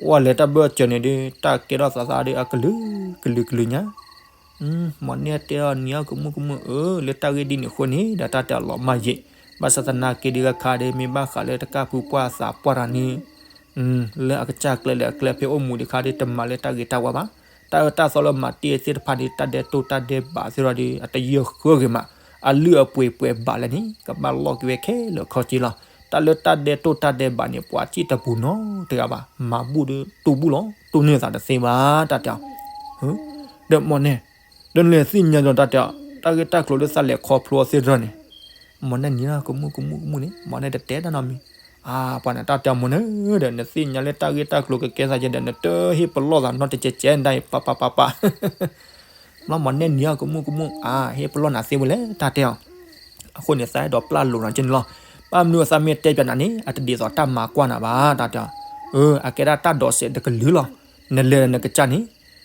ဝဲလဲၤတၢ်ဘၢၣ်စၢၤန့ၣ်ဒီး တၢ်ကဲထီၣ်သးသးဒီးအကလုာ်ကလုာ်ကလုာ်ညါ, မီၢ်နဲၣ်တဲအီၤနံၤအီၤကမူၣ်ကမူၣ်ဧၢ လၢတၢ်ဂ့ၢ်ဒ်န့ၣ်အဃိန့ၣ် ဒီးတၢ်တဲအီၤလီၤမၢ်ယံာ်, ဘၣ်ဆၣ်သနာ်က့ဒ်ခါခါဒီး မ့ၢ်ဘၣ်ဃးလၢတကၢ်ဖုပှၢ်သးပှၢ်တၢ်န့ၣ် လၢအကစၢ်ကျဲလၢအကျဲဖဲအိၣ်မူဒံးခါဒီး တမၤလၢတၢ်ဂ့ၤတၢ်ဝါဘၣ်, တၢ်အၢတၢ်သီလၢမၤတ့ၢ်သ့ၣ်တဖၣ်န့ၣ် တၢ်ဒဲးတိၢ်တၢ်ဒဲးဘးသ့ၣ်တဖၣ်ဒီး အတယၢၢ်ဃၢဂ့ၤမး, အလုၢ်အပှ့ၤပှဲၤဘၣ်လဲၣ်န့ၣ် ကဘၣ်လီၢ်က့ၤဝဲခဲလၢာ်ခီက့လီၤ. တၢ်လၢတၢ်ဒဲးတိၢ်တၢ်ဒဲးဘးန့ၣ် ပှၤစံၣ်တပူၤနီတဂၤဘၣ်, မၤဘူၣ်ဒီးတူၢ်ဘူၣ်လီၤ, တူၢ်န့ၢ်သးတသ့ဘၣ် တၢ်တဲအီၤ ဒီးမီၢ်နဲၣ်, ဒီးနလဲၤသ့ၣ်ညါဒီးတၢ်တဲအီၤ တၢ်ဂ့ၢ်တၢ်ကျိၤလၢသးလဲၤခီဖျိအီၤသ့ၣ်တဖၣ်န့ၣ်, မီၢ်နဲၣ်နံၤအီၤကမူၣ်ကမူၣ်ကမူၣ်န့ၣ် မီၢ်နဲၣ်တတဲတၢ်နီတမံၤ, အါ ပှၤန့ၣ်တၢ်တဲအီၤမီၢ်နဲၣ်ဒီး နသ့ၣ်ညါလၢတၢ်ဂ့ၢ်တၢ်ကျိၤကကဲသးယဲဒီး နတဟ့ၣ်ပလီၢ်သးနီတကဲးကဲးဒၣ်အံၤ ပၢ်ပၢ်ပၢ်ပၢ် ဘျီမီၢ်နဲၣ်နံၤအီၤကမူၣ်ကမူၣ် အါ ဟ့ၣ်ပလီၢ်နၤသ့ဝဲလဲၣ် တၢ်တဲအီၤ, အဃိန့ၣ် သးအဲၣ်ဒိးပျၢ်လိာ်နၤကဲန့ၣ်လီၤ. ဘၣ်မနုၤအသးမ့ၢ်တဲပၠးနၤန့ၣ် အတဒ်သိးတၢ်မၤကွၢ်နၤဘၣ် တၢ်တဲအီၤ, အကဲဒၣ်တၢ်ဒိးစဲးတကလုာ်လီၤ. နလဲၤဒီးနကစၢ်န့ၣ်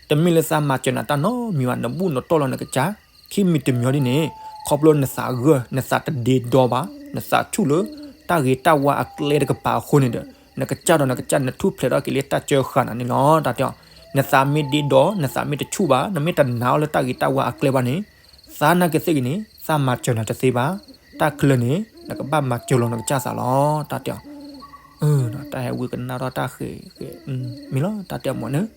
တမ့ၢ်လၢသးမၤစၢၤနၤတၢ်နီတမံၤဘၣ်, နဘူၣ်နတီၢ်လီၤနကစၢ် ခံမံၤတမံၤဒ်န့ၣ် ခီဖျိနသးဂၢၢ် နသးတဒ့ဒီဘၣ် နသးဆူၣ်လၢ တၢ်ဂ့ၤတၢ်ဝါအကျဲတကပၤအဃိန့ၣ်ဒီး နကစၢ်ဒီးနကစၢ်န့ၣ် နထူၣ်ဖျဲးထီၣ်က့ၤလၢတၢ်စၢဃာ်နၤန့ၣ်လီၤ တၢ်တဲအီၤ, နသးမ့ၢ်ဒ့ဒီ နသးမ့ၢ်တဆူၣ်ဘၣ် နမ့ၢ်တနာ်အီၤလၢတၢ်ဂ့ၤတၢ်ဝါအကျဲဘၣ်န့ၣ် သးနာ်က့သ့ၣ်ဂ့ၤန့ၣ် သးမၤစၢၤနၤတသ့ဘၣ်, တၢ်ချၢန့ၣ် နကဘၣ်မၤစၢၤလီၤနကစၢ်သးလီၤ တၢ်တဲအီၤ တၢ်ဟဲဝံၤကနၣ်ထီၣ်တၢ်ဃဲၤဃဲၤ မ့ၢ်လီၤ တၢ်တဲအီၤ မ့ၢ်န့ၣ်,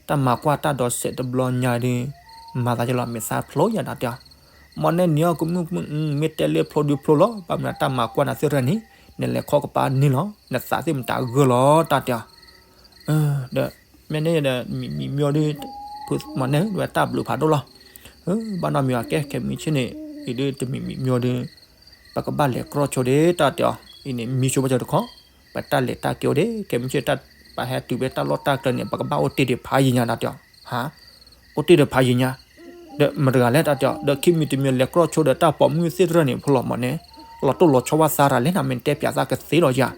တၢ်မၤကွၢ်တၢ်ဒီးစဲးတဘျီညါဒီး မၤသးယလီၤ မဲာ်သၣ်ဖျိယၤ တၢ်တဲအီၤ. မ့ၢ်န့ၣ်နံၤအီၤကမုၣ်ကမုၣ် မ့ၢ်တဲလၢဖျိဒုဖျိလီၤ, ဘၣ်မနုၤတၢ်မၤကွၢ်နၤသ့ၣ်တဖၣ်န့ၣ် နလဲၤခီကပၤန့ၣ်လီၤ, နသးသ့ၣ်မတၤဂၢၢ်လီၤ တၢ်တဲအီၤ. ဒီး မ့ၢ်န့ၣ်ဒီး မံၤမံၤမံၤဒီး မ့ၢ်န့ၣ် ဝဲတၢ်ဘျုးဖးဒိၣ်လီၤ. ဘၣ်နီတမံၤအကဲ ခဲမုၢ်ဆ့ၣ်န့ၣ် အံၤဒ်တမံၤမံၤမံၤဒီး ပကဘၣ်လဲၤကြီဆိဒီး တၢ်တဲအီၤ, အံၤန့ၣ် မံဆိဘၣ်ကၠီတခီ, ပတၢ်လဲၤတၢ်ကဲအိၣ်ဒံး ခဲမုၢ်ဆ့ၣ် ပဟဲတုၤဖဲတၢ်လီၢ်တၢ်ကျဲန့ၣ် ပကဘၣ်အိၣ်တ့ၢ်ဒံးဖးယံာ်ညါ တၢ်တဲအီၤ. ဟါ, အိၣ်တ့ၢ်ဒံးဖးယံာ်ညါ, ဒီးမတၤတဂၤလဲၣ် တၢ်တဲအီၤ, ဒီးခံမံၤတမံၤလဲၤကြီဆိဒီးတၢ်ပိာ်မုၣ်သ့ၣ်တဖၣ်န့ၣ် ဖဲလီၤ မ့ၢ်န့ၣ် လီၤတိၢ်လီၤဆီဘၣ်သးတၢ်လဲၣ် နမ့ၢ်တဲပၠးသးကသ့လီၤယၤ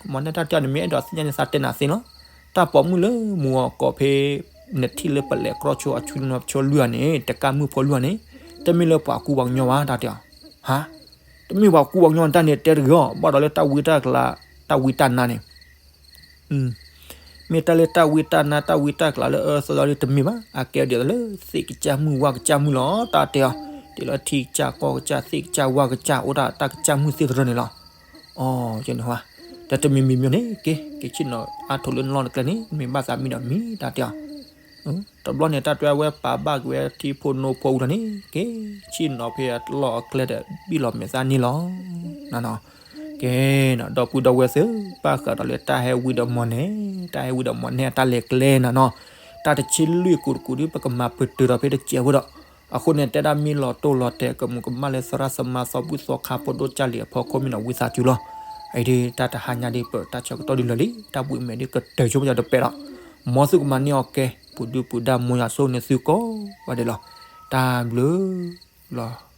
မ့ၢ်န့ၣ် တၢ်တဲအီၤ နမ့ၢ်အဲၣ်ဒိးသ့ၣ်ညါန့ၣ် သးတဲနၤသ့လီၤ. တၢ်ပိာ်မုၣ်လၢမူအီၤကိးဖဲ နထံၣ်လၢပလဲၤကြီဆိအဆူၣ်နီၤဆိလွံၢ်ဂၤန့ၣ် တကၢ်မုၣ်ဖိလွံၢ်ဂၤန့ၣ် တမ့ၢ်လၢပှၤကူပှၤကညီဘၣ် တၢ်တဲအီၤ. ဟါ, တမ့ၢ်ပှၤကူပှၤကညီ တၢ်န့ၣ်တဲတဂ့ၤအီၤ, ဘၣ်ဒီးလၢတၢ်ဝံတၢ်ကျး တၢ်ဝံတၢ်နါန့ၣ် မ့ၢ်တၢ်လၢတၢ်ဝံတၢ်နါ တၢ်ဝံတၢ်ကျးလၢအအၢအသီသီဒ်တမ့ၢ်ဘၣ်, အကဲဒ်သိးလၢသ့ၣ်ကစၢ်မုၣ်ဝၣ်ကစၢ်မုၣ်လီၤ တၢ်တဲအီၤ. တုၤလၢထံကစၢ်ကီၢ်ကစၢ်သ့ၣ်ကစၢ်ဝၣ်ကစၢ်အိၣ်ဒၣ်တၢ်ကစၢ်မုၣ်သ့ၣ်တဖၣ်န့ၣ်လီၤ. အီၤ ယန့ၣ်ဟါ, ဒီးတမံၤမံၤမံၤန့ၣ် က့ၤ က့ၤဆ့ၣ်နီၤအါထီၣ်လၢနလီၢ်နကျဲန့ၣ် မ့ၢ်ဘၣ်သးမံဒီးမံ တၢ်တဲအီၤ. တဘျီန့ၣ် တၢ်တဲအဝဲပာ်ဘၣ်က့ၤဝဲထံဖိနိဖိဝံၤလီၤန့ၣ် က့ၤဆ့ၣ်နီၤဖဲအလီၢ်အကျဲဒီးဘံၣ်လီၤမဲာ်သၣ်န့ၣ်လီၤ. ကဲ, ဒီပုၢ်ဒီဝဲၢ်သ့ၣ်ဧၢ, ဘၣ်ဃးဒီးလၢတၢ်ဟဲဝံဒီးမ့ၢ်န့ၣ်, တၢ်ဟဲဝံဒီးမ့ၢ်န့ၣ် အတၢ်လဲၤကျဲနၤနီၤ, တၢ်တဆံလွံၢ်ကူာ်တကူာ်ဒီး ပကမၤပတုာ်ဒီးဖဲတစဲးဖိဒီး, အဃိန့ၣ် တဲဒၣ်မ့ၢ်လီၤတိၢ်လီၤတဲာ်ကမူးကမၣ်လၢသရၣ်သမါသီဘူၣ်သီခါဖိဒိၣ်ကၢ်လံၤအဖီခိၣ်မ့ၢ်န့ၣ် ဝံသးစူၤလီၤ. အံၤဒ်တၢ်တဟါညါဒ်ပတၢ်ဆၢကတီၢ်ဒ်လၢာ်လံ, တၢ်ဘှံးမဲာ်ဒ်ကတၢၢ်ဆိပာ်စၢၤတပဲာ်ဒီး, မ်သုကမၤန့ၢ်အီၤကဲ, ပူၤဒုပူၤဒါ မ်ယွၤဆိၣ်ဂ့ၤန့ၢ်သုကိးဂၤဒဲးလီၤ. တၢ်ဘျုးလီၤ.